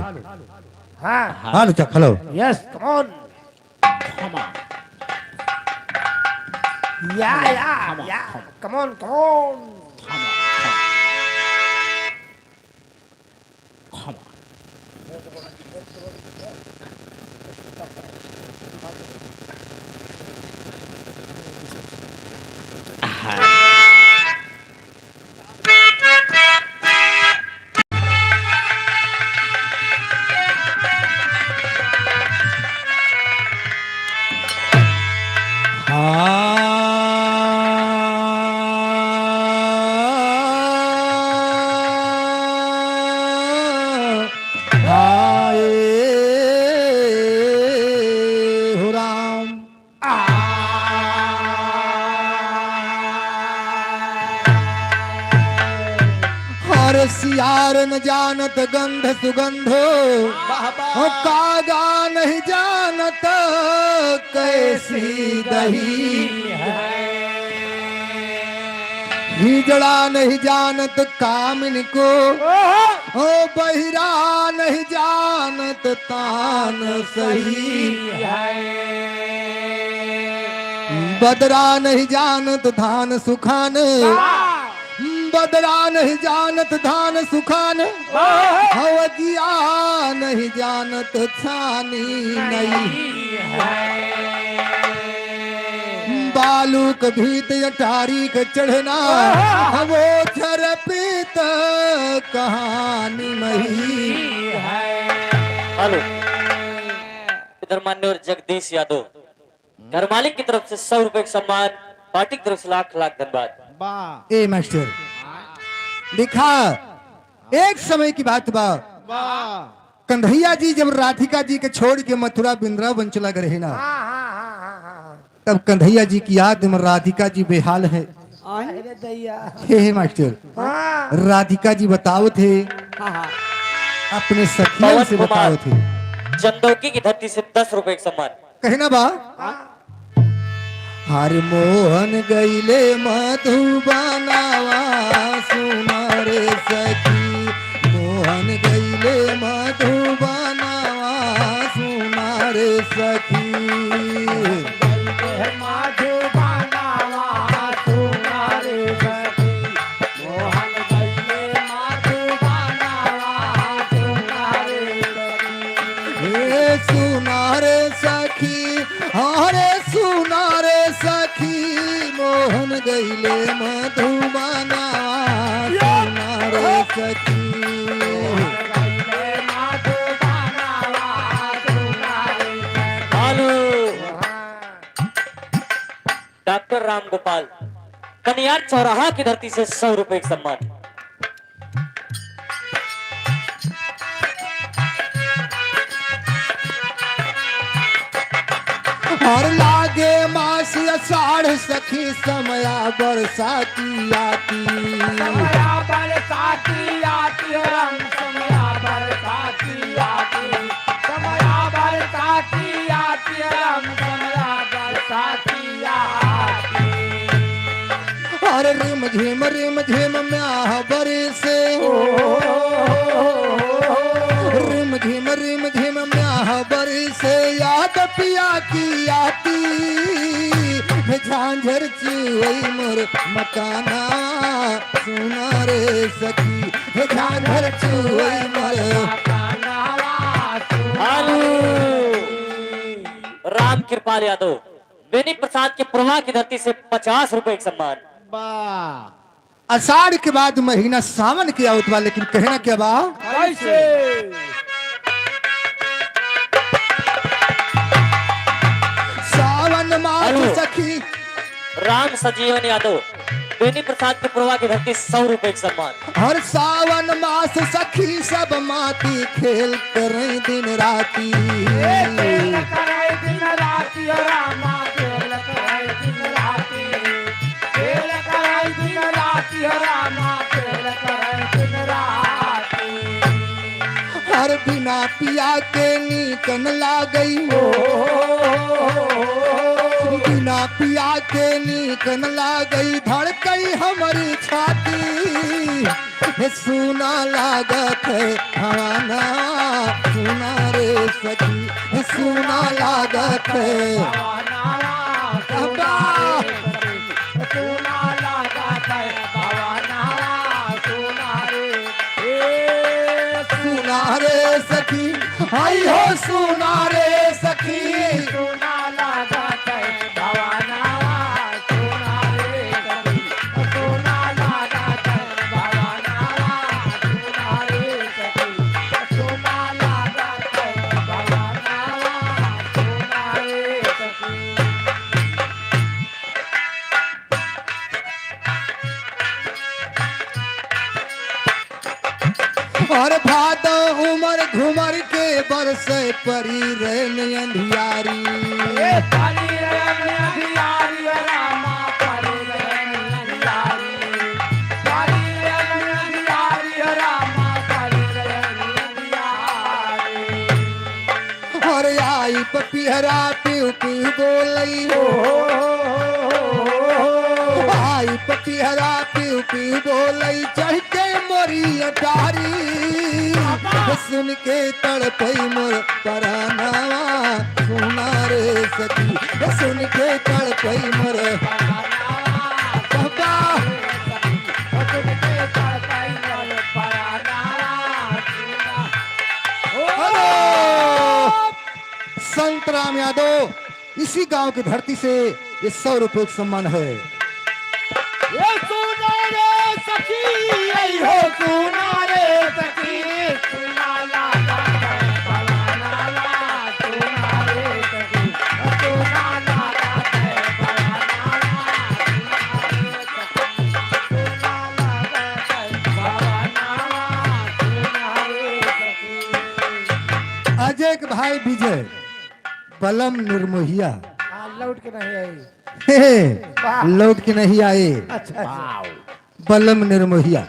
हाँ। हेलो चक hello. Yes, come on. Come on. Yeah yeah yeah, come on come on. Come on, come on. आए हो राम। हर सियार न जानत गंध सुगंध, हो कागा नहीं जानत कैसी दही, हिजड़ा नहीं जानत कामिन को, ओ बहिरा नहीं जानत तान सही, बदरा नहीं जानत धान सुखान, बदरा नहीं जानत धान सुखान, हवजिया नहीं जानत छानी नहीं, बालू के भीत अटारी के चढ़ना, वो छर पीत कहानी मही। हेलो। इधर मान्यवर जगदीश यादव घर मालिक की तरफ से 100 रुपए का सम्मान, पार्टी की तरफ से लाख लाख धन्यवाद। वाह। ए मास्टर, देखा एक समय की बात बा, वाह। कंधैया जी जब राधिका जी के छोड़ के मथुरा वृंदावन चला गए रहे ना, हाँ हाँ हाँ हाँ हाँ। तब कंधैया जी की याद में राधिका जी बेहाल है। अरे दैया। हे हे मास्टर, हाँ। राधिका जी बताओ थे हाँ हाँ। अपने सखियन पवन से कुमार। बताओ थे। चंदौकी की धरती से 10 रुपए का सम्मान। कहना बा, हर मोहन गईले मधुबनावा सुना रे सखी, मोहन गईले मधुबनावा सुना रे सखी। हे सुना रे सखी, हरे सुना रे सखी, मोहन गईले मधुबनावा सुना रे सखी। हेलो, डॉक्टर राम गोपाल कनियार चौराहा की धरती से 100 रुपए का सम्मान। और लागे मास अषाढ़ सखी, समया बरसाती आती। समया बरसाती आती रंग, समया बरसाती आती, समया बरसाती आती रंग, समया बरसाती आती। और रिम झिम रिम झिम म्याह बरसे, रिम झिम रिम झिम म्याह बरसे, याद पिया की आती। झांझर चुई मोर मकाना सुना रे सखी, झांझर चुई मोर। हेलो, राम कृपाल यादव बेनी प्रसाद के प्रवाह की धरती से 50 रुपए का सम्मान। आषाढ़ के बाद महीना सावन के आवत बा, लेकिन कहना क्या बा? कैसे? सावन मास हेलो। सखी। राम सजीवन यादव बेनी प्रसाद के प्रवाह की धरती 100 रुपए का सम्मान। हर सावन मास सखी, सब माती खेल करें दिन राती। खेल करे दिन राती रामा, खेल करे दिन राती, खेल करे दिन राती रामा, खेल करे दिन राती। हर बिना पिया के नीकन लागई, बिना पिया के नीकन लागई, धड़कई हमारी छाती। हे सुना लागत है हवाना सुना रे सखी, हे सुना लागत है। भवाना सुना लागत है, भवाना सुना रे ए। सुना रे सखी, आई हो सुना रे सखी। सुना लागत है भवाना सुना रे सखी, सुना लागत है भवाना सुना रे सखी, सुना लागत है भवाना सुना रे सखी। और भादो उमर घुमर के बरसे परी रैन अंधियारी। ए परी रैन अंधियारी रामा, परी रैन अंधियारी, परी रैन अंधियारी रामा, परी रैन अंधियारी। और आई पपिहरा पीऊ पीऊ बोलई, आई पपिहरा पीऊ पीऊ बोलई, चढ़ के मोरी अटारी। सुन के तड़पई मोर परानावा सुना रे सखी, सुन के तड़पई मोर बाबा। हेलो! संत राम यादव इसी गांव की धरती से ये 100 रुपये का सम्मान है। ये सुना रे सखी, आई हो सुना रे सखी, सुना लागा है फलाना ला, सुना रे सखी, सुना लागा है फलाना ला, सुना रे सखी, सुना लागा है फलाना ला, सुना रे सखी। अजय के भाई विजय बलम निर्मोहिया लौट के नहीं आई। हे, लौट के नहीं आए। अच्छा। बलम निर्मोहिया।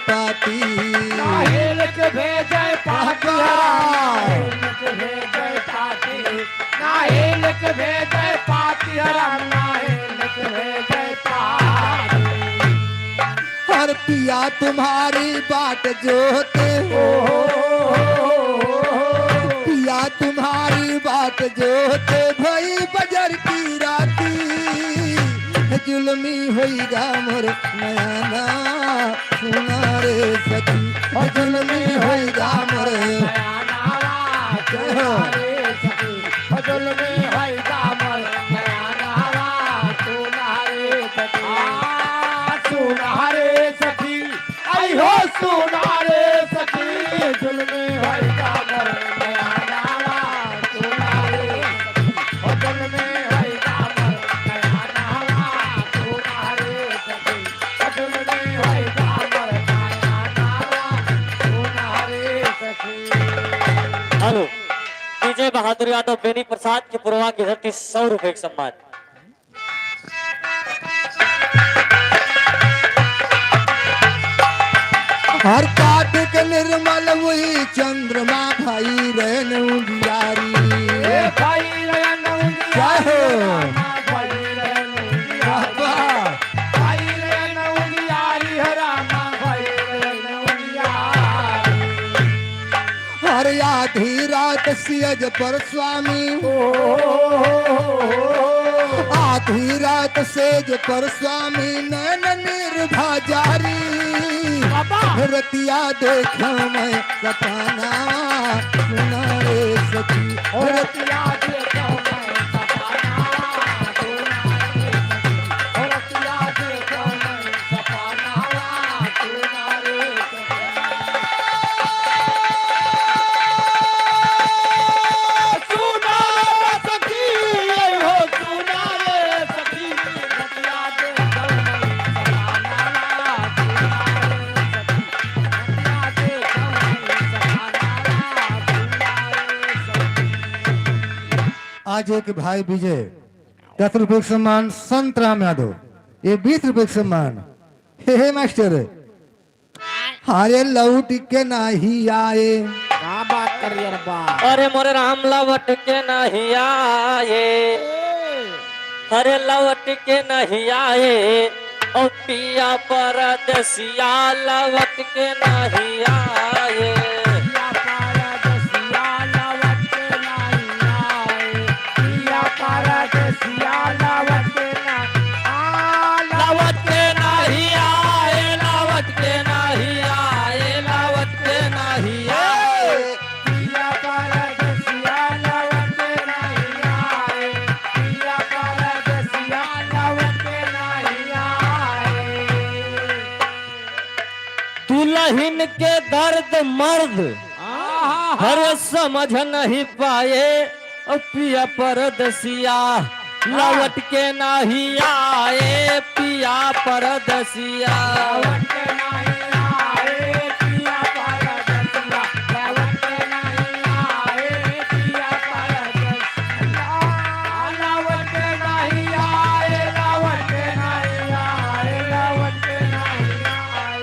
पाती। नाहिल के भेजे पाती, नाहिल के भेजे पाती, नाहिल के भेजे पाती, राम नाहिल के भेजे पाती। हर पिया तुम्हारी बाट जोते, पिया तुम्हारी बाट जोते भई बजर की राती। जुलमी होईगा मोर नयना सुना रे सखी, जुलमी होईगा मोर। जय हो। हेलो, विजय बहादुर यादव बेनी प्रसाद के पुरवा की धरती 100 रुपए का सम्मान। हर कार्तिक निर्मल वही चंद्रमा भाई रैन उजियारी। जय हो। वाह, वाह। हर आधी रात सियज पर स्वामी, आधी रात सेज पर स्वामी नैन निर्भाजारी। रतिया देख मैं सपना सुना रे सखी, रतिया। आज एक भाई विजय 10 रुपए का सम्मान, संत राम यादव ये 20 रुपए का सम्मान। हे हे मास्टर, हारे लौट के नहीं आए। का बात कर यार बा। अरे मोरे राम, लवट के नहीं आए, अरे लवट के नहीं आए ओ पिया परदेसिया, लवट के नहीं आए। पिया परदेसिया लवट के नहीं आए, पिया परदेसिया लवट के नहीं आ लवट के नहीं आए, लवट के नहीं आए, लवट के नहीं आए। पिया परदेसिया लवट के नहीं आए, पिया परदेसिया लवट के नहीं आए। दुल्हन के दर्द मर्द आहा। हर समझ नहीं पाए ओ पिया परदसिया, लवट के नहीं आए पिया परदसिया। लवट के नहीं आए पिया परदेसिया, लवट के नहीं आए पिया परदेसिया, लवट के नहीं आए, लवट के नहीं आए, लवट के नहीं आए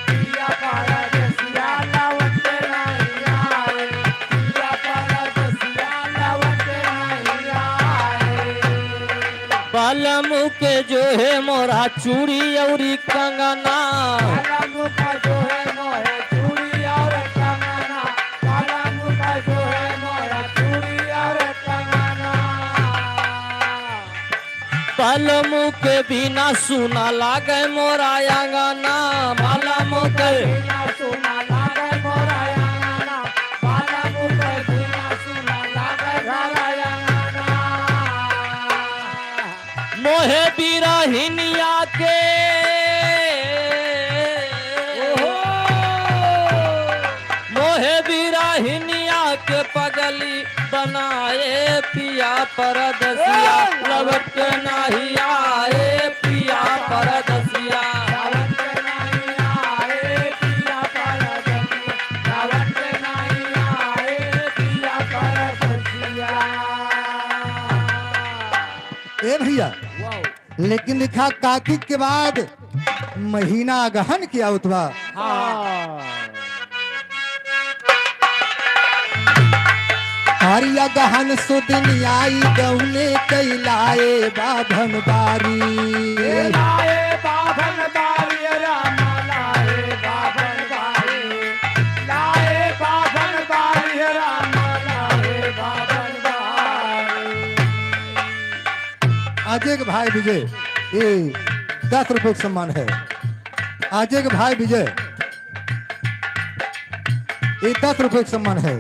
पिया परदेसिया, लवट के नहीं आए पिया परदेसिया, लवट के नहीं आए। बालम के जो है मोरा चूड़ी औरी कंगना, काला मुखा जो है मोरा चूड़ी और कंगना, काला मुखा जो है मोरा चूड़ी और कंगना। बालम के बिना सुना लागे मोरा अंगना, बालम के बिना सुना लागे मोरा अंगना, काला मुखा बिना सुना लागे घर अंगना। मोहे बिरहिनिया के, मोहे बिरहिनिया के पगली बनाए पिया परदसिया, लवट के नहीं आए पिया परदसिया। लवट के नहीं आए पिया परदेसिया, लवट के नहीं आए पिया परदेसिया। ए भैया, लेकिन लिखा कार्तिक के बाद महीना गहन किया उतवा। हरिया गहन सुदिन आई गौने कैलाए बाभन बारी। लाए बाभन बारी रामा, लाए बाभन बारी, लाए बाभन बारी रामा, लाए बाभन बारी। अजय के भाई विजय, ये 10 रुपए का सम्मान है। अजय के भाई विजय, ये 10 रुपए का सम्मान है।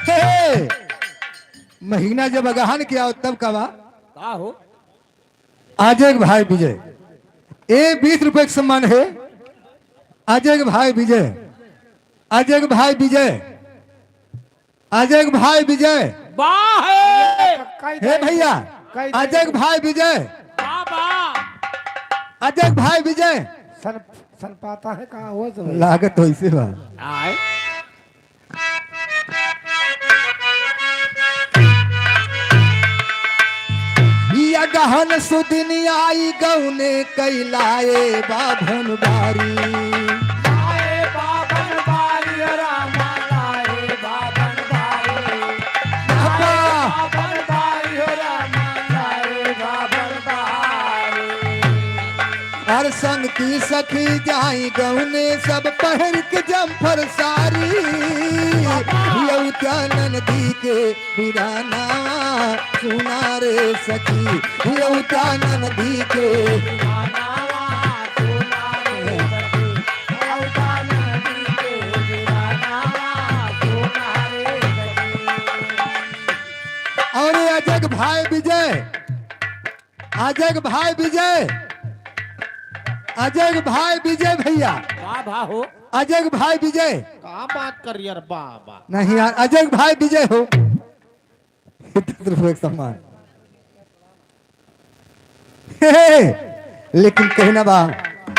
हे! महीना जब अगहन किया हो तब कवा का हो? अजय के भाई विजय, ये 20 रुपए का सम्मान है। अजय के भाई विजय, अजय के भाई विजय, अजय के भाई विजय। वाह है। हे भैया, अजय के भाई विजय। वाह वाह। अजय के भाई विजय। सन सन पाता है कहाँ हो सब? लागत वैसे बा। आए। या गहन सुदिन आई गौने कैलाए बाभन बारी। लाए बाभन बारी रामा, लाए बाभन बारी, बाबा। बाभन बारी रामा, लाए बाभन बारी। हर संग की सखी जाई गौने सब पहर के जमफर सारी। यौत्या नदी के बिराना सुना रे सखी, यौत्या नदी के। नावा सुना रे सखी, औता नदी के नावा सुना रे सखी। और अजग भाई विजय, अजग भाई विजय, अजग भाई विजय भैया। वाह वाह हो। अजग भाई विजय। का बात कर यार बाबा? नहीं यार, अजय भाई विजय हो, 10 रुपए का सम्मान। हे, लेकिन कहना बा,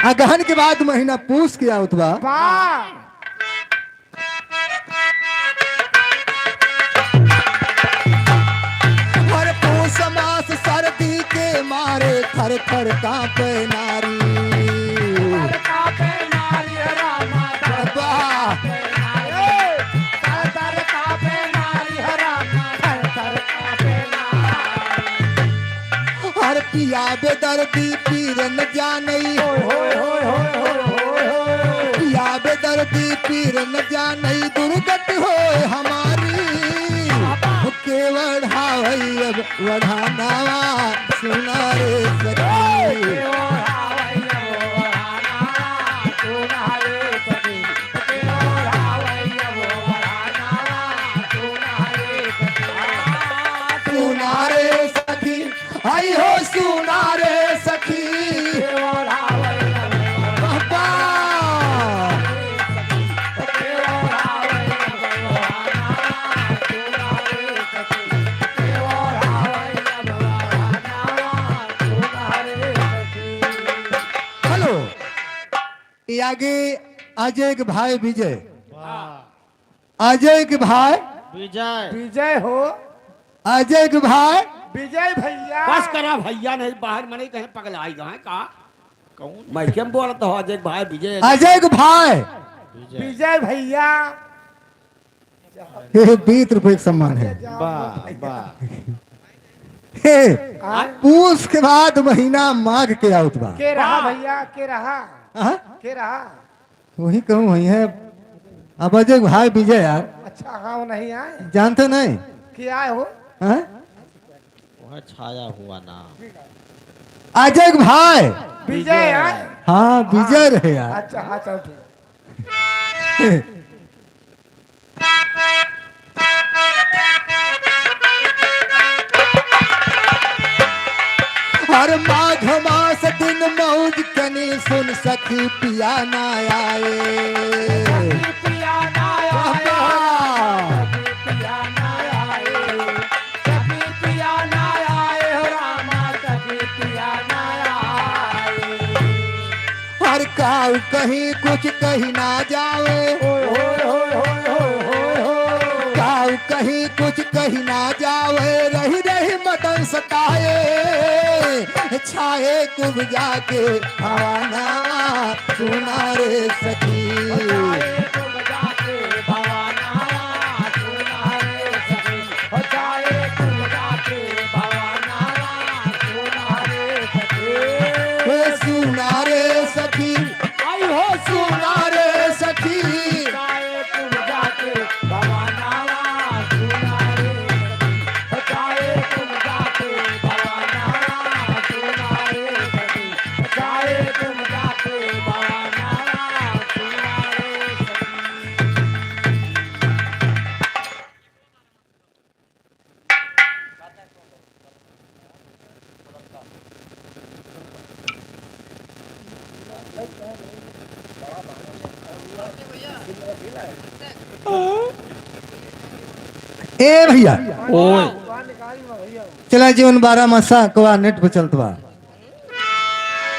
अगहन के बाद महीना पूछ किया उतवा। वाह। और पूस मास सर्दी के मारे थर थर कांपे नारी। थर कांपे नारी रामा, थर वाह। थर थर कांपे नारी रामा, थर थर कांपे नारी। हर पिया बेदर्दी पीर न जानई। होय होय होय होय होय होय। पिया बेदर्दी पीर न जानई, दुर्गत होए हमारी। के बढ़ावई अब बढ़ाना सुना रे सखी। सुना रे सखी, सुना रे सखी, आई हो सुना रे सखी। बाबा। हेलो, ये आगे अजय के भाई विजय, अजय के भाई विजय। विजय हो। अजय के भाई। विजय भैया। बस करा भैया, नहीं बाहर मने कहीं पगलाई गए का? कौन? मैं क्यों बोलता हो अजय भाई विजय? अजय के भाई। विजय भैया। ये 20 रुपए का सम्मान है। वाह वाह। हे, पूस के बाद महीना माघ के आउत बा। के रहा भैया, के रहा? हाँ? के रहा? वही कहूँ, वही है अब अजय के भाई विजय यार। अच्छा हाँ, वो नहीं आए। जानते नहीं? के आए हो? हाँ? वह छाया हुआ ना। अजय के भाई। विजय आए। हाँ, विजय रहे यार। अच्छा हाँ, चलो ठीक। हर माघ मास दिन मौज कनी। सुन सखी पिया ना आए। पिया ना आए, पिया ना आए, सखी पिया ना आए हो रामा, सखी पिया ना आए। हर काऊ कहीं कुछ कहीं ना जावे, होय होय होय होय होय होय। काऊ कहीं कुछ कहीं ना जावे, रही रही मदन सताए, छाए कुब जाके भवाना सुना रे सखी। चाहे तुम जाके भवाना सुना रे सखी, हो चाहे तुम जाके भवाना सुना रे सखी। हे सुना रे सखी, आई हो सुना रे सखी। चाहे तुम जाके भवाना सुना रे सखी, हो चाहे तुम जाके भवाना सुना रे सखी, हो चाहे तुम जाके भवाना सुना रे सखी। ए भैया चला जीवन 12 मासा कवा नेट पे चलत बा,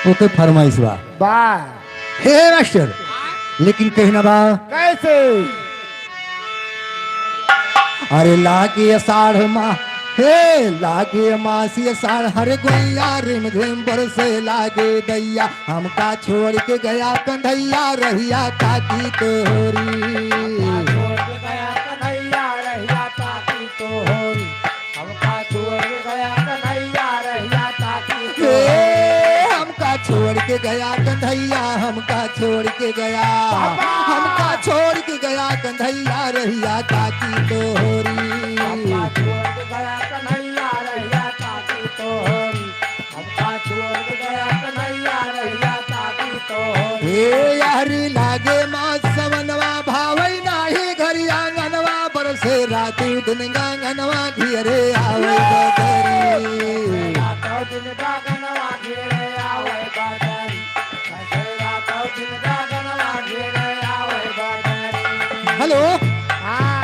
ओके फरमाइश बा। बा हे मास्टर, लेकिन कहना बा कैसे? अरे लागे अषाढ़ मा, हे लागे मासी अषाढ़, हर गोइया रिम झिम बरसे लागे दैया, हमका छोड़ के गया कंधैया रहिया काकी तोरी। छोड़ के गया कन्हैया रहिया ताकी तोहरी, हमका छोड़ के गया कन्हैया रहिया ताकी हे तोहरी। हमका छोड़ के गया कंधैया, हमका छोड़ के गया, हमका छोड़ के गया कंधैया रहिया काकी तोरी। हमका छोड़ के गया कन्हैया रहिया ताकी तोहरी, हमका छोड़ के गया कन्हैया रहिया ताकी तोहरी। हे यारी लागे माँ सवनवा भावै नाही घरी आंगनवा, बरसे रातू दिन गांगनवा घिरे आवे बदरी। रातों दिन गागनवा घेरे आवे बादरी, ऐसे रातों दिन गागनवा घेरे आवे बादरी। हेलो हाँ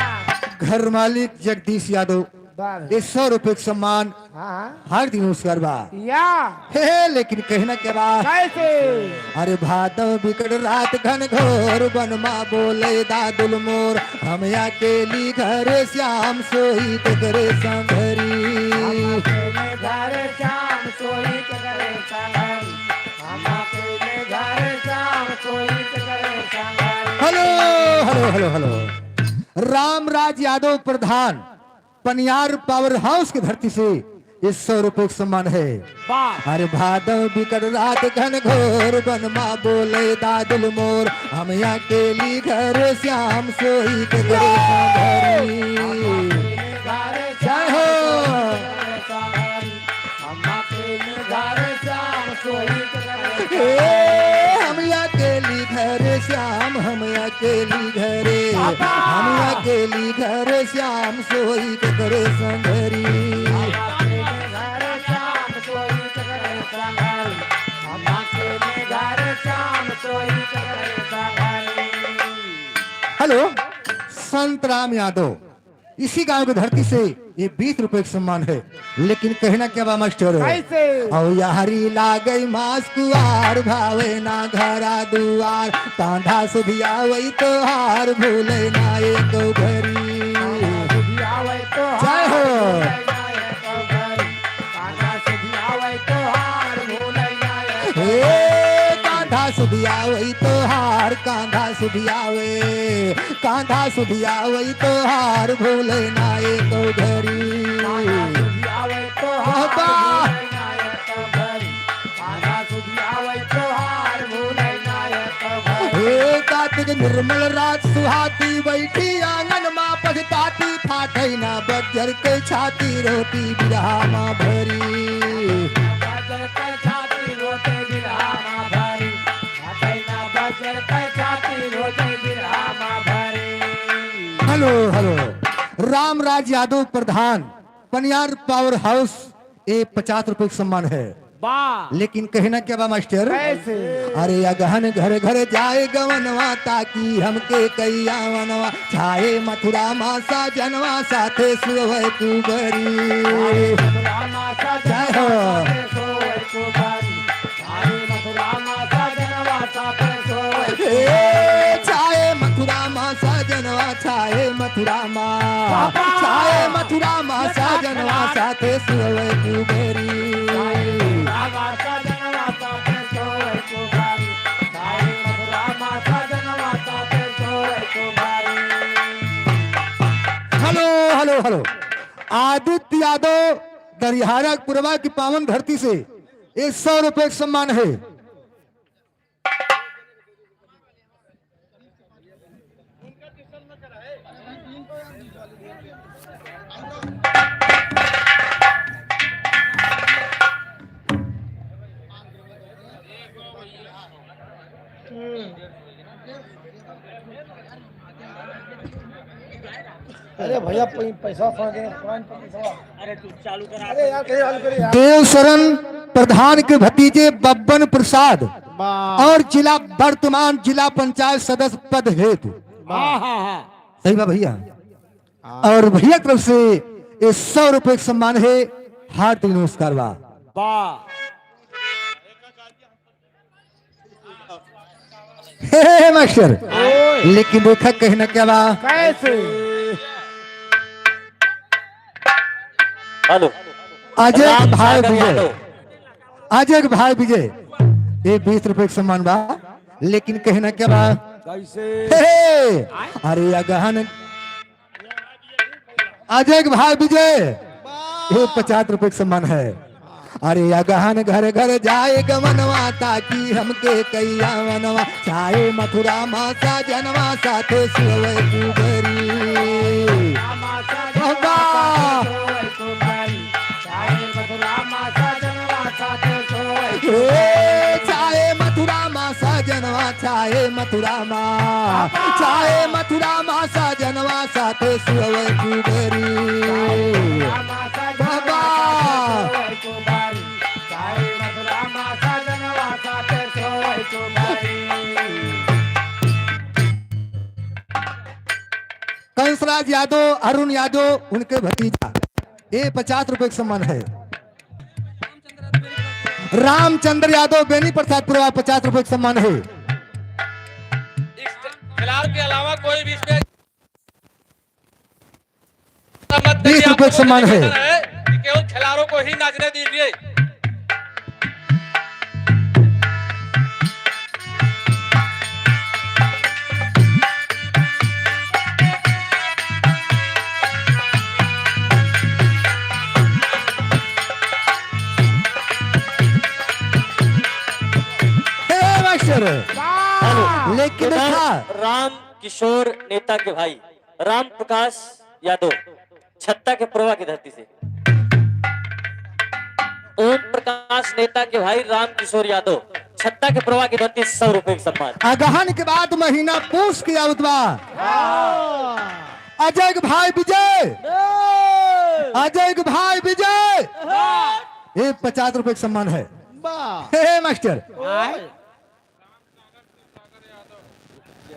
घर मालिक जगदीश यादव बार ये 100 रुपए के सम्मान हाँ हार्दिक नमस्कार बा। या हे हे, लेकिन कहना के बा कैसे? अरे भादव बिकट रात घन घोर बनमा बोले दादुल मोर, हम अकेली घर श्याम सोई करे संघरी। हम अकेले घर श्याम सोई करे संघरी, हम अकेले घर श्याम सोई करे Sanghari. Hello hello hello hello Ramraj Yadav Pradhan Paniyar power house की धरती से ये 100 रुपए का सम्मान है। वाह अरे भादव बिकट रात घन घोर बनमा बोले दादुल मोर, हम अकेली घर श्याम सोई करे संघरी। घर जय हो। संघरी, हम अकेले घर श्याम सोई करे। हे, हम अकेली घर श्याम, हम अकेली घरे, हम अकेली घर श्याम सोई करे संघरी। हम अकेले घर श्याम सोई करे संघरी, हम अकेले घर श्याम सोई करे संघरी। हेलो संत राम यादव इसी गांव की धरती से ये 20 रुपए का सम्मान है, लेकिन कहना क्या बा मास्टर? कैसे? औ यारी लागई मास कुआर भावे ना घरा दुआर, कांधा सुधिया वही तोहार भूले ना एक घरी। जय हो। हे कांधा सुधिया वही तोहार, कांधा सुधियावे, कांधा सुधिया वही तोहार भूले ना एक घरी। हे कार्तिक निर्मल रात सुहाती, बैठी आंगन मा पछताती, फाटै ना बजर के छाती, रोटी बिरहा मा भरी। Hello hello Ramraj Yadav Pradhan Paniyar power house ये 50 रुपए का सम्मान है। वाह। लेकिन कहना क्या बा मास्टर? कैसे? अरे अगहन घर घर जाए गवनवा ताकि हमके कैया वनवा छाए मथुरा मासा जनवा साथे सुवै कुबरी। जय हो। हे, छाए मथुरा मासा जनवा छाए मथुरा मा छाए मथुरा मासा जनवा साथे सुवै कुबरी। Hello hello hello. Aditya Yadav Darihara पुरवा की पावन धरती से 100 रुपए का सम्मान है। अरे भैया पैसा अरे तू चालू करा। अरे यार कहीं चालू करे यार। देव शरण प्रधान के भतीजे बब्बन प्रसाद और जिला वर्तमान जिला पंचायत सदस्य पद हेतु। हाँ हाँ हाँ। सही बा भैया? और भैया की तरफ से ये 100 रुपए का सम्मान है। हार्दिक नमस्कार बा। वाह। हे, हे, मास्टर, लेकिन देखा कहना क्या बा? कैसे? हेलो। अजय राम भाई सागर विजय। यादव। अजय भाई विजय ये 20 रुपए का सम्मान बा, लेकिन कहना क्या बा? कैसे? हे, अरे अगहन अजय भाई विजय ये 50 रुपए का सम्मान है। अरे अगहन घर घर जाए गमनवा ताकि हमके कैया वनवा चाहे मथुरा मासा जनवा साथे सुवै कुबरी। बाबा। हे, चाहे मथुरा मासा जनवा चाहे मथुरा मा चाहे मथुरा मासा जनवा साथे सुवै कुबरी। बाबा। कंसराज यादव अरुण यादव उनके भतीजा ये 50 रुपए का सम्मान है। रामचंद्र यादव बेनी प्रसाद पुरवा 50 रुपए का सम्मान है। खिलाड़ के अलावा कोई भी इसमें मत 20 दीजिए, रुपए आप लोगों सम्मान से है। निवेदन है कि केवल खिलाड़ों को ही नाचने दीजिए। हे मास्टर, लेकिन उधर देखा राम किशोर नेता के भाई राम प्रकाश यादव छत्ता के पुरवा की धरती से, ओम प्रकाश नेता के भाई राम किशोर यादव छत्ता के पुरवा की धरती 100 रुपए का सम्मान। अगहन के बाद महीना पूछ के आवत बा। अजय के भाई विजय, अजय के भाई विजय ये 50 रुपए का सम्मान है। हे मास्टर,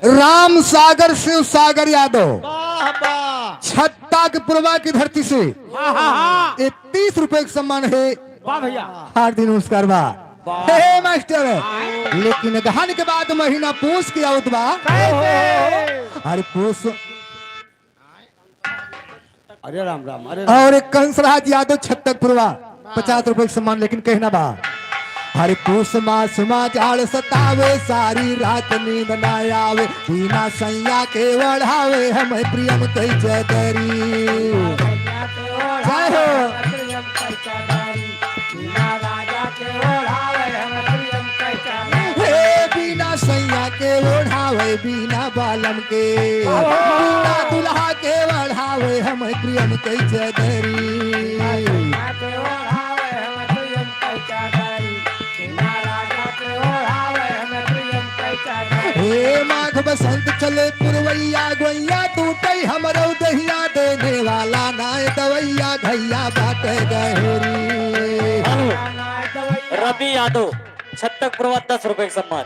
राम सागर शिव सागर यादव छत्ता के पुरवा की धरती से हाँ हाँ हाँ। ये 30 रुपए का सम्मान है। वाह भैया। हार्दिक नमस्कार बा। हे मास्टर, लेकिन गहन के बाद महीना पूछ के आवत बा। अरे पूछ अरे राम राम अरे। और एक कंसराज यादव छत्तकपुरवा 50 रुपए के सम्मान, लेकिन कहना बा हरे पूस मास मा जाड़ सतावे सारी रात नींद ना आवे बिना सैया के ओढ़ावे हम प्रियम कई चदरी। जय हो। हे बिना सैया के ओढ़ावे बिना बालम के बिना दुल्हा के ओढ़ावे हम प्रियम कई चदरी। हे माघ बसंत चले पुरवैया गोइया टूटे हमरो दहिया देने वाला नाय दवैया घैया बाटे गहेरी। रवि यादव छत्तकपुरवा 10 रुपए का सम्मान।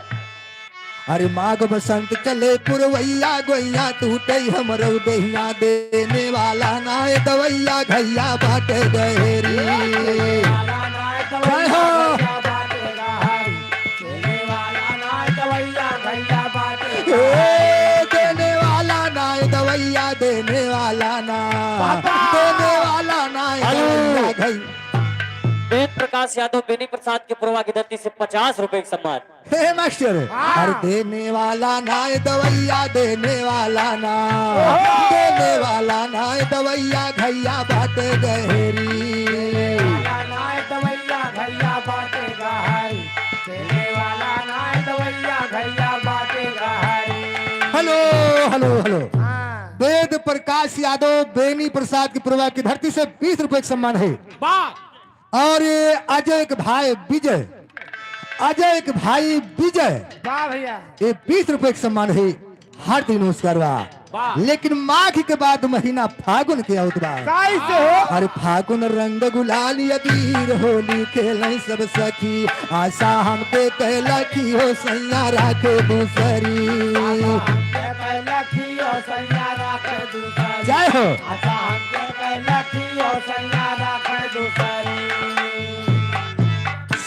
अरे माघ बसंत चले पुरवैया गोइया टूटे हमर दहिया देने वाला नाय दवैया घैया बाटे गहरी। जय हो। ए, देने वाला नाय दवैया, देने वाला ना, देने वाला नाय दवैया घैया। वेद प्रकाश यादव बेनी प्रसाद के पुरवा की धरती से 50 रुपए का सम्मान। हे मास्टर, अरे देने वाला नाय दवैया, देने वाला ना, देने वाला नाय दवैया घैया बाटे गहरी। Hello hello hello. Ved Prakash Yadav Beni Prasad की पूर्वा की धरती से 20 रुपए का सम्मान है। और ये अजय के भाई विजय, अजय के भाई विजय, वाह भैया। ये 20 रुपए का सम्मान है। हार्दिक नमस्कार बा। लेकिन माघ के बाद महीना फागुन के आवत बा। कैसे हो? अरे फागुन रंग गुलाल अबीर होली खेल सब सखी, आशा हमके कहलखी हो सैया राखे दूसरी। जय हो।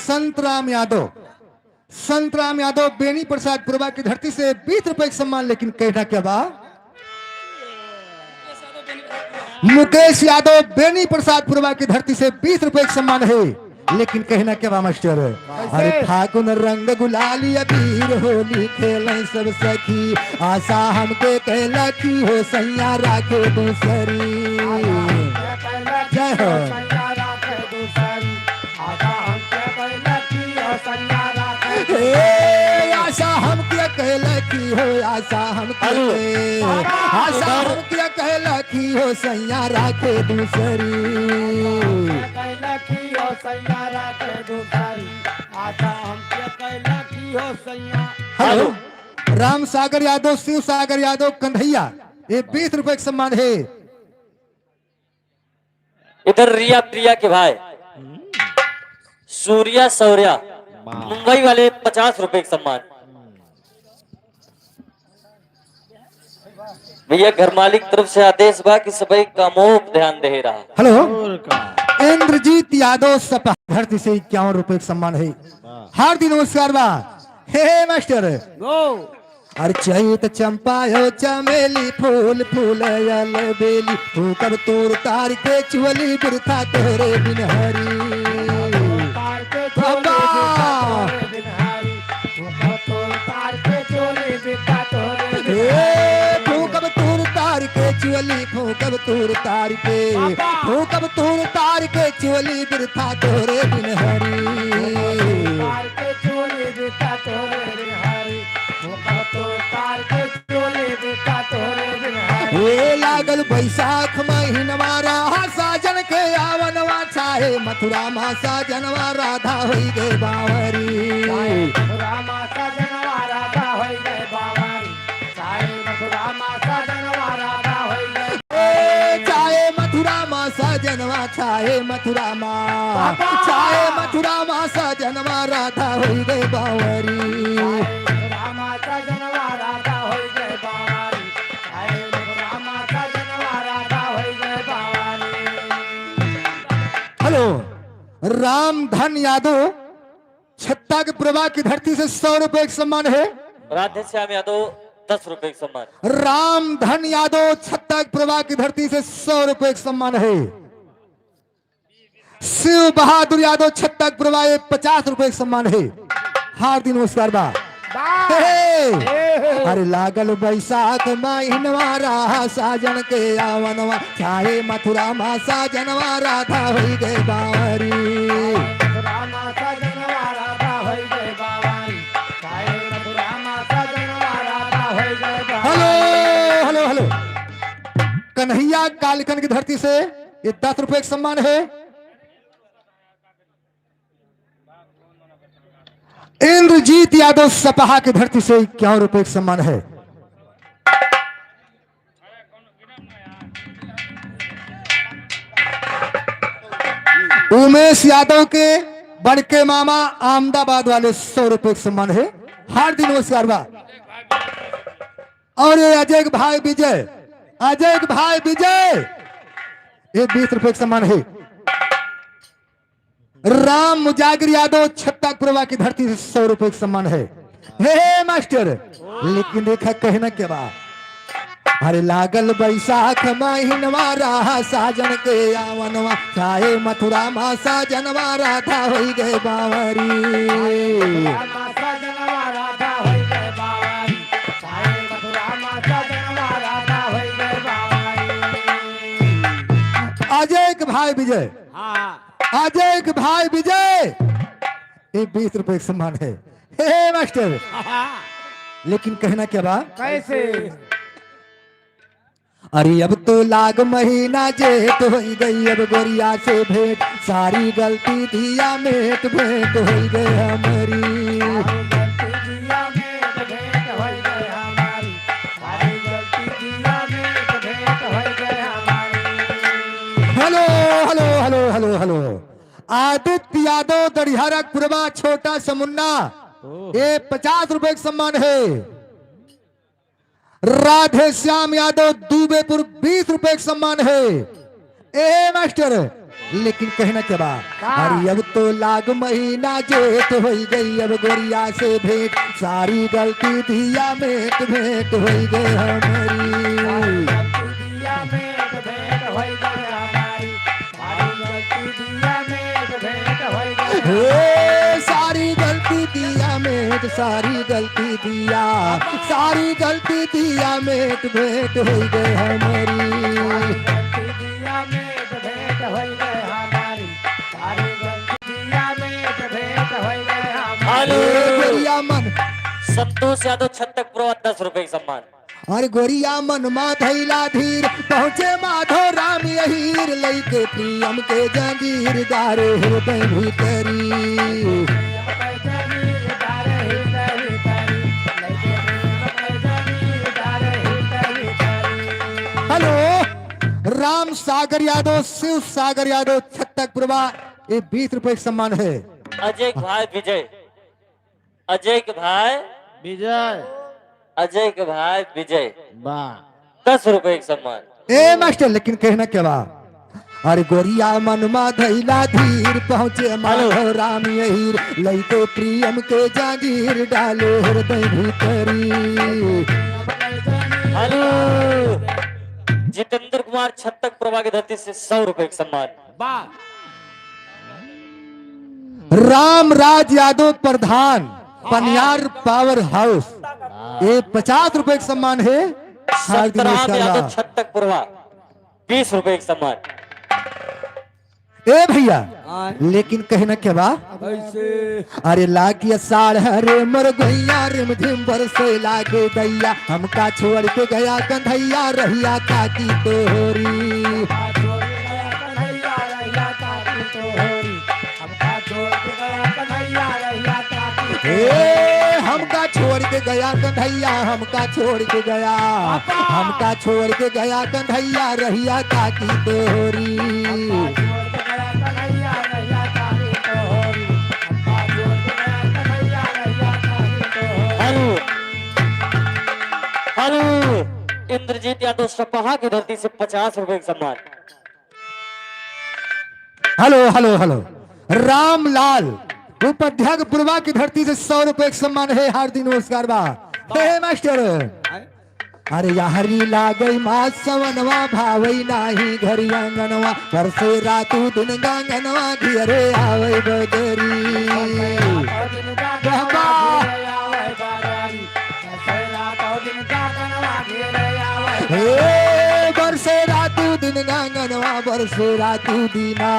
संतराम यादव, संतराम यादव बेनी प्रसाद पुरवा की धरती से 20 रुपए का सम्मान। लेकिन कहना क्या बा? मुकेश यादव बेनी प्रसाद पुरवा की धरती से 20 रुपए का सम्मान है। लेकिन कहना क्या बा मास्टर? अरे फागुन रंग गुलाली अबीर होली खेल सब सखी, आशा हमके कहलखी हो सैया राखे दूसरी। जय हो। हे, आशा हमके कहलखी हो, आशा हमके, आशा हमके कहलखी हो सैया राखे दूसरी। हेलो। राम सागर यादव, शिव सागर यादव कंधैया, ये 20 रुपए का सम्मान है। इधर रिया प्रिया के भाई सूर्या सौर्या मुंबई वाले 50 रुपए का सम्मान। भैया घर मालिक तरफ से आदेश बा कि सभी कामों पर ध्यान दे रहा। हेलो। और का इंद्रजीत यादव सपा धरती से 51 रुपए का सम्मान है। हार्दिक नमस्कार बा। हे हे मास्टर, अरे चैत चंपा हो चमेली फूल फूल यल बेली, तू कब तोर तार के चुअली बिरथा तोरे बिन हरी। बाबा। हे, फूकब तूर तार के चुअली, फूकब तूर तार के, फूकब तूर तार के चुअली बिरथा तोरे बिन हरी। हे लागल बैसाख महीनवा रहा साजन के आवनवा, चाहे मथुरा मा साजनवा राधा होई गे बावरी। ए, चाहे मथुरा मा साजनवा, चाहे मथुरा मा, चाहे मथुरा मा साजनवा राधा होई गे बावरी। हेलो। रामधन यादव छत्ता के प्रभा की धरती से 100 रुपए का सम्मान है। राधे श्याम यादव 10 रुपए का सम्मान। रामधन यादव छत्ता के प्रभा की धरती से 100 रुपए का सम्मान है। शिव बहादुर यादव छत्ता के प्रभा 50 रुपए का सम्मान है। हार्दिक नमस्कार बा। हे, अरे लागल बैसाख महीनवा राहा साजन के आवनवा, चाहे मथुरा मा साजनवा राधा होई गए बावरी। Hello hello hello. Kanhaiya कालकन की धरती से ये 10 रुपए का सम्मान है। इंद्रजीत यादव सपहा की धरती से 51 रुपए का सम्मान है। उमेश यादव के बड़के मामा अहमदाबाद वाले 100 रुपए का सम्मान है, हार्दिक नमस्कार बा। और ये अजय के भाई विजय, अजय के भाई विजय, ये 20 रुपए का सम्मान है। राम मुजागिर यादव छत्तापुरवा की धरती से 100 रुपए का सम्मान है। हे मास्टर, लेकिन देखा कहना के बाद, अरे लागल बैसाख महीनवा राहा साजन के आवनवा, चाहे मथुरा मा साजनवा राधा होई गए बावरी। साजनवा राधा होई गए बावरी, चाहे मथुरा मा साजनवा राधा होई गए बावरी। अजय के भाई विजय। हाँ। अजय के भाई विजय, ये 20 रुपए का सम्मान है। हे मास्टर, लेकिन कहना क्या बा? कैसे? अरे अब तो लाग महीना जेठ हो गई, अब गोरिया से भेंट, सारी गलती दिया मेट भेंट हो गई हमारी। गलती दिया में भेंट होई गए हमारी, सारी गलती दिया में भेंट होई गए हमारी। Hello hello hello hello hello, Aditya Yadav दरिहरा पुरवा छोटा समुन्ना, ये 50 रुपए का सम्मान है। राधे श्याम यादव दुबेपुर 20 रुपए का सम्मान है। ए मास्टर, लेकिन कहना क्या बा? अरे अब तो लाग महीना जेठ हो गई, अब गोरिया से भेंट, सारी गलती दिया मेट भेंट हो गई हमारी। गलती दिया में भेंट होई गए हमारी, सारी गलती दिया में भेंट होई गए। हे सारी गलती दिया मेट, सारी गलती दिया, सारी गलती दिया मेट भेंट हो गई हमारी। गलती दिया में भेंट होई गए हमारी, सारी गलती दिया में भेंट होई गए हमारी। हेलो। हे गोरिया मन संतोष यादव छत्तकपुरवा 10 रुपए का सम्मान। अरे गोरिया मन मा धैला धीर, पहुँचे माधो राम यहीर, लैके प्रियम के जंजीर गारे हृदय भीतरी। हेलो, राम सागर यादव, शिव सागर यादव छत्तकपुरवा, ये 20 रुपए का सम्मान है। अजय के भाई विजय, अजय के भाई विजय। अजय के भाई विजय। वाह। 10 रुपए का सम्मान। ए मास्टर, लेकिन कहना क्या बा? अरे गोरिया मनमा धैला धीर, पहुँचे माधव राम यहीर, लैके प्रियम के जागीर डाले हृदय भीतरी। हेलो, जितेंद्र कुमार छत्तकपुरवा की धरती से 100 रुपए का सम्मान। वाह। राम राज यादव प्रधान पनियार पावर हाउस, ये 50 रुपए का सम्मान है, हार्दिक संतराम नमस्कार यादव बा। छत्तकपुरवा 20 रुपए का सम्मान। ए भैया, लेकिन कहना क्या बा? ऐसे। अरे लागिया साढ़ रे मर गैया, रिम झिम बरसे लागे दैया, हमका छोड़ के गया कंधैया, रहिया काकी तोहरी। छोड़ के गया कन्हैया रहिया ताकी तोहरी, हमका छोड़ के गया कन्हैया रहिया ताकी। हे हमका छोड़ के गया कंधैया, हमका छोड़ के गया, हमका छोड़ के गया कंधैया, रहिया काकी तोहरी। छोड़ के गया कन्हैया रहिया ताकी तोहरी, हमका छोड़ के गया कन्हैया रहिया ताकी तोहरी। हेलो हेलो, इंद्रजीत यादव सपहा की धरती से 50 रुपए का सम्मान। Hello hello hello, Ramlal Upadhyay Purwa की धरती से 100 रुपए का सम्मान है, हार्दिक नमस्कार बा। हे मास्टर, अरे यारी लागई मा सवनवा, भावई नाही घरी अंगनवा, बरसे रातू दिन गांगनवा, घिरे आवई बदरी। दिन गांगनवा घिरे आवै बदरी, रातों दिन गांगनवा घिरे आवै। हे बरसे रातू दिन गांगनवा, बरसे रातू दीना,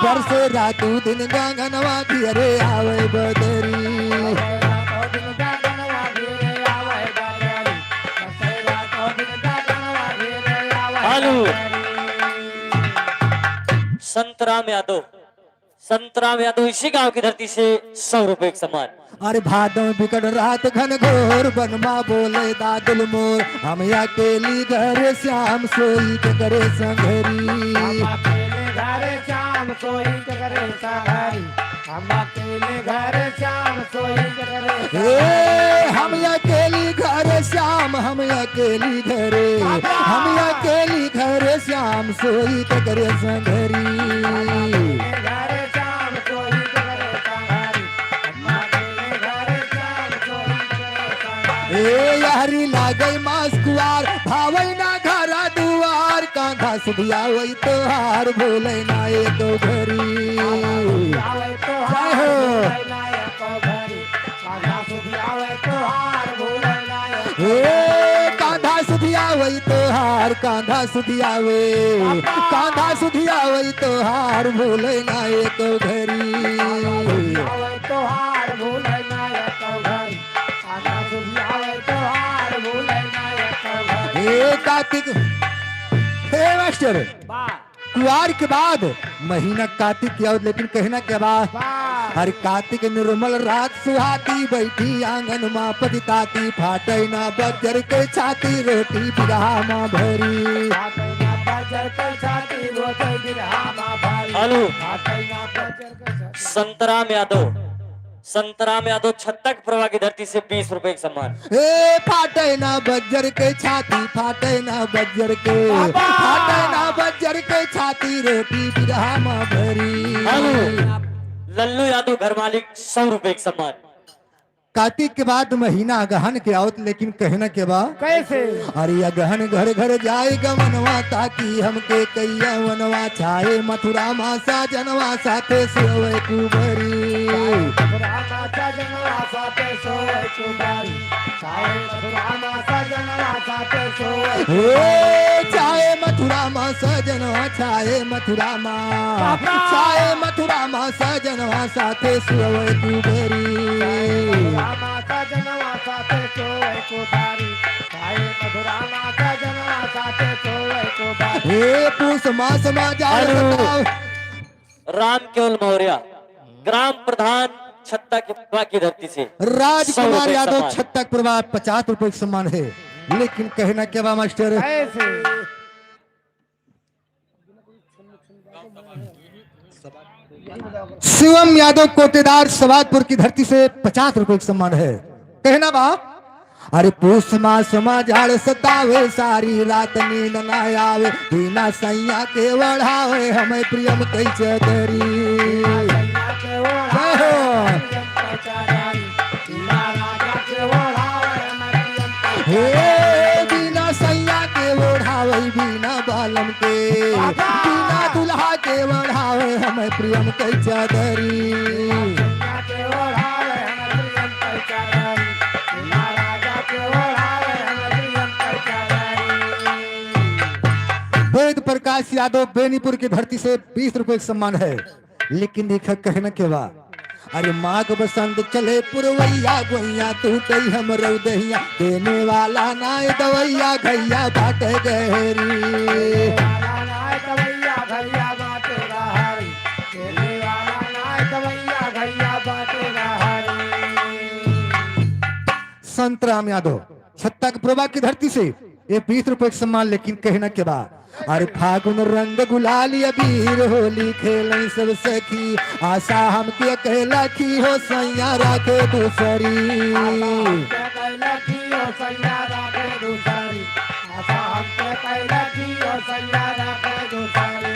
बरसे रातू दिन गांगनवा, घिरे आवई बदरी। रातों दिन गांगनवा घिरे आवै बदरी, रातों दिन गांगनवा घिरे आवै। हेलो, संतराम यादव, संतराम यादव इसी गांव की धरती से 100 रुपए का सम्मान। अरे भादो बिकट रात घन घोर, बनमा बोले दादुल मोर, हम अकेली घर श्याम सोई के करे संघरी। अकेले घर श्याम सोई करे सहारी, हम अकेले घर श्याम सोई करे। हे हम अकेली घर श्याम, हम अकेली घरे, हम अकेली घर श्याम सोई करे संघरी। घर श्याम सोई करे सहारी, हम अकेले घर श्याम सोई करे सहारी। ए यारी लागई मास्कुआर, भावई ना घरा दुआर, कांधा सुधिया वही तोहार, भूलै ना एक घरी। आवे तो जय हो। हार नायक घरी, कान्हा सुधी आवे तो हार भूले नायक। हे कांधा सुधिया वही तोहार, कांधा सुधिया वे, कांधा सुधिया वही तोहार, भूलै ना एक घरी। आवे तो हार भूले नायक घरी, कान्हा सुधी आवे तो हार भूले नायक घरी। हे कार्तिक, हे मास्टर, बा कुआर के बाद महीना कार्तिक के आओ, लेकिन कहना के बाद बा हर कार्तिक निर्मल रात सुहाती, बैठी आंगन मा पतिताती, फाटे ना बजर के छाती, रोटी बिरहा मा भरी। ना बजर के छाती रोते बिरहा मा भाई। हेलो। ना बजर के छाती। संतराम यादव, संतराम यादव छत्तक प्रभा की धरती से 20 रुपए का सम्मान। ए फाटे ना बजर के छाती, फाटे ना बजर के, फाटे ना बजर के छाती, रोटी बिरहा मा भरी। हेलो। लल्लू यादव घर मालिक 100 रुपए का सम्मान। कार्तिक के बाद महीना अगहन के आवत, लेकिन कहना के बाद कैसे? अरे अगहन घर घर जाए गमनवा, ताकि हमके कैया वनवा, छाए मथुरा मासा जनवा, साथे सोवे कुबरी। मथुरा माता जनवा साथे सोए कुमारी, चाहे मथुरा माता जनवा साथे सोए। हे छाए मथुरा मा सजनवा, छाए मथुरा मा, छाए मथुरा मा सजनवा, साथे सोवे कुबरी। मथुरा माता जनवा साथे सोए कुमारी, चाहे मथुरा माता जनवा साथे सोए कुमारी। हे पूस मास मा जाए हेलो। राम केवल मौर्य ग्राम प्रधान छत्ता के प्रभा की धरती से राजकुमार 100 रुपए यादव सम्मान। छत्तक प्रभा 50 रुपए के सम्मान है, लेकिन कहना क्या बा मास्टर? कैसे? शिवम यादव कोटेदार सवादपुर की धरती से 50 रुपए का सम्मान है। कहना बा, अरे पूस मास मा झाड़ सतावे, सारी रात नींद ना आवे, बिना सैया के बढ़ावे हमें प्रियम कैसे करी। सैया के ओढ़ावे प्रियम कैसे, बिना राजा के ओढ़ावे हमें प्रियम कैसे। हे बिना सैया के ओढ़ावे, बिना बालम के, बिना दुल्हा के ओढ़ावे हमें प्रियम कैसे करी। सैया के ओढ़ावे हमें प्रियम कैसे, बिना राजा के ओढ़ावे हमें प्रियम कैसे। वेद प्रकाश यादव बेनीपुर की धरती से 20 रुपए का सम्मान है, लेकिन देखा कहना के बाद, अरे माघ बसंत चले पुरवैया, गोइया टूटे हम रौदहिया, देने वाला नाय दवैया, घैया बाटे गहरी। वाला नाय दवैया घैया बाटे रहारी, तेरे वाला नाय दवैया घैया बाटे रहारी। संतराम यादव छत्ता के प्रभा की धरती से ये 20 रुपए का सम्मान, लेकिन कहना के बाद, अरे फागुन रंग गुलाल अबीर, होली खेल सब सखी, आशा हमके कहला की हो सैया राखे दूसरी। हमके कैला की ओ सैया राखे दूसरी, आशा हमके कैला की ओ सैया राखे दूसरी।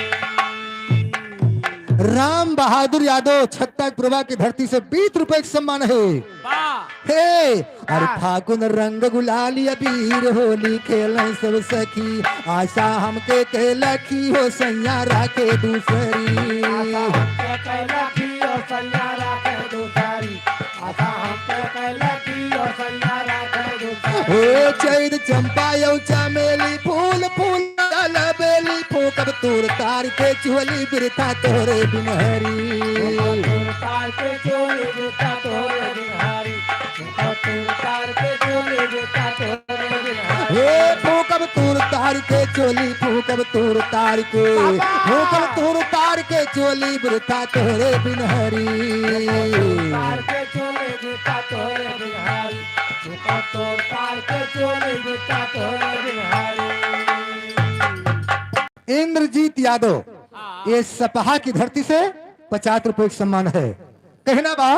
राम बहादुर यादव छत्ता प्रभा की धरती से 20 रुपए का सम्मान है। हे अरे फागुन रंग गुलाल अबीर, होली खेल सब सखी, आशा हमके कहला की हो सैया राखे दूसरी। आशा हमके कैला की ओ सैया राखे दूसरी, आशा हमके कैला की ओ सैया राखे दूसरी। हे चैत चंपा यौ चमेली, फूल फूल बेली, फूकब तूर तार के चुअली, बिरथा तोरे बिनहरी। तोर तार के चोरी बेटा तोरे बिहारी, तोर तार के चोरी बेटा तोरे बिहारी। हे फूकब तूर तार के चोली, फूकब तूर तार के, फूकब तूर तार के चोली, बिरथा तोरे बिनहरी। तार के चोरी बेटा तोरे बिहारी, तोर तार के चोरी बेटा तोरे बिहारी। इंद्रजीत यादव। ये सपहा की धरती से 50 रुपए का सम्मान है। कहना बा,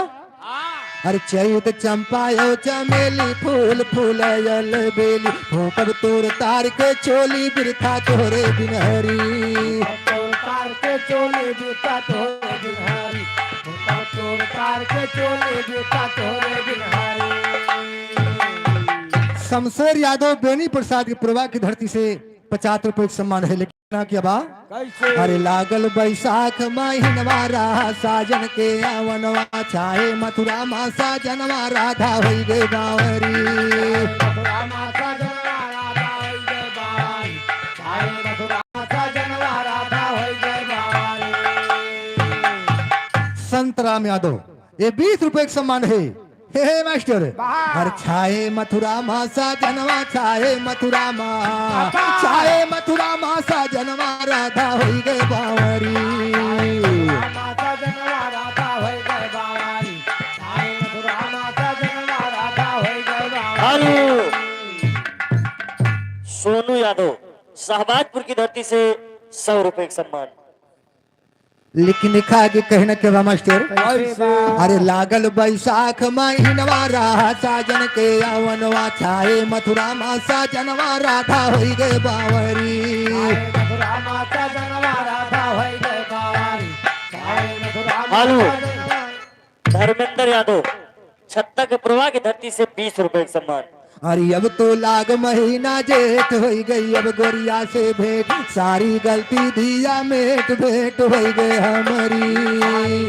अरे चैत चंपा यो चमेली, फूल फूल बेली, भूकब तोर तार के चोली, बिरथा तोरे बिनहरी। चोर तार के चोले जूता तोरे बिहारी, चोर तार के चोले जूता तोरे बिहारी। शमशेर यादव बेनी प्रसाद के प्रवाह की धरती से 50 रुपए का सम्मान है। लेकिन ना क्या बा? कैसे? अरे लागल बैसाख महीनवा, साजन के आवनवा, छाए मथुरा मा साजनवा, राधा होई गे बावरी। मथुरा माता जनवा राधा होई गए बावारी, छाए मथुरा माता जनवा राधा होई गए बावारी। संत राम यादव, ये 20 रुपए का सम्मान है। हे हे मास्टर, अरे छाए मथुरा मा साजनवा, छाए मथुरा मा, छाए मथुरा मा साजनवा, राधा होई गए बावरी। माता जनवा राधा होई गए बावारी, छाए मथुरा माता जनवा राधा होई गए बावारी। हेलो, सोनू यादव शाहबाजपुर की धरती से 100 रुपए का सम्मान। लेकिन लिखा आगे कहना के बा मास्टर? कैसे? अरे लागल बैसाख महीनवा, राहा साजन के आवनवा, छाए मथुरा मा साजनवा, राधा होई गए बावरी। मथुरा माता जनवा राधा होई गए बावारी, छाए मथुरा हेलो। माता जनवा। धर्मेंद्र यादव छत्ता के प्रवाह की धरती से 20 रुपए का सम्मान। अरे अब तो लाग महीना जेठ, हो गई अब गोरिया से भेंट, सारी गलती दिया मेट, भेंट हो गए हमारी।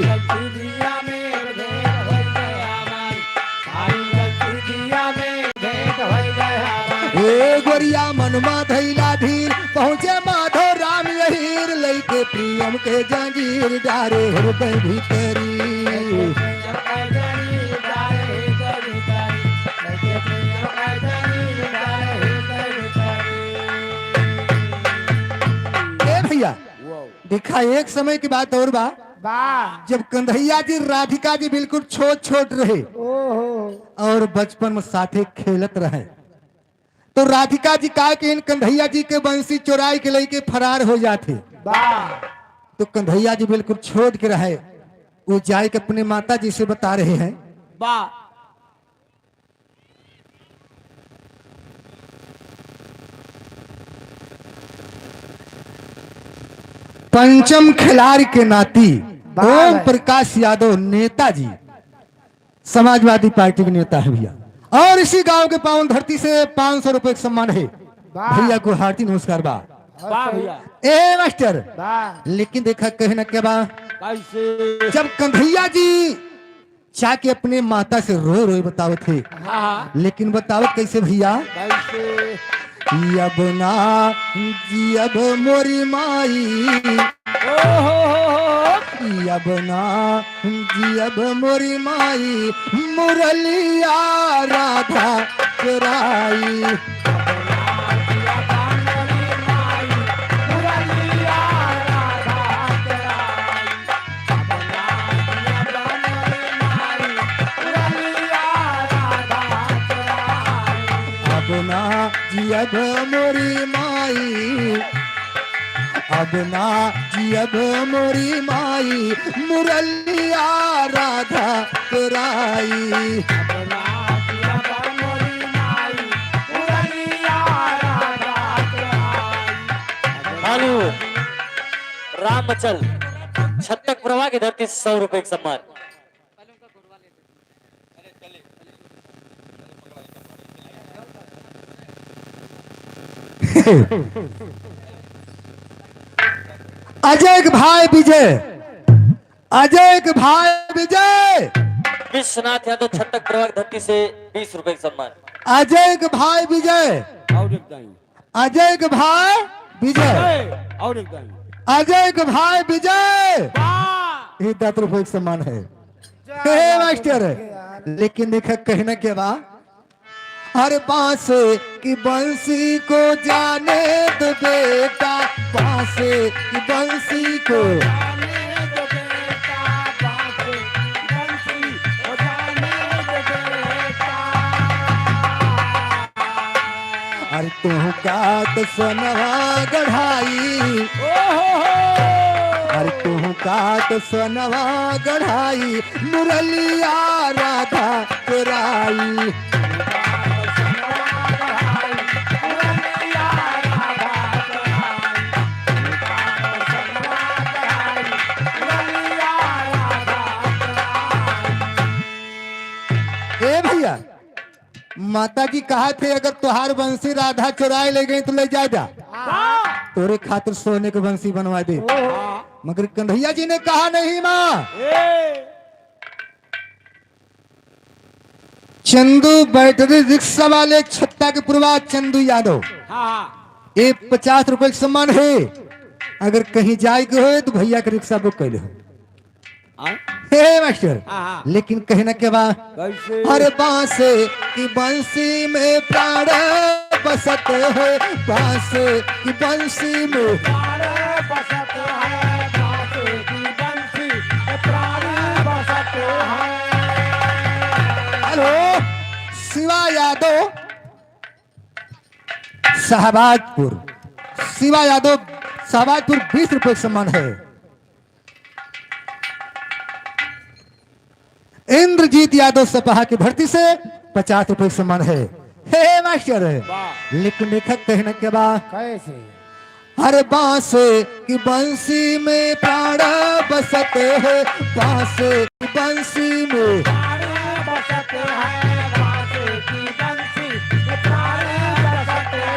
गलती दिया में भेंट होई गए हमारी, सारी गलती दिया में भेंट होई गए हमारी। ए गोरिया मनमा धैला धीर, पहुँचे माधो राम यहीर, लैके प्रियम के जंजीर, डारे हृदय भीतरी। प्रियम का जंजीर डारे हृदय भीतरी, लैके प्रियम का जंजीर डारे हृदय भीतरी। ए भैया, देखा, एक समय की बात और बा। बा। जब कंधैया जी राधिका जी बिल्कुल छोट छोट रहे ओहो। और बचपन में साथे खेलत रहे, तो राधिका जी का के इन कंधैया जी के बंसी चोराई के लेके फरार हो जाते। बा। तो कंधैया जी बिल्कुल छोड़ के रहे, वो जाए के अपने माता जी से बता रहे हैं। बा। पंचम खिलाड़ी के नाती वाह ओम भाई। प्रकाश यादव नेताजी, समाजवादी पार्टी के नेता है भैया, और इसी गांव के पावन धरती से 500 रुपए का सम्मान है। वाह। भैया को हार्दिक नमस्कार बा। वाह भैया। ए मास्टर। वाह। लेकिन देखा, कहना क्या बा? कैसे? जब कंधैया जी जाके अपने माता से रो रो बतावत थे, हाँ। लेकिन बतावत कैसे भैया? कैसे? अब ना जियब मोरी माई, ओहो हो हो। अब ना जियब मोरी माई, मुरलिया राधा चुराई। मुरलिया राधा चराई, मुरलिया राधा चराई। अब ना जियब मोरी माई, अब ना जियब मोरी माई, मुरलिया राधा चुराई। अपना जिया मोरी माई, मुरलिया राधा चराई। हेलो, रामचल छत्तक प्रवाह की धरती से 100 रुपए का सम्मान। अजय के भाई विजय, अजय के भाई विजय। विश्वनाथ यादव छत्तक प्रवाह की धरती से 20 रुपए का सम्मान। अजय के भाई विजय। और एक दाई। अजय के भाई विजय। और एक दाई। अजय के भाई विजय। वाह। ये 10 रुपए का सम्मान है। हे मास्टर, लेकिन देखा, कहना के बा, हर बांस की बंसी को जाने दो बेटा, बांस की बंसी को जाने दो बेटा, बांस बंसी ओ जाने दो बेटा। अरे तू का तो सोनवा गढ़ाई। ओ हो हो। काट सोनवा गढ़ाई मुरलिया राधा चुराई। ए भैया, माता जी कहा थे अगर तुहार बंसी राधा चुराए ले गई तो ले जा जा, तोरे खातिर सोने के बंसी बनवा दे। मगर कन्हैया जी ने कहा नहीं माँ। चंदू बैटरी रिक्शा वाले छत्ता के पुरवा चंदू यादव, ये 50 रुपए के सम्मान है। अगर कहीं जाए के हो तो भैया के रिक्शा बुक कर लो। हे मास्टर, लेकिन कहीं ना के बाद हर बांस की बंसी में प्राण बसत है, बांस की बंसी में। प्राण बसत है बांस की बंसी में, प्राण बसत है। हेलो, शिवा यादव शाहबाजपुर, शिवा यादव शाहबाजपुर, 20 रुपए सम्मान है। इंद्रजीत यादव सपहा की भर्ती से 50 रुपए सम्मान है। हे मास्टर, लेकिन लेखक कहने के बाद कैसे? हर बांस की बंसी में प्राण बसत है, बांस की बंसी में। प्राण बसत है बांस की बंसी में, प्राण बसत है।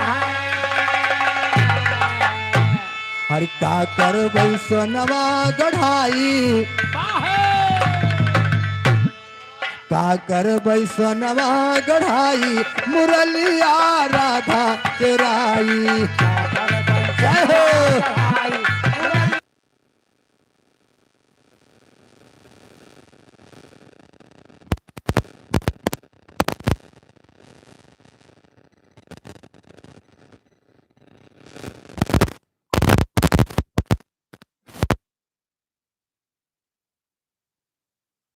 हर का कर सोनवा गढ़ाई, का कर सोनवा गढ़ाई मुरलिया राधा चुराई। जय हो।